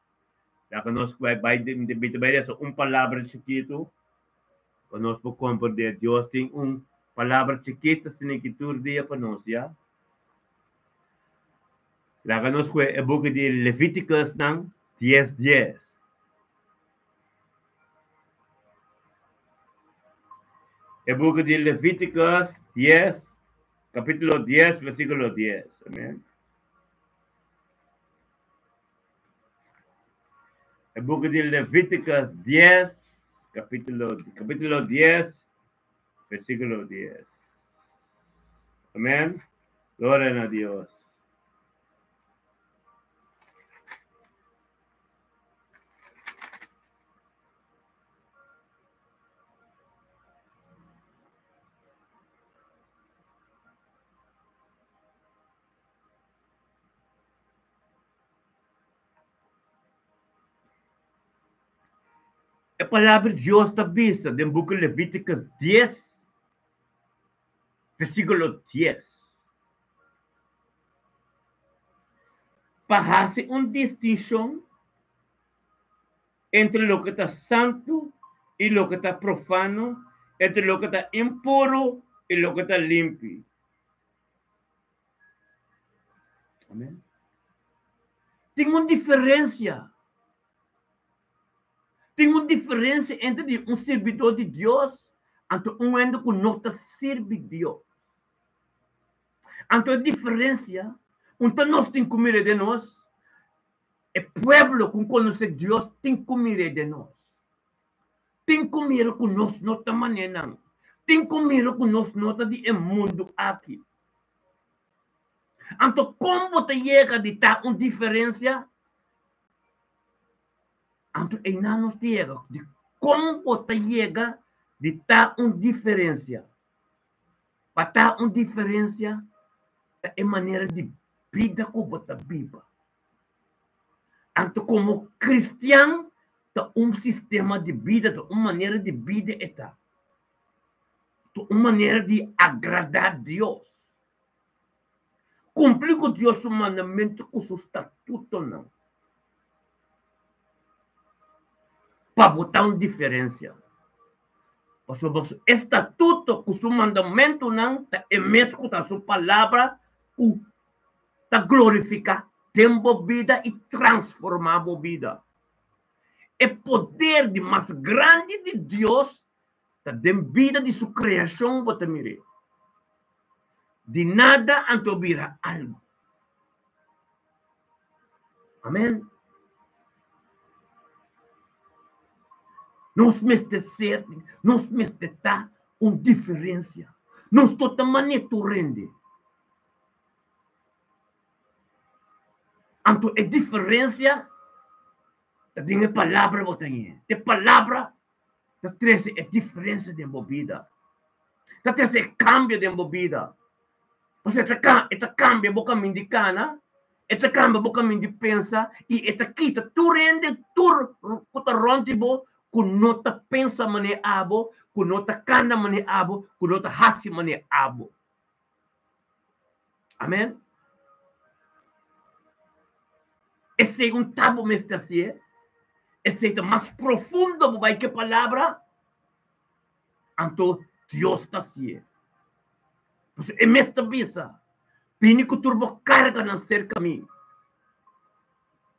Laga nos bai bai bai lesa un palabra chikitu pa nos por komprendé. Dios tin un palabra chikitu asina ki tur dia pa nos, ya. Laga nos kue e buki di Levítikusnan dies dies. E buki di Levítikus dies, kapítulo dies, versíkulo dies. Amèn. E buki di Levítikus dies, kapítulo, kapítulo dies, versíkulo dies. Amèn. Gloria na Dios. E palabra di Dios ta bisa den buki Levíticus dies, versíkulo dies, Pa hasi un distinshon entre loke ta santu i loke ta profano, entre loke ta impuru i loke ta limpi. Amen. Tin un diferensia. Tin un diferensia entre di un sirbidor di Dios anto un hende ku no ta sirbi Dios. Anto e diferensia, un ta nos tin ku mira den nos, e pueblo ku konosé Dios tin ku mira den nos. Tin ku mira ku nos no ta manera nan. Tin ku mira ku nos no ta di e mundu aki. Anto kon bo ta yega di ta un diferensia? Anto einan nos ta yega di kon bo ta yega di ta un diferensia. Pa ta un diferensia ta e manera di bida ku bo ta biba. Anto komo kristian ta un sistema di bida, ta un manera di bida e ta. Ta un manera di agradá Dios. Kumpli ku Dios su mandamentu ku su statutonan. Pa bo ta un diferensia. Pasobra su estatuto ku su mandamentunan ta e mes ku ta su palabra ku ta glorifiká den bo bida i transformá bo bida. E poder di mas grandi di Dios ta den bida di su kreashon bo ta mir'é. Di nada anto bira algu. Amen. Nos mester ser, nos mester ta un diferensia. Nos no ta manera tur hende. Anto e diferensia ta den e palabra bo ta ñe. E palabra ta trese e diferensia den bo bida. Ta trese e kambio den bo bida. Pasobra e ta e ta kambia bo kamin di kana, e ta kambia bo kamin di pensa i e ta kita tur hende tur ku ta rònt di bo ku no ta pensa manera abo, ku no ta kana manera abo, ku no ta hasi manera abo. Amen. Esei un ta bo mester hasié. Esei ta mas profundo bo bai ke palabra, anto Dios ta hasié. Pasobra e mes ta bisa, Bini ku tur bo karganan serka mi.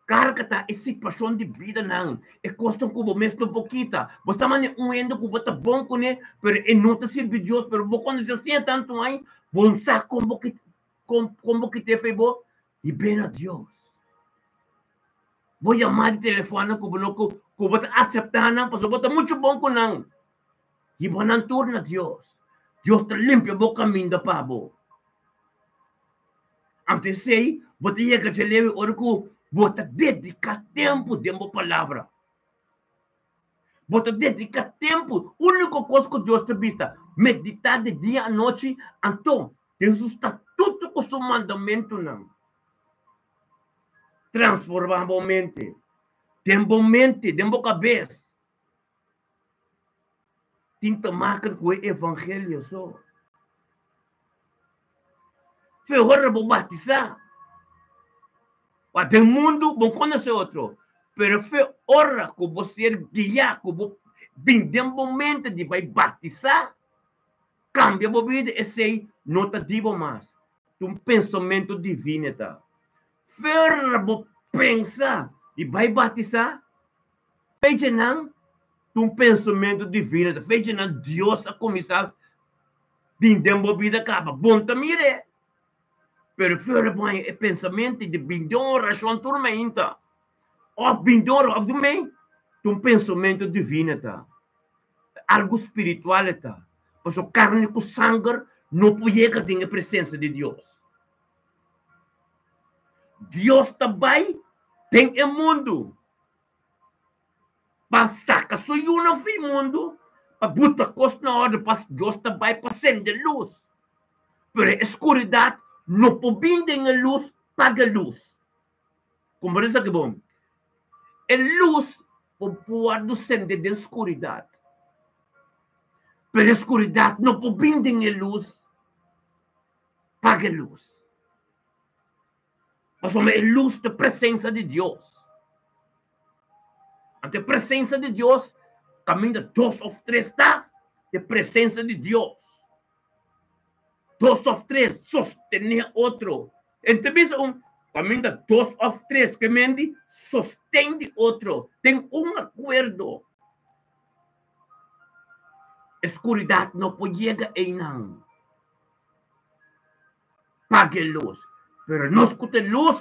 Karga ta e situashon di bidanan, e kosnan ku bo mes no por kita. Bo sa manera un hende ku bo ta bon kuné, pero e no ta sirbi Dios, pero bo konosé asina tantu aña, bo no sa kon bo kita kon kon bo kit'é for bo i bira na Dios. Bo yama di telefòn ku bo no ku ku bo ta aseptá nan pasobra bo ta muchu bon ku nan. Hiba nan tur na Dios. Dios ta limpia bo kaminda pa bo. Anto esei bo ta yega dje lewe ora ku bo ta dediká tempu den bo palabra. Bo ta dediká tempu. Úniko kos ku Dios ta bisa, meditá di dia anochi, anto den su statuto ku su mandamentunan. Transformá bo mente. Den bo mente, den bo kabes. Tin ta maker ku e evangelio so. Fe ora bo batisá. Pa den mundu bo konosé otro. Pero fe ora ku bo ser guiá, ku bo bin den bo mente di bai batisá, kambia bo bida, esei no ta di bo mas. Ta un pensamentu divino e ta. Fe ora bo pensa di bai batisá, fechanan ta un pensamentu divino, ta fechanan Dios a kuminsá bin den bo bida kaba. Bon ta mir'é. Pero fuera bo haña e pensamentu di bin den orashon tur mainta òf bin den orashon òf di mei, ta un pensamentu divino e ta. Ta algu spiritual e ta. Pasobra karni ku sanger no por yega den e presensia di Dios. Dios ta bai den e mundu pa saka su yunan fi mundu, pa buta kos na orde, pa Dios ta bai pa sende lus. Pero e skuridat no por bin den e lus, paga e lus. Komprende esaki bon? E lus por wòrdu sende den skuridat, pero e skuridat no por bin den e lus, paga e lus. Pasobra e lus ta presensa di Dios. Anto e presensa di Dios, kaminda dos òf tres ta, ta e presensa di Dios. Dos òf tres sostené otro. E ta bisa un, kaminda dos òf tres ke mendi sosten di otro den un akuerdo. E skuridat no por yega einan. Paga e lus. Pero nos ku ta e lus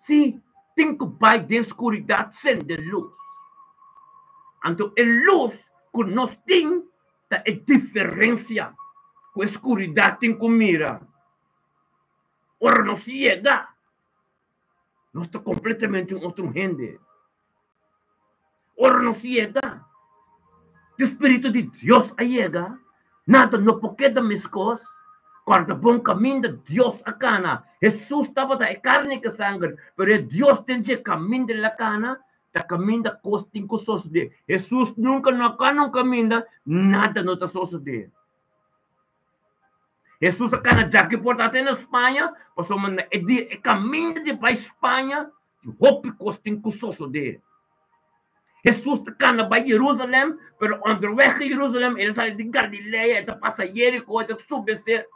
si tin ku bai den skuridat sende lus. Anto e lus ku nos tin ta e diferensia ku e skuridat tin ku mira. Ora nos yega, nos ta kompletamente un otro hende. Ora nos yega, di Spiritu di Dios a yega, nada no por keda meskos. Kòrda bon kaminda Dios a kana. Hesus tabata e karni ku e sanger, pero e Dios den dje kaminda el a kana ta kaminda kos tin ku sosodé. Hesus nunka no a kana un kaminda nada no ta sosodé. Hesus a kana djaki por ta te na Spaña, pasobra na e dia e kaminda di bai Spaña Hopi kos tin ku sosodé. Hesus ta kana bai Jerusalèm, pero onderweg di Jerusalèm el a sali di Galilea, e ta pasa Jeriko, e ta subi ser.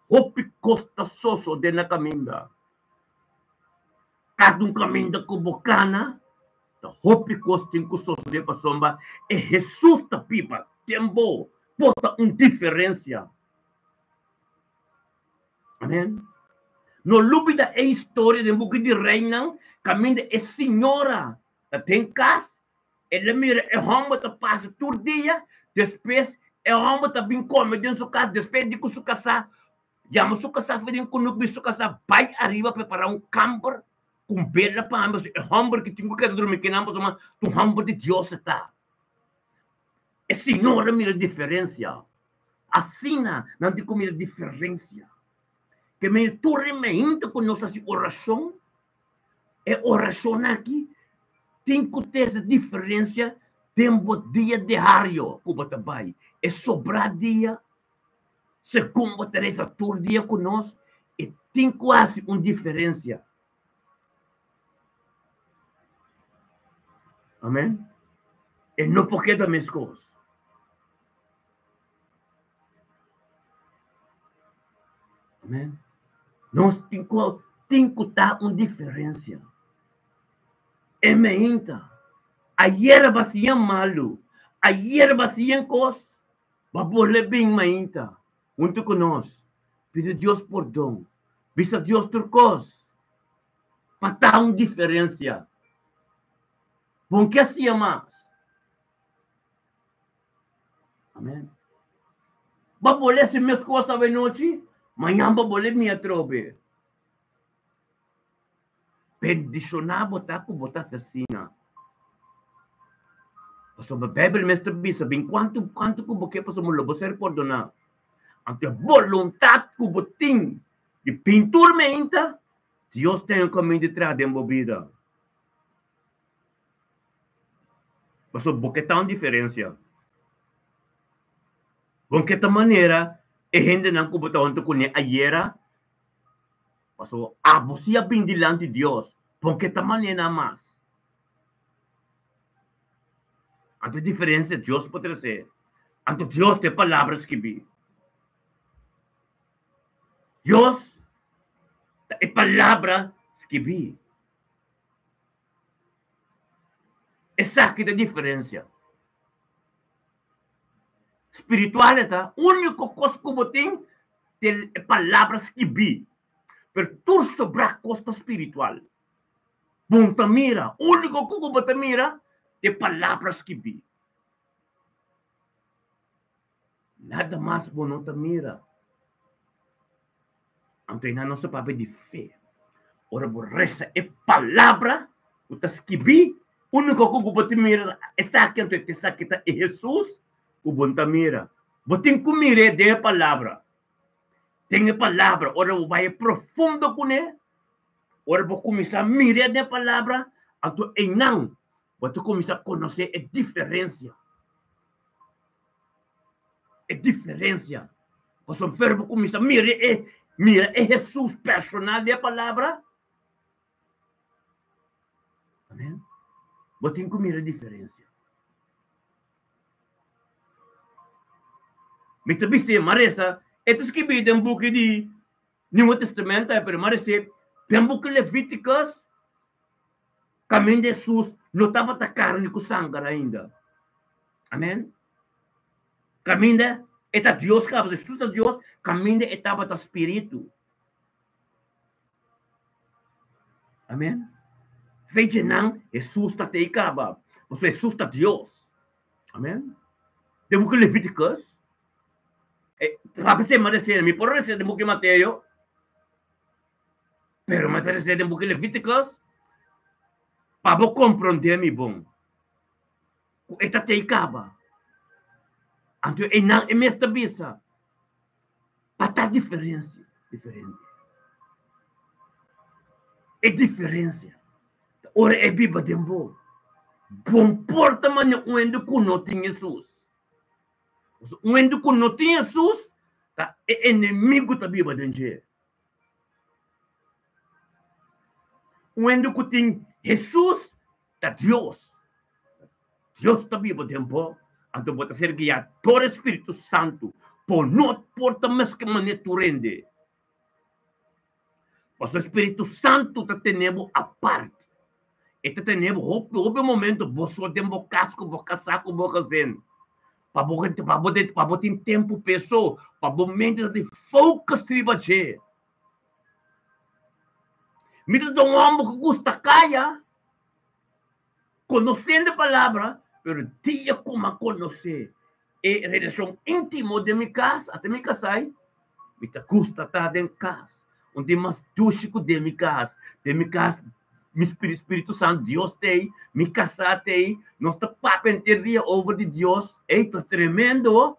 Hopi kos ta sosodé na kaminda. Kada un kaminda ku bo kana, ta hopi kos tin ku sosodé pasobra e Hesus ta biba den bo. Bo ta un diferensia. Amen. No lubida e historia den buki di Reinan kaminda e señora ta den kas, el a mira e hòmber ta pasa tur dia, despues e hòmber ta bin kome den su kas, despues di ku su kasá yama su kasá for den kunuku bin su kasá bai ariba prepará un kamber ku un bela pa mi, pasobra e hòmber ki tin ku keda drumi kinan pasobra ta un hòmber di Dios e ta. E señora mira diferensia. Asina nan tin ku mira diferensia. Ke mei tur e meinta ku nos hasi orashon, e orashon aki tin ku tese diferensia den bo dia diario ku bo ta bai. E sobrá dia, segun bo ta resa tur dia ku nos, e tin ku hasi un diferensia. Amen. E no por keda meskos. Amen. Nos tin ku tin ku ta un diferensia. E meinta. Ayer a siña malu, ayer a siña kos, ba bole bin mainta huntu ku nos. Pidi Dios pordon. Bisa Dios tur kos. Pa ta un diferensia. Bon ke siña mas. Amen. Bo por lesa e mes kos awenochi, mañan bo por lesa mi atrobe. Bendishoná bo ta ku bo ta asesina. Pasobra Beibel mes ta bisa, bin kuantu kuantu ku bo ke pasobra lo bo ser pordoná. Anto e boluntat ku bo tin di bin tur meinta, Dios ten e kaminda di traha den bo bida. Pasobra bo ke ta un diferensia. Bo ke ta manera e hendenan ku bo ta huntu kuné ayera, pasobra abo si a bin dilanti Dios, bo ke ta manera nan mas. Anto diferensia Dios por trese. Anto Dios ta e palabra skibí. Dios ta e palabra skibí. Esaki ta e diferensia. Spiritual e ta úniko kos ku bo tin ta e palabra skibí. Pero tur sobrá kos ta spiritual. Bon ta mira, úniko ku bo ta mira ta e palabra skibí. Nada mas bo no ta mira. Anto einan nos ta papia di fe. Ora bo resa e palabra ku ta skibí, úniko ku bo ta mira ta esaki, anto esaki ta e Hesus ku bo ta mira. Bo tin ku mir'é den e palabra. Den e palabra, ora bo bai profundo kuné, Ora bo kuminsá mira den e Palabra, anto einan bo ta kuminsá konosé e diferensia. E diferensia. Pasobra ora bo kuminsá mira e mira e Hesus personal den e Palabra, amen, bo tin ku mira e diferensia. Mi ta bis'é, Maresa, e ta skibí den buki di Nieuwe Testament ta pero marece den buki Leviticus caminda Jesus no tabata carni cu sanger ainda. Amen. Caminda e ta Dios caba, Jesus ta Dios, caminda e tabata spiritu. Amen. Fecha nan Jesus ta te caba, pasobra Jesus ta Dios. Amen. Den buki Leviticus Trape se ma resende, mi por resende den buki Mateo, pero mi ta resende den buki Leviticus pa bo komprondé mi bon ku e ta tei kaba. Anto einan e mes ta bisa pa ta diferensia, diferente. E diferensia ta ora e biba den bo. Bon por ta mane un hende ku no tin Hesus. Un hende ku no tin Hesus ta e enemigu ta biba den dje. Un hende ku tin Hesus ta Dios. Dios ta biba den bo, anto bo ta ser guiá dor e Spiritu Santu. Bo no por ta meske manera tur hende. Pasobra e Spiritu Santu ta tene bo apart. E ta tene bo hopi hopi momento bo so den bo kas ku bo kasá ku bo gezin. Pa bo pa bo pa bo tin tempu p'e so, pa bo mente ta tin focus riba dje. Mi ta un hòmber ku gusta kaya, konosendo e palabra, pero dia ku mi a konosé e relashon íntimo den mi kas, ata mi kasai, Mi ta gusta ta den kas. Un tin mas dushi ku den mi kas. Den mi kas mi Spiritu Santu, Dios t'ei, mi kasá t'ei, nos ta papia henter dia over di Dios. Ei, ta tremendo!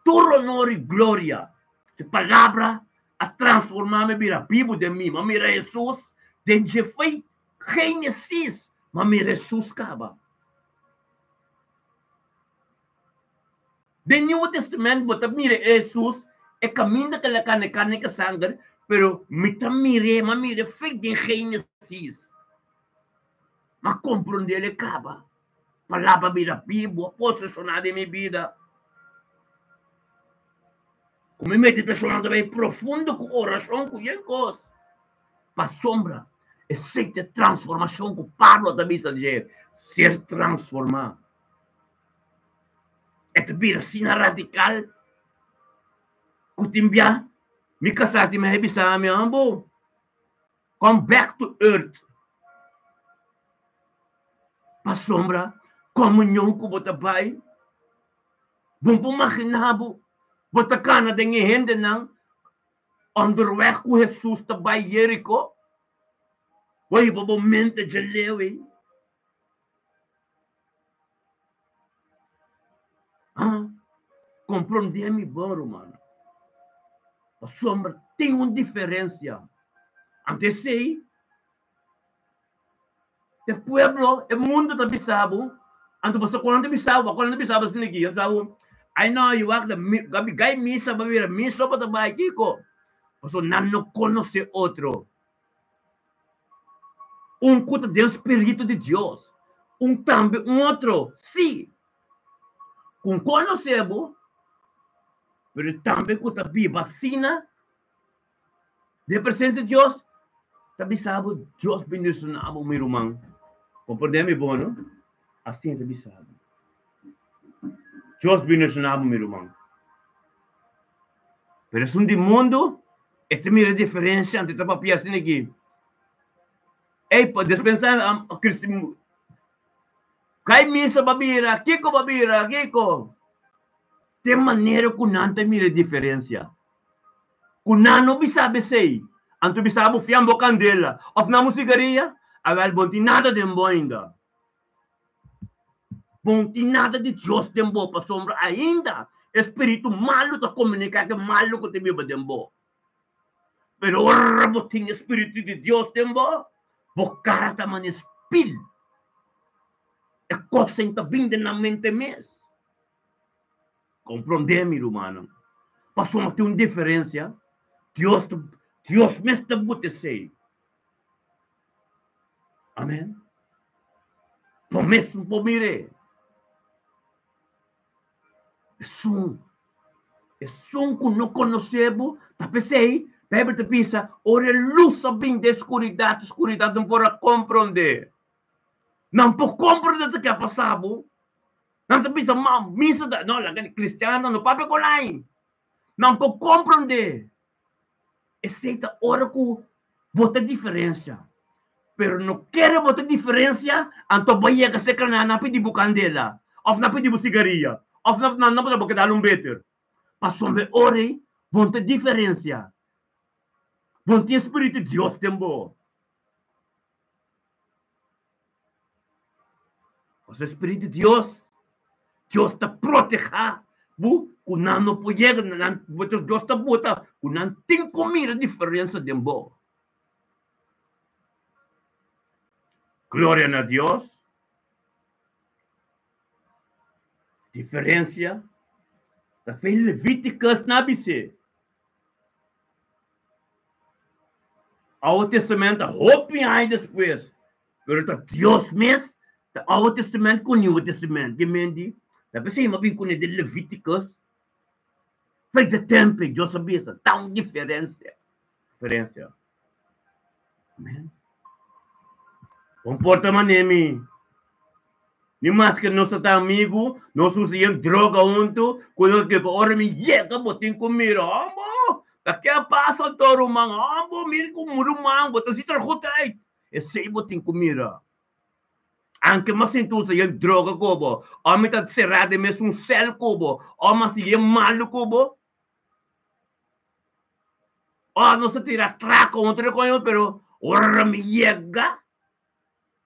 Tur honor i gloria. E palabra a transformá mi bira bibu den mi. Mi a mira Hesus den dje fei Génesis. Mi a mira Hesus kaba. Den Nieuwe Testament bo ta mira e Hesus e kaminda ku el a kana e karni ku sanger, pero mi ta mir'é, mi a mir'é fei den Génesis. Mi a komprondé el e kaba. Palabra bira bibu, a poseshoná den mi bida. Ku mi meditashonnan ta bai profundo ku orashon ku yen kos. Pasobra esei ta e transformashon ku Pablo ta bisa dje, ser transformá. E ta bira asina radical cu tin bia mi casa tin mester bisa mi, Ambo, come back to earth. Pasobra comunion cu bo ta bay, bo por magina bo, bo ta cana den e hendenan onderweg cu Jesus ta bay Jerico, bo hiba bo mente dje leu ey. Ah, comprende mi bon, ruman. Pasobra tin un diferencia. Anto esey, e pueblo, e mundo ta bisa bo, anto pasobra cu nan ta bisa bo, cu nan ta bisa bo asina aki, nan ta bisa bo, ay no, yu wak ta gabi gai misa pa bira misa pa ta bai kiko? Pasobra nan no conoce otro. Un ku ta den spiritu di Dios. Un tambe un otro, sí, ku konosé bo, pero tambe ku ta biba asina den presensia di Dios, ta bisa bo, Dios bendishoná bo, mi ruman. Komprendé mi bon, no? Asina ta bisa bo. Dios bendishoná bo, mi ruman. Pero esun di mundu, e ta mira diferensia, anto e ta papia asina aki. Ey, pa despensa kai misa ba bira, kiko ba bira, kiko? Te manera ku nan ta mira diferensia. Ku nan no bisa besei, anto bisa bo fian bo kandela òf nan bo sigaria, awèl bo no tin nada den bo ainda. Bo no tin nada di Dios den bo pasobra ainda e spiritu malu ta komuniká ku e malu ku ta biba den bo. Pero ora bo tin e spiritu di Dios den bo, bo kara ta manera spil. E kosnan ta bin den nan mente mes. Komprondé mi, rumannan, pasobra tin un diferensia. Dios ta, Dios mes ta buta esei. Amen. Bo mes por mir'é. Esun, esun ku no konosé bo, ta p'esei Beibel ta bisa, ora e lus a bin den skuridat, e skuridat no por a komprondé. Nan por komprondé ta ke a pasa bo. Nan ta bisa, ma misa ta, no, laga di kristiannan no papia ku nan. Nan por komprondé. Esei ta ora ku bo ta diferensia. Pero no kere bo ta diferensia, anto bo yega serka nan, nan pidi bo kandela, òf nan pidi bo sigaria, òf nan nan nan bo ke dal un beter. Pasobra e ora ei bo no ta diferensia. Bo no tin e spiritu di Dios den bo. Pasobra e spiritu di Dios, Dios ta protehá bo ku nan no por yega, nan Dios ta bota ku nan tin ku mira diferensia den bo. Gloria na Dios. Diferensia ta fe Levíticus na bis'é. Oude Testament ta hopi aña despues, pero ta Dios mes ta Oude Testament ku Nieuwe Testament. Ke men di, ta p'esei mi a bin kuné den Levíticus. Fe dje tempu ei Dios a bisa, ta un diferensia. Diferensia. Amen. Comporta manera mi. Ni maske nos ta amigu, nos usa yen droga huntu, ku nos ke ora mi yega bo tin ku mira, hombo, ta ke a pasa anto ruman, hombo, mira ku ruman, bo ta ziet er goed uit. Esei bo tin ku mira. Anke mas sinti usa yen droga ku bo, o mi ta será den mesun sèl ku bo, o mi a hasi yen malu ku bo. O nos a tira traco otro coño, pero ora mi yega,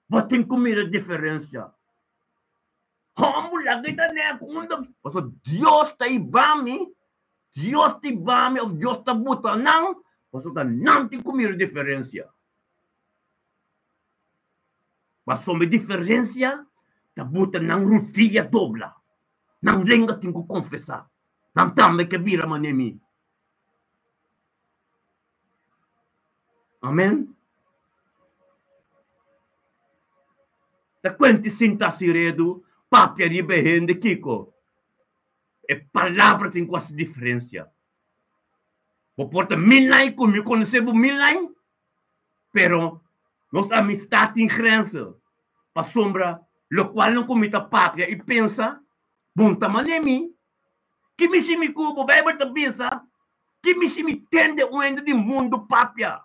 bo tin cu mira diferencia. Hombo laga ita ne kunda, pasobra Dios ta hiba mi, Dios ta hiba mi of Dios ta buta nan, pasobra nan tin cu mira diferencia. Pasobra e diferencia ta buta nan rudia dobla, nan lenga tin cu confesa. Nan tambe ke bira manera mi. Amen. Ta kuenti sinta si redu papia riba e hende kiko? E palabra tin ku hasi diferensia. Bo por ta mil aña ku mi konosé bo mil aña, pero nos amistad tin grensa pasobra lokual nan ku mi ta papia i pensa Bon ta manera mi, ki mishi mi ku bo? Beibel ta bisa, Ki mishi mi tende un hende di mundu papia?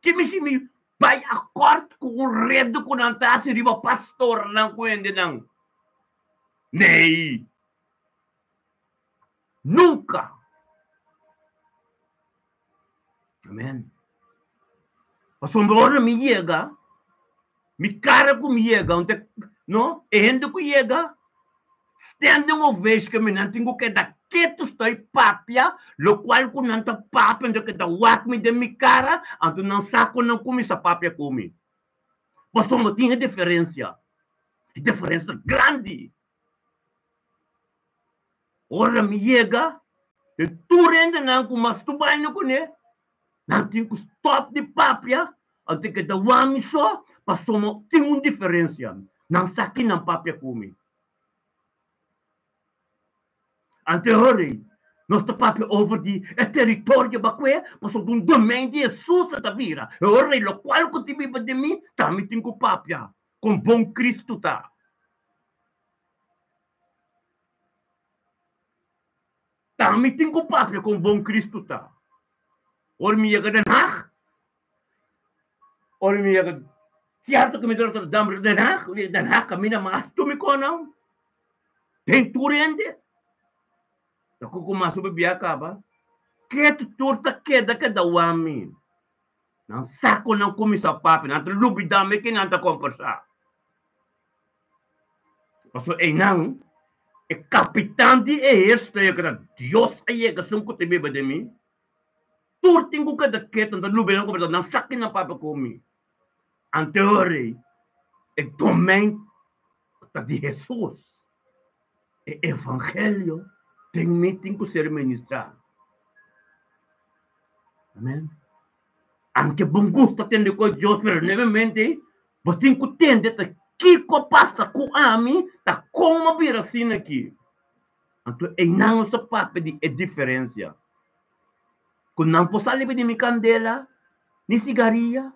Ki mishi mi bai akòrt ku un redu ku nan ta hasi riba pastornan ku hendenan? Nee! Nunka! Amen. Pasobra ora mi yega, mi kara ku mi yega, no, e hende ku yega, standing ovation ke mi nan tin ku keda ketu stoi papia, lokual ku nan ta papia, nan ta keda wak mi den mi kara, anto nan sa ku nan kuminsá papia ku mi. Pasobra tin e diferensia, e diferensia grandi. Ora mi yega, e tur hendenan ku mas tu baño kuné, nan tin ku stòp di papia, anto keda wak mi so, pasobra tin un diferensia. Nan sa ki nan papia ku mi. Anteori, nos ta papia over di e teritorio bakwe, pasobra un domein di Hesus a ta bira. E ora ei, lokual ku tin biba den mi, ta mi tin ku papia kon bon Kristu ta. Ta mi tin ku papia kon bon Kristu ta. Ora mi yega Den Haag, ora mi yega sierto ku mi ta Rotterdam, pero Den Haag, Den Haag kaminda mas tur mi kono. Den tur hende. Ta ku mas su bibia kaba. Ketu tur ta keda keda wami. Nan sa ku nan kuminsá papia, nan ta lubidá me ke nan ta kombersá. Pasobra einan e kapitan di ehérsito a yega na Dios a yega esun ku ta biba den mi. Tur tin ku keda ketu, nan ta lubidá nan kombersá, nan sa ke nan papia ku mi. Anteori e domein ta di Hesus. E evangelio den mi tin ku ser ministrá. Amen. Anke bon gusta tende ku Dios, pero nuevamente bo tin ku tende ta kiko pasa ku ami, ta kon mi a bira asina aki. Anto einan nos ta papia di e diferensia. Ku nan por sali di mi kandela, ni sigaria,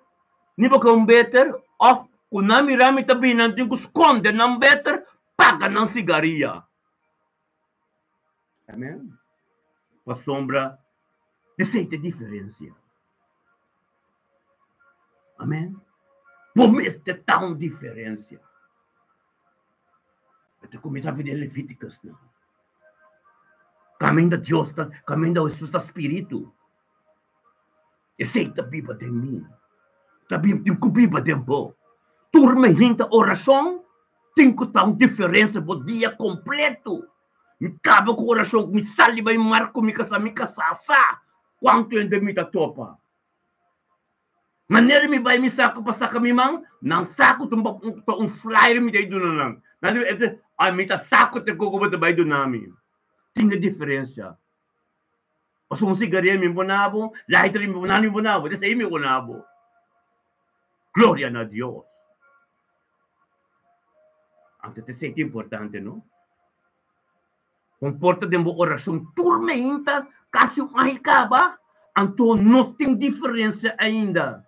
ni boka un beter, òf ku nan mira mi ta bini nan tin ku skonde nan beter, paga nan sigaria. Amen. Pasobra esei ta e diferensia. Amen. Bo mester ta un diferensia. E ta kuminsá for di e Levíticusnan. Kaminda Dios ta, kaminda Hesus ta spiritu. Esei ta biba den mi. Ta biba, tin ku biba den bo. Tur mehinta orashon tin ku ta un diferensia bo dia kompleto. Mi kaba ku orashon, mi sali bai mar ku mi kasá, mi kasá sa kuantu hende mi ta topa. Manera mi bai mi saku pa saka mi man, nan saku ta un flyer mi ta duna nan. Nan di, ay mi ta saku te koko bo ta bai duna mi. Tin e diferensia. Pasobra un sigaria mi pone bo, lighter mi pone mi pone bo, esei mi pone bo. Gloria na Dios. Anto ta esei ta importante, no? Comporta den bo oracion tur meinta, casi un aña caba, anto no tin diferencia ainda.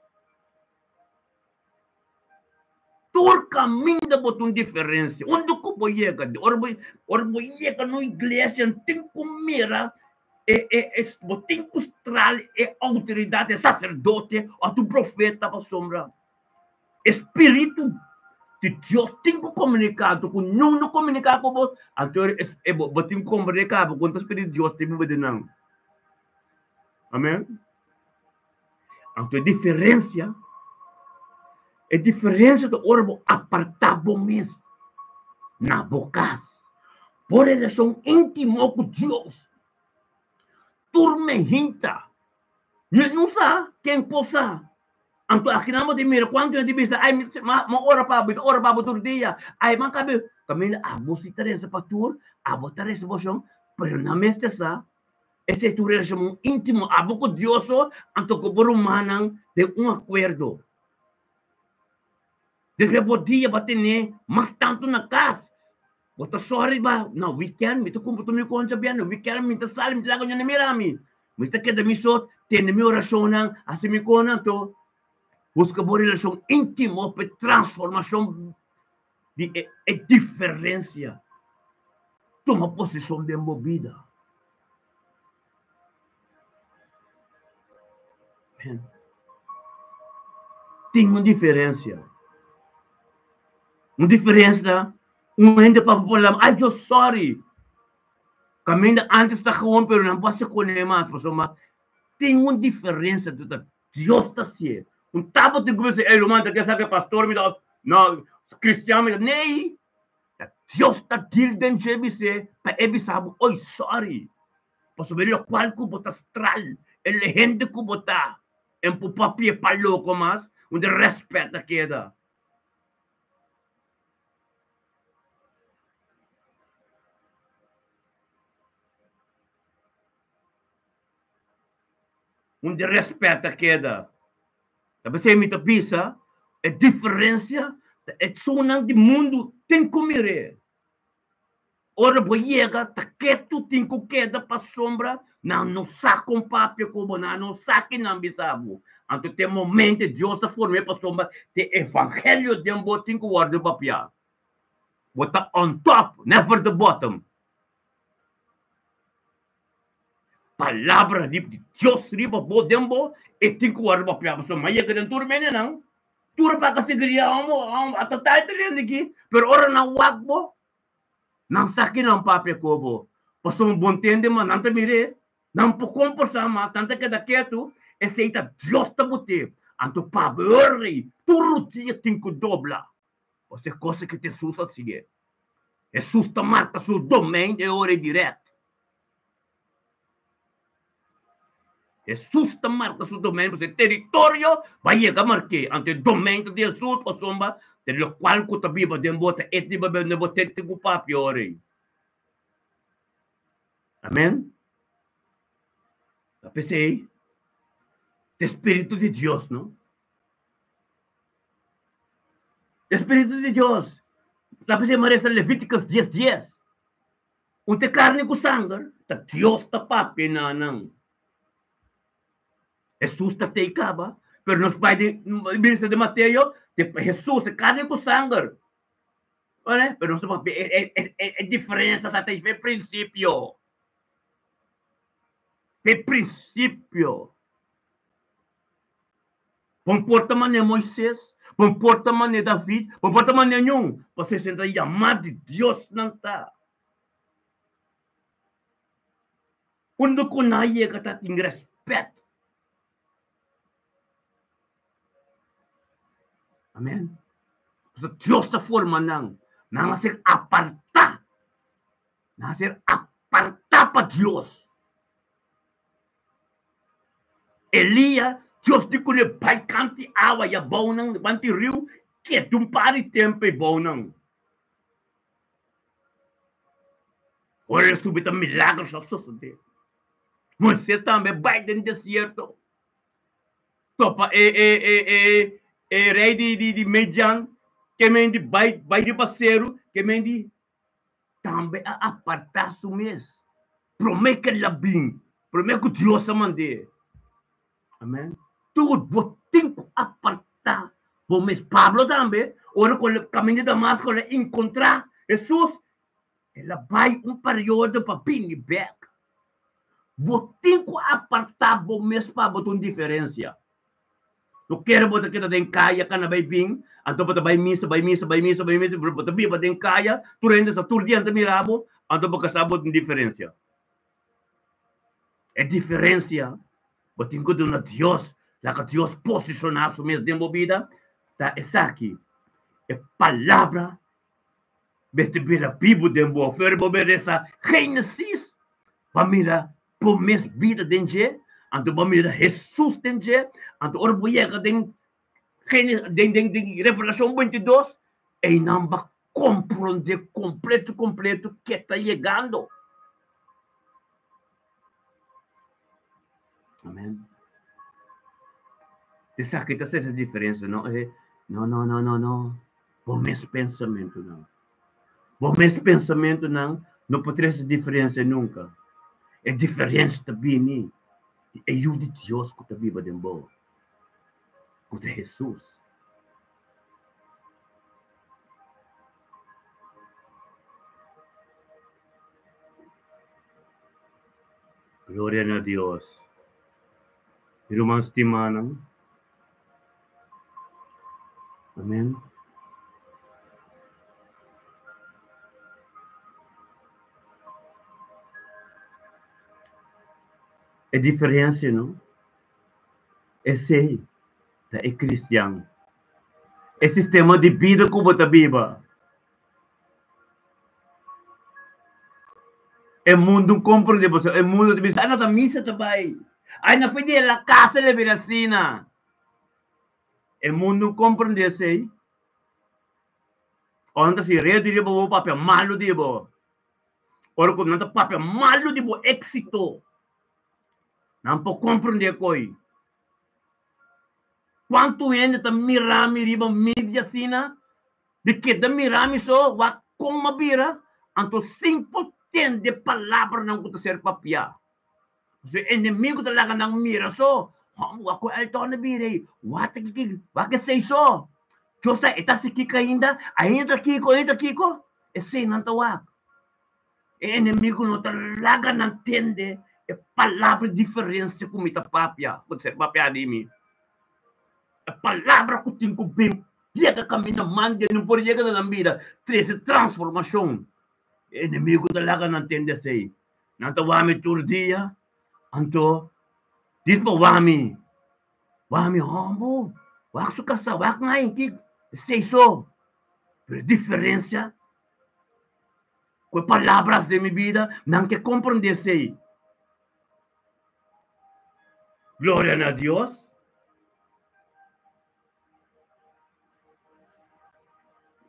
Tur caminda bo tin un diferencia. Unda cu bo yega, ora bo, ora bo yega na un iglesia, tin cu mira e, e, e, bo tin cu stral e autoridad, e sacerdote of un profeta pasobra. E spiritu di Dios tin ku komuniká anto ku niun no komuniká ku bo, anto e bo bo tin ku komprendé kaba kon ta spiritu di Dios ta biba den nan. Amen. Anto e diferensia, e diferensia ta ora bo apartá bo mes na bo kas, bo relashon íntimo ku Dios. Tur mehinta Mi no sa ken por sa. Anto akinan bo tin mira kuantu hende bisa, ay mi ma ora pa bo, mi ta ora pa bo tur dia. Ay man kabe, kaminda abo si ta resa pa tur, abo ta resa bo shon, pero nan mester sa esei ta un relashon íntimo abo ku Dios so, anto ku bo rumannan den un akuerdo. Despues bo dia bo a tene mas tantu na kas. Bo ta sorry ba na weekend mi ta kumpra tur mi koncha bien, na weekend mi ta sali mi ta laga ña mira mi. Mi ta keda mi so tende mi orashonnan, hasi mi konan anto buska bo relashon íntimo pa e transformashon di e e diferensia tuma posishon den bo bida. Tin un diferensia. Un diferensia un hende pa por lama, ay yo sorry. Caminda antes ta gewoon pero nan por haci cune mas pasobra tin un diferencia tu ta Dios ta hacié. Un tabo tin cu bisa ey ruman ta ke sa ke pastor mi ta no cristian mi ta nee. Ta Dios ta deal den dje bis'é pa e bisa bo oy sorry pasobra e locual cu bo ta stral e hende cu bo ta en por papia pa loco mas unda respet ta keda. Unda respet ta keda. Ta p'esei mi ta bisa e diferencia. Ta esunnan di mundu tin ku mir'é. Ora bo yega, ta ketu tin ku keda pasobra nan no sa kon papia ku bo, nan no sa ki nan bisa bo. Anto te momento Dios ta form'é pasobra te evangelio den bo tin ku wòrdu papiá. Bo ta on top, never the bottom. Palabra di Dios riba bo den bo, e tin ku wòrdu papiá pasobra mi a yega den tur menenan. Tur pa ka sigria amo amo ata title hende aki, pero ora nan wak bo, nan sa ki nan papia ku bo. Pasobra bo ntende ma nan ta mir'é, nan por komporsa mas, nan ta keda ketu, esei ta Dios ta bot'é. Anto pa bo e ora ei, tur dia tin ku dobla. Pasobra e kos aki ta Hesus a sigue. Hesus ta marka su domein e ora ei dirèkt. Hesus ta marka su domein pasobra e teritorio bai yega mark'é. Anto e domein ta di Hesus pasobra ta lokual ku ta biba den bo ta e ta biba den bo te ku papia ora ei. Amen. Ta p'esei ta e spiritu di Dios no. E spiritu di Dios. Ta p'esei mi a resa Levíticos dies dies. Un te karni ku sanger, ta Dios ta papia na nan. Hesus ta tei kaba, pero nos bai den Biblia di Mateo, te Hesus e karni ku sanger. Ora, pero nos ta papia e diferensia ta te fe prinsipio. Fe prinsipio. Bon por ta manera Moises, bon por ta manera David, bon por ta manera ñun, pasobra esei ta yamá di Dios nan ta. Unda ku nan a yega ta tin rèspèt. Amèn. Pasobra Dios ta forma nan, nan a ser apartá, nan a ser apartá pa Dios. Elia, Dios di kuné bai kanti awa i abounan banti riu, keda un par di tempu eibounan. Ora el subi ta milagros a sosodé. Moisés tambe bai den desierto, topa e e e e e rei di di di Median, ke men di bai bai riba seru, ke men di tambe a apartá su mes promé ku el a bin, promé ku Dios a mand'é. Amèn. Tur bo tin ku apartá bo mes. Pablo tambe, ora ku el a kaminda di Damasko, el a enkontrá Hesus, el a bai un periodo pa bini bèk. Bo tin ku apartá bo mes pa bo ta un diferensia. No kere bo ta keda den kaya kana bai bin, anto bo ta bai misa, bai misa, bai misa, bai misa, pero bo ta biba den kaya, tur hende sa tur dia nan ta mira bo, anto bo ka sa bo tin diferensia. E diferensia bo tin ku duna Dios, laga Dios posishoná su mes den bo bida, ta esaki, e palabra mester bira bibu den bo. Afuera bo bai resa Génesis pa mira bo mes bida den dje, anto bo mira Hesus den dje, anto ora bo yega den den den den Revelashon 22, einan bo a komprondé kompleto kompleto ke ta yegando. Amen. Esaki ta ser e diferensia, no? No, no, no, no, no. Bo mes pensamentunan. Bo mes pensamentunan no por trese diferensia nunka. E diferensia ta bini di e Yu di Dios ku ta biba den bo, ku ta Hesus. Gloria na Dios. Mi ruman stimanan. Amen. E diferencia, no? Esey ta e cristian. E sistema di bida cu bo ta biba. E mundo comprende bo, e mundo ta bisa, ay no ta misa ta bay. Ay no fue di la casa le bira asina. E mundo comprende esey. Ora nan ta si redu riba bo papia malu di bo. Ora ku nan ta papia malu di bo éxito. Nan por comprende koi. Kuantu hende ta mira mi riba media asina? Di keda mira mi so, wak kon m'a bira, anto sin por tende palabranan ku ta ser papiá. Pasobra e enemigu ta laga nan mira so, Hòmber, wak kon Elton a bira ei, wak ta kiko, wak esei so. Dios sa, e ta hasi kiko ainda? Ainda ta kiko, ainda ta kiko? Esei nan ta wak. E enemigu no ta laga nan tende e palabra diferensia ku mi ta papia, ku ta ser papiá di mi. E palabra ku tin ku bin yega kaminda manda no por yega na nan bida, trese transformashon. E enemigu ta laga nan tende esei. Nan ta wak mi tur dia, anto dis pa wak mi, wak mi hòmber, wak su kasá, wak mai, kiko, esei so. Pero e diferensia ku e palabras den mi bida, nan ke komprendé esei. Gloria na Dios.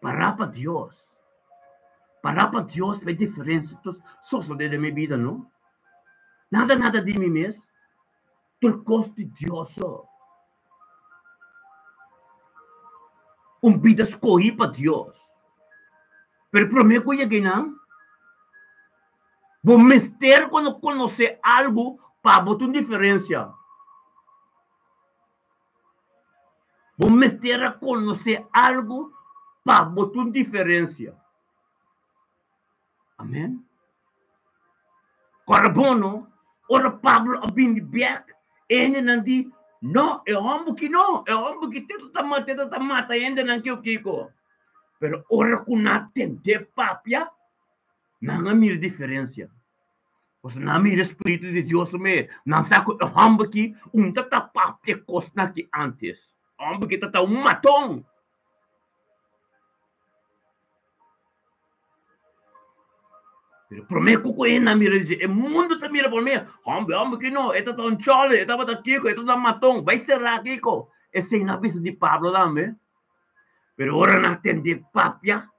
Pará pa Dios. Pará pa Dios pa e diferensia ta sosodé den mi bida, no. Nada nada di mi mes. Tur kos di Dios so. Un bida skohí pa Dios. Pero promé ku yega einan, bo mester konosé algu pa bo ta un diferensia. Bo mester a konosé algu pa bo ta un diferensia. Amèn. Kòrda bon no, ora Pablo a bini bèk, e hendenan di, No, e hòmber ki no, e hòmber ki te ta mata, te ta mata e hendenan ki kiko. Pero ora ku nan a tend'é papia, nan a mira diferensia. Pasobra nan a mira e spiritu di Dios mei, nan sa ku e hòmber ki un ta ta papia e kosnan aki ántes. E hòmber ki ta ta un maton. Pero promé ku ku hende a mira dice, e mundu ta mira por mi, hombre, hombre ki no, e ta ta un chole, e tabata kiko, e ta ta maton, bai será kiko. Esei nan a bisa di Pablo tambe. Pero ora nan tende papia,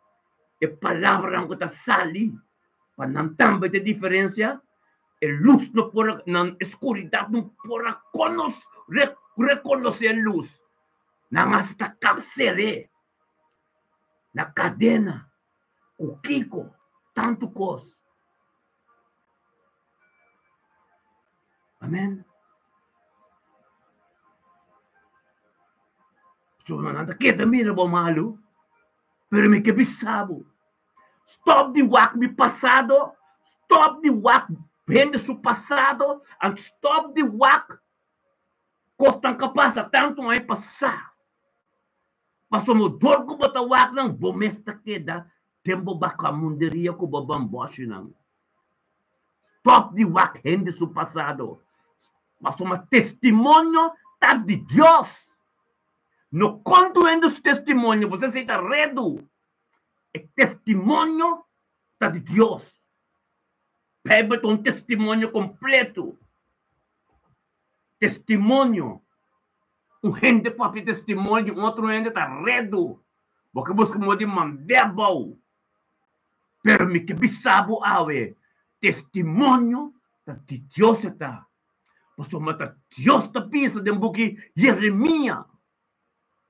e palabranan ku ta sali, pa nan tambe ta diferensia, e lus no por a, nan e skuridat no por a konos, rekonosé e lus. Nan hasta kap ser'é na kadena ku kiko tantu kos. Amen. Pasobra nan ta keda mira bo malu, pero mi ke bisa bo, stòp di wak mi pasado, stòp di wak hende su pasado, anto stòp di wak Kosnan ka pasa tantu aña pasá. Pasobra dor ku bo ta wak nan, bo mes ta keda den bo bakamunderia ku bo bambòshinan. Stòp di wak hende su pasado, pasobra testimonio ta di Dios. No konta un hende su testimonio, bo sa esei ta redu. E testimonio ta di Dios. Beibel ta un testimonio kompleto. Testimonio. Un hende papia testimonio di un otro hende ta redu. Bo ke buska moda di mand'é abou. Pero mi ke bisa bo awe, testimonio ta di Dios e ta. Pasobra ta Dios ta bisa den buki Yeremia,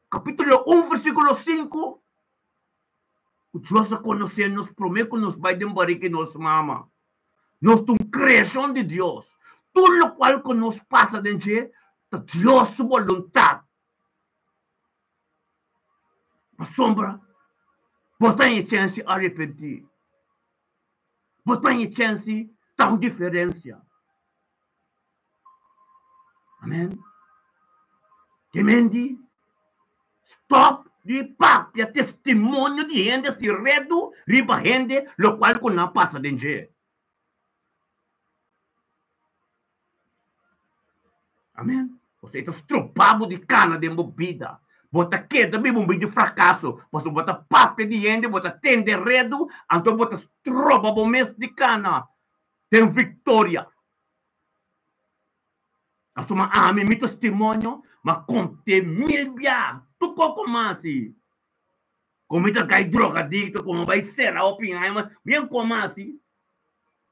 kapitulo un versíkulo sinku, ku Dios a konosé nos promé ku nos bai den barika di nos mama. Nos ta un kreashon di Dios. Tur lokual ku nos pasa den dje ta Dios su boluntat. Pasobra bo ta haña chèns di arepentí. Bo ta haña chèns di ta un diferensia. Amen. Temendi, stop di papia testimonio di hende si redu riba hende lokual ku nan pasa den dje. Amen. Osea e ta stropa bo di kana den bo bida. Bo ta keda biba un bida di frakaso pasobra bo ta papia di hende, bo ta tende redu, anto bo ta stroba bo mes di kana den viktoria. Pasobra ami, mi testimonio, m'a kont'é mil bia, tur koko mas i. Kon mi ta kai drogadikto, kon mi bai sera hopi aña, bien kon mas i.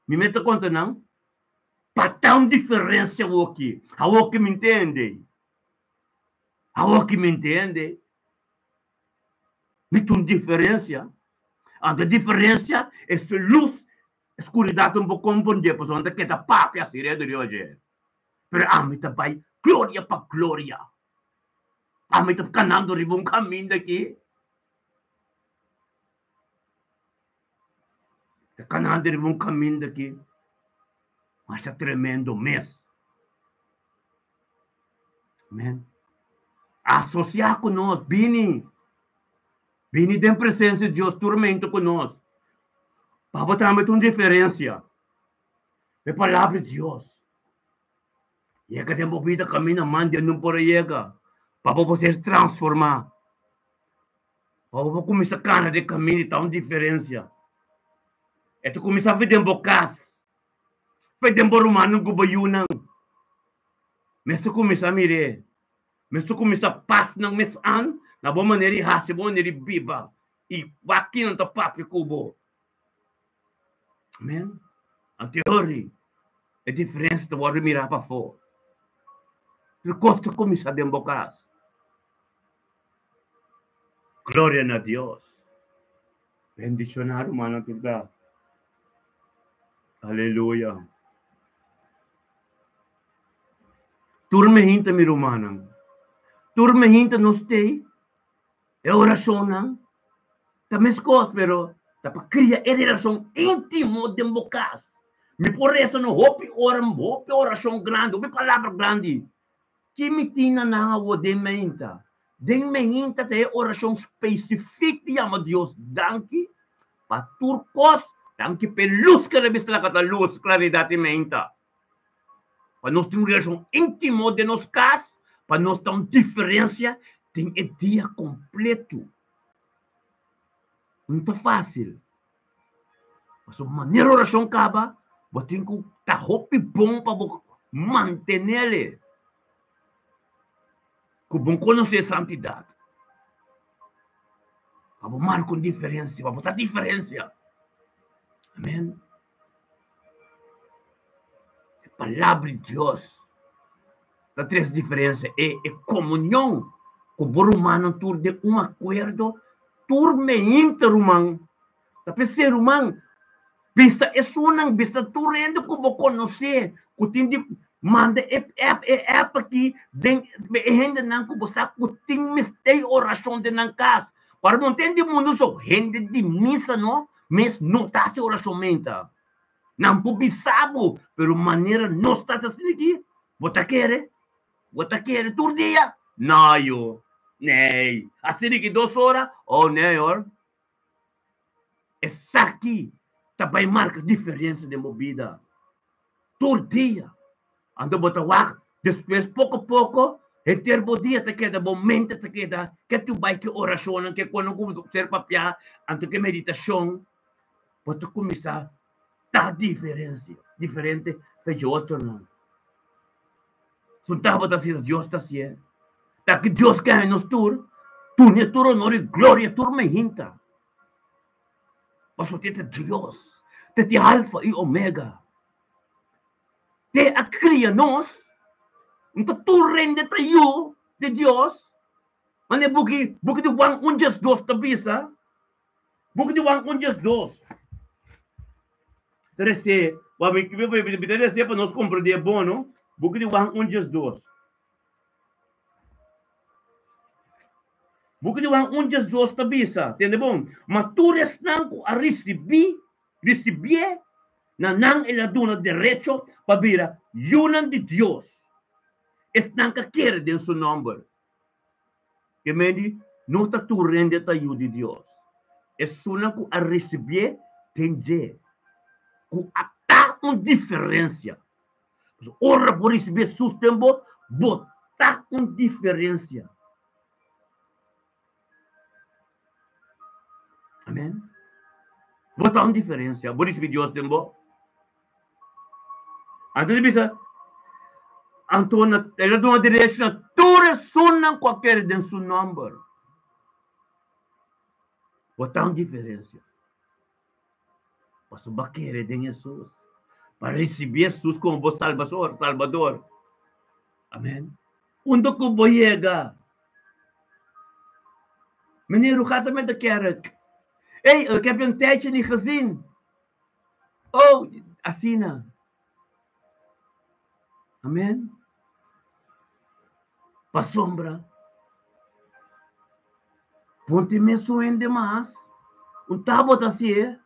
Mi mester konta nan, pa ta un diferensia awoki, awoki mi ntende, awoki mi ntende. Mi ta un diferensia. Anto e diferensia es lus, skuridat un por komprondé pasobra nan ta keda papia así redu di oye. Pero ami ta bai gloria pa gloria. Ami ta kanando riba un kaminda aki. Ta kanando riba un kaminda aki. Masha tremendo mes. Amen. Asosiá ku nos, bini. Bini den presensia di Dios tur mento ku nos. Pa bo tambe ta un diferensia. E palabra di Dios. Yega den bo bida kaminda man den no por a yega. Pa bo por ser transformá. Pa bo por kuminsá kana den kaminda ta un diferensia. E ta kuminsá for den bo kas. For den bo rumannan ku bo yunan. Mester kuminsá mir'é. Mester kuminsá pas nan mes an na bo manera di hasi, bo manera di biba i wak kinan ta papia ku bo. Amen. Anteori e diferensia ta wòrdu mirá pafó. Tur kos ta kuminsá den bo kas. Gloria na Dios. Bendishoná rumannan tur ta. Aleluya. Tur mehinta mi rumannan. Tur mehinta nos tei e orashonnan ta meskos pero ta pa kria e relashon íntimo den bo kas. Mi por resa no hopi ora, hopi orashon grandi, hopi palabra grandi. Ki mi tin na nan awor den meinta? Den meinta ta e orashon spesifik di yama Dios danki pa tur kos, danki p'e lus ku el a bisa laga ta lus, klaridat di meinta. Pa nos tin un relashon íntimo den nos kas, pa nos ta un diferensia den e dia kompletu. No ta fásil. Pasobra manera orashon kaba, bo tin ku ta hopi bon pa bo mantenel ku bo konosé santidat. Pa bo marka un diferensia, pa bo ta diferensia. Amen. E palabra di Dios ta trese diferensia. E e komunion ku bo rumannan tur den un akuerdo, tur meinta ruman. Ta p'esei ruman, bisa esunnan, bisa tur hende ku bo konosé ku tin di manda e app e app aki den e hendenan ku bo sa ku tin mester orashon den nan kas. Ora bo no tende mundu so, hende di misa no mes no ta hasi orashon meinta. Nan por bisa bo, pero manera nos ta hasi asina aki, bo ta kere? Bo ta kere tur dia? No yo, nee. Asina aki dos ora? Oh nee hoor. Esaki ta bai marka diferensia den bo bida tur dia. Anto bo ta wak despues poko poko henter bo dia ta keda, bo mente ta keda ke tu bai ke orashonnan, ke kono ku ser papia, anto ke meditashon, bo ta kuminsá ta diferensia, diferente fe dje otronan. Sun tabata hasié, Dios ta hasié. Ta ki Dios ke haña nos tur, tune tur honor i gloria tur mehinta. Pasobra te ta Dios, te ta Alfa i Omega. Te a kria nos, nta tur rende ta yu di Dios. Mane buki, buki di Juan un diesdos ta bisa, buki di Juan un diesdos. Ta resé, wak mi mi ta resé pa nos komprendé bon, no? Buki di Juan un diesdos. Buki di Juan un diesdos ta bisa, tende bon, Ma tur esnan ku a risibí, risibié, na nan el a duna derecho pa bira yunan di Dios, esnan ku a kere den su nòmber. Ke medi, no ta tur hende ta yu di Dios. Esunnan ku a risibié den dje, ku a ta un diferensia. Pasobra ora bo risibí Hesus den bo, bo ta un diferensia. Amen. Bo ta un diferensia. Bo risibí Dios den bo. Anto di bisa, anto na, el a duna derecho na tur esunnan ku a kere den su nòmber. Bo ta un diferensia. Pasobra bo a kere den Hesus, pa risibí Hesus komo bo Salbasor, Salbador. Amen. Unda ku bo yega? Meneer, hoe gaat het met de kerk? Hey, ik heb je een tijdje niet gezien. Oh, asina. Amen. Pasobra. Ponte mesun hende mas. Un tabata hasié,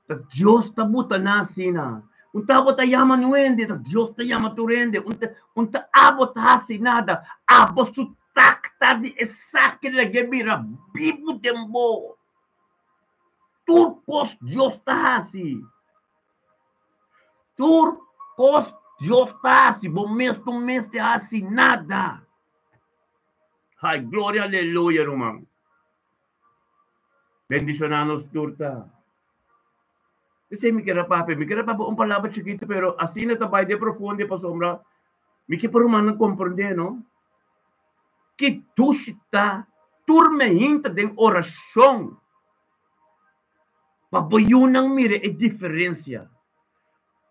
ta Dios ta buta nan asina. Un tabata yama niun hende, ta Dios ta yama tur hende. Un ta, un ta abo ta hasi nada. Abo su tak ta di esaki lag'é bira bibu den bo. Tur kos Dios ta hasi. Tur kos Dios ta hasi. Bo mes no mester hasi nada. Ay, gloria, aleluya, ruman. Bendishoná nos tur ta. Esei mi kier a papia. Mi kier a papia un palabra chikitu, pero asina ta bai den profundo pasobra mi ke pa rumannan komprendé, no? Ki dushi ta tur meinta den orashon pa bo yunan mira e diferensia.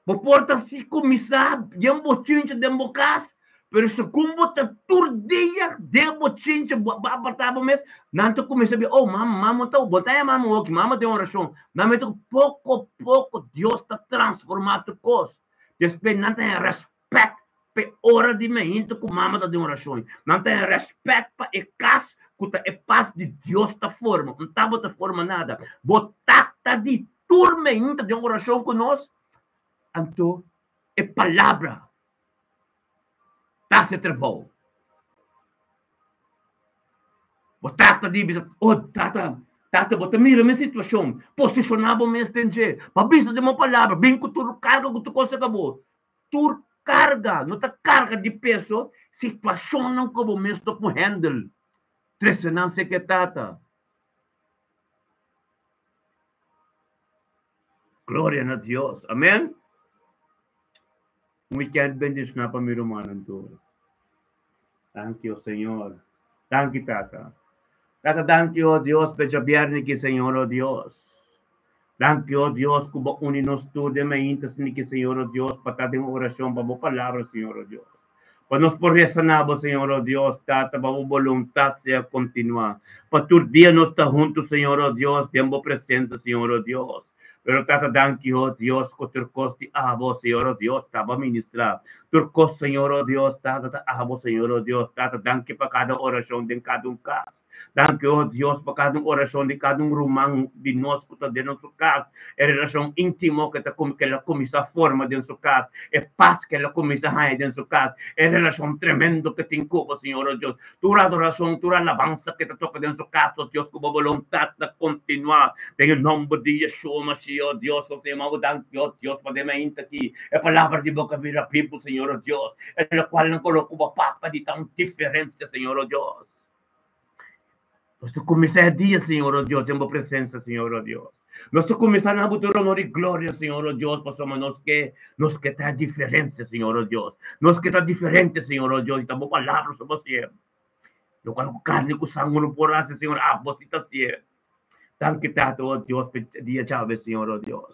Bo por ta si kuminsá den bochincha den bo kas, pero segun bo ta tur dia den bochincha bo a apartá bo mes, nan ta kuminsá bisa, oh mama, mama ta, bo ta yama mama oki, mama den orashon. Nan mester ku poko poko Dios ta transformá tur kos. Despues nan ta haña rèspèt pa e ora di meinta ku mama ta den orashon. Nan ta haña rèspèt pa e kas ku ta e pas di Dios ta forma. Un tabata forma nada. Bo ta di Tur meinta den orashon ku nos, anto e palabra ta hasi e trabou. Bo tata di bisa, Oh tata, tata bo ta mira mi situashon, posishoná bo mes den dje, pa bisa den bo palabra, bin ku tur karga ku tur kos a kabo. Tur karga, no ta karga di peso, situashonnan ku bo mes no por handle, trese nan seke tata. Gloria na Dios. Amen. Un weekend bendiciona pa mi rumannan tur. Danki, oh Señor. Danki, Tata. Tata, danki, oh Dios, pa e djabièrnè aki, Señor, oh Dios. Danki, oh Dios, ku bo uni nos tur den mainta asina, Señor, oh Dios, pa ta den orashon pa bo palabra, Señor, oh Dios. Pa nos por resa na bo, Señor, oh Dios, Tata, pa bo boluntat sea kontinuá. Pa tur dia nos ta huntu, Señor, oh Dios, den bo presensia, Señor, oh Dios. Pero, Tata, danki, oh Dios, ku tur kos di abo, Señor, oh Dios, ta bo ministrá. Tur kos, Señor, oh Dios, Tata, ta abo, Señor, oh Dios. Tata, danki pa kada orashon den kada un kas. Danki, oh Dios, pa kada un orashon di kada un ruman di nos ku ta den su kas, e relashon íntimo ku ta ku el a kuminsá forma den su kas, e pas ku el a kuminsá haña den su kas, e relashon tremendo ku tin ku bo, Señor, oh Dios. Tur adorashon, tur alabansa ku ta toka den su kas, oh Dios, ku bo boluntat ta kontinuá den e nòmber di Yeshua Mashiach, oh Dios, nos ta yama bo danki, oh Dios, pa den mainta aki e palabra di bo ka bira bibu, Señor, oh Dios, e lokual nan koloka ku bo Papa di ta un diferensia, Señor, oh Dios. Nos ta kuminsá e dia, Señor, oh Dios, den bo presensia, Señor, oh Dios. Nos ta kuminsá na bo tur honor i gloria, Señor, oh Dios, pasobra nos ke, nos ke ta diferensia, Señor, oh Dios. Nos ke ta diferente, Señor, oh Dios, i ta bo palabra so bo hasié. Lokual ku karni ku sangu no por hasi, Señor, abo si ta hasié. Danki, Tata, oh Dios, pa e dia djawe, Señor, oh Dios.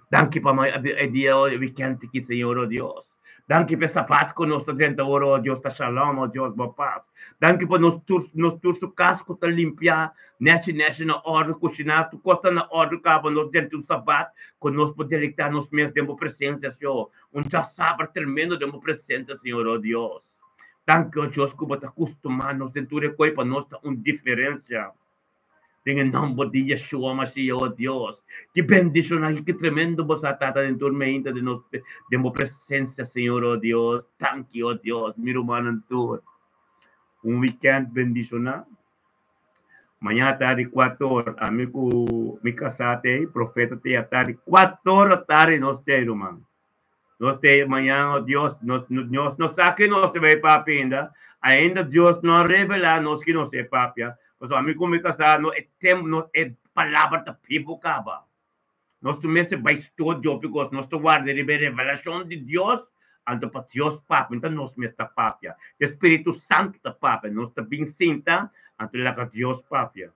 Danki pa e dia, e wikènt aki, Señor, oh Dios. Danki pa e sabat ku nos ta drenta awor, o Dios, ta shalom, o Dios, bo pas. Danki pa nos tur, nos tur su kas ku ta limpiá, nèchi nèchi na òrdu, kushiná, tur kos ta na òrdu kaba nos drenta un sabat ku nos por deleitá nos mes den bo presensia, Señor. Un djasabra tremendo den bo presensia, Señor, o Dios. Danki, o Dios, ku bo ta kustumá nos den tur e koi pa nos ta un diferensia. Den e nomber di Yeshua Mashiach, oh Dios, ki bendishonnan i ki tremendo bo sa, Tata, den tur meinta den nos, den bo presencia, Señor, oh Dios. Danki, oh Dios, mi rumannan tur. Un weekend bendishoná. Mañana tardi kuator, ami ku mi kasá t'ei, profeta t'ei atardi, kuator atardi nos t'ei, ruman. Nos te mañana, oh Dios, nos, nos no sa ke nos te bai papia ainda. Ainda Dios no a revelá nos ke nos te papia. Pasobra ami ku mi kasá, no e tempu, no e palabra ta bibu kaba. Nos ta mester bai studia hopi kos, nos ta warda riba e revelashon di Dios, anto pa Dios papia, no ta nos mes ta papia. E Spiritu Santu ta papia, nos ta bin sinta, anto laga Dios papia.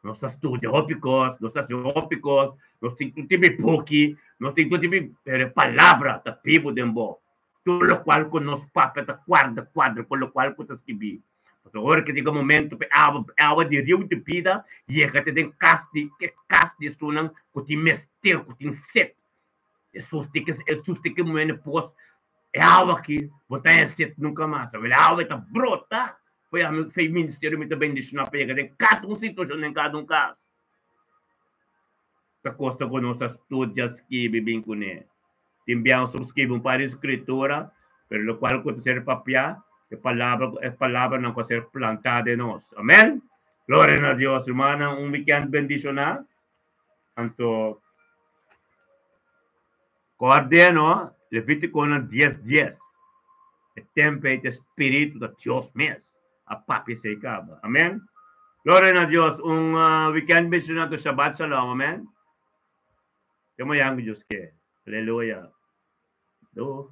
Nos ta studia hopi kos, nos ta hasi hopi kos, nos tin tur tipo di buki, nos tin tur tipo di, pero e palabra ta bibu den bo. Tur lokual ku nos papia ta kuarda kuadra ku lokual ku ta skibí. Pasobra ora ku yega momento pa e awa, awa di riu di bida yega te den kas di e kas di esunnan ku tin mester, ku tin set. Hesus tin ke Hesus tin ke muhé pos e awa aki bo ta haña set nunka mas. Awel e awa e ta brota. Foi ami foi ministerio mi ta bendishoná pa yega den kada un situashon den kada un kas. Ta kosta ku nos a studia skibi bin kuné. Tin biaha nos a skibi un par di skritura, pero lokual ku ta ser papiá, e palabra e palabranan ku a ser plantá den nos. Amèn! Gloria na Dios, rumannan, un wikènt bendishoná. Anto, kòrd'é no, Levítikonan dies dies, e tempu ei ta e spiritu ta Dios mes a papia esei kaba. Amèn! Gloria na Dios, un wikènt bendishoná anto Shabbat Shalom, amèn! Te mañan ku Dios ke. Aleluya. Doeg.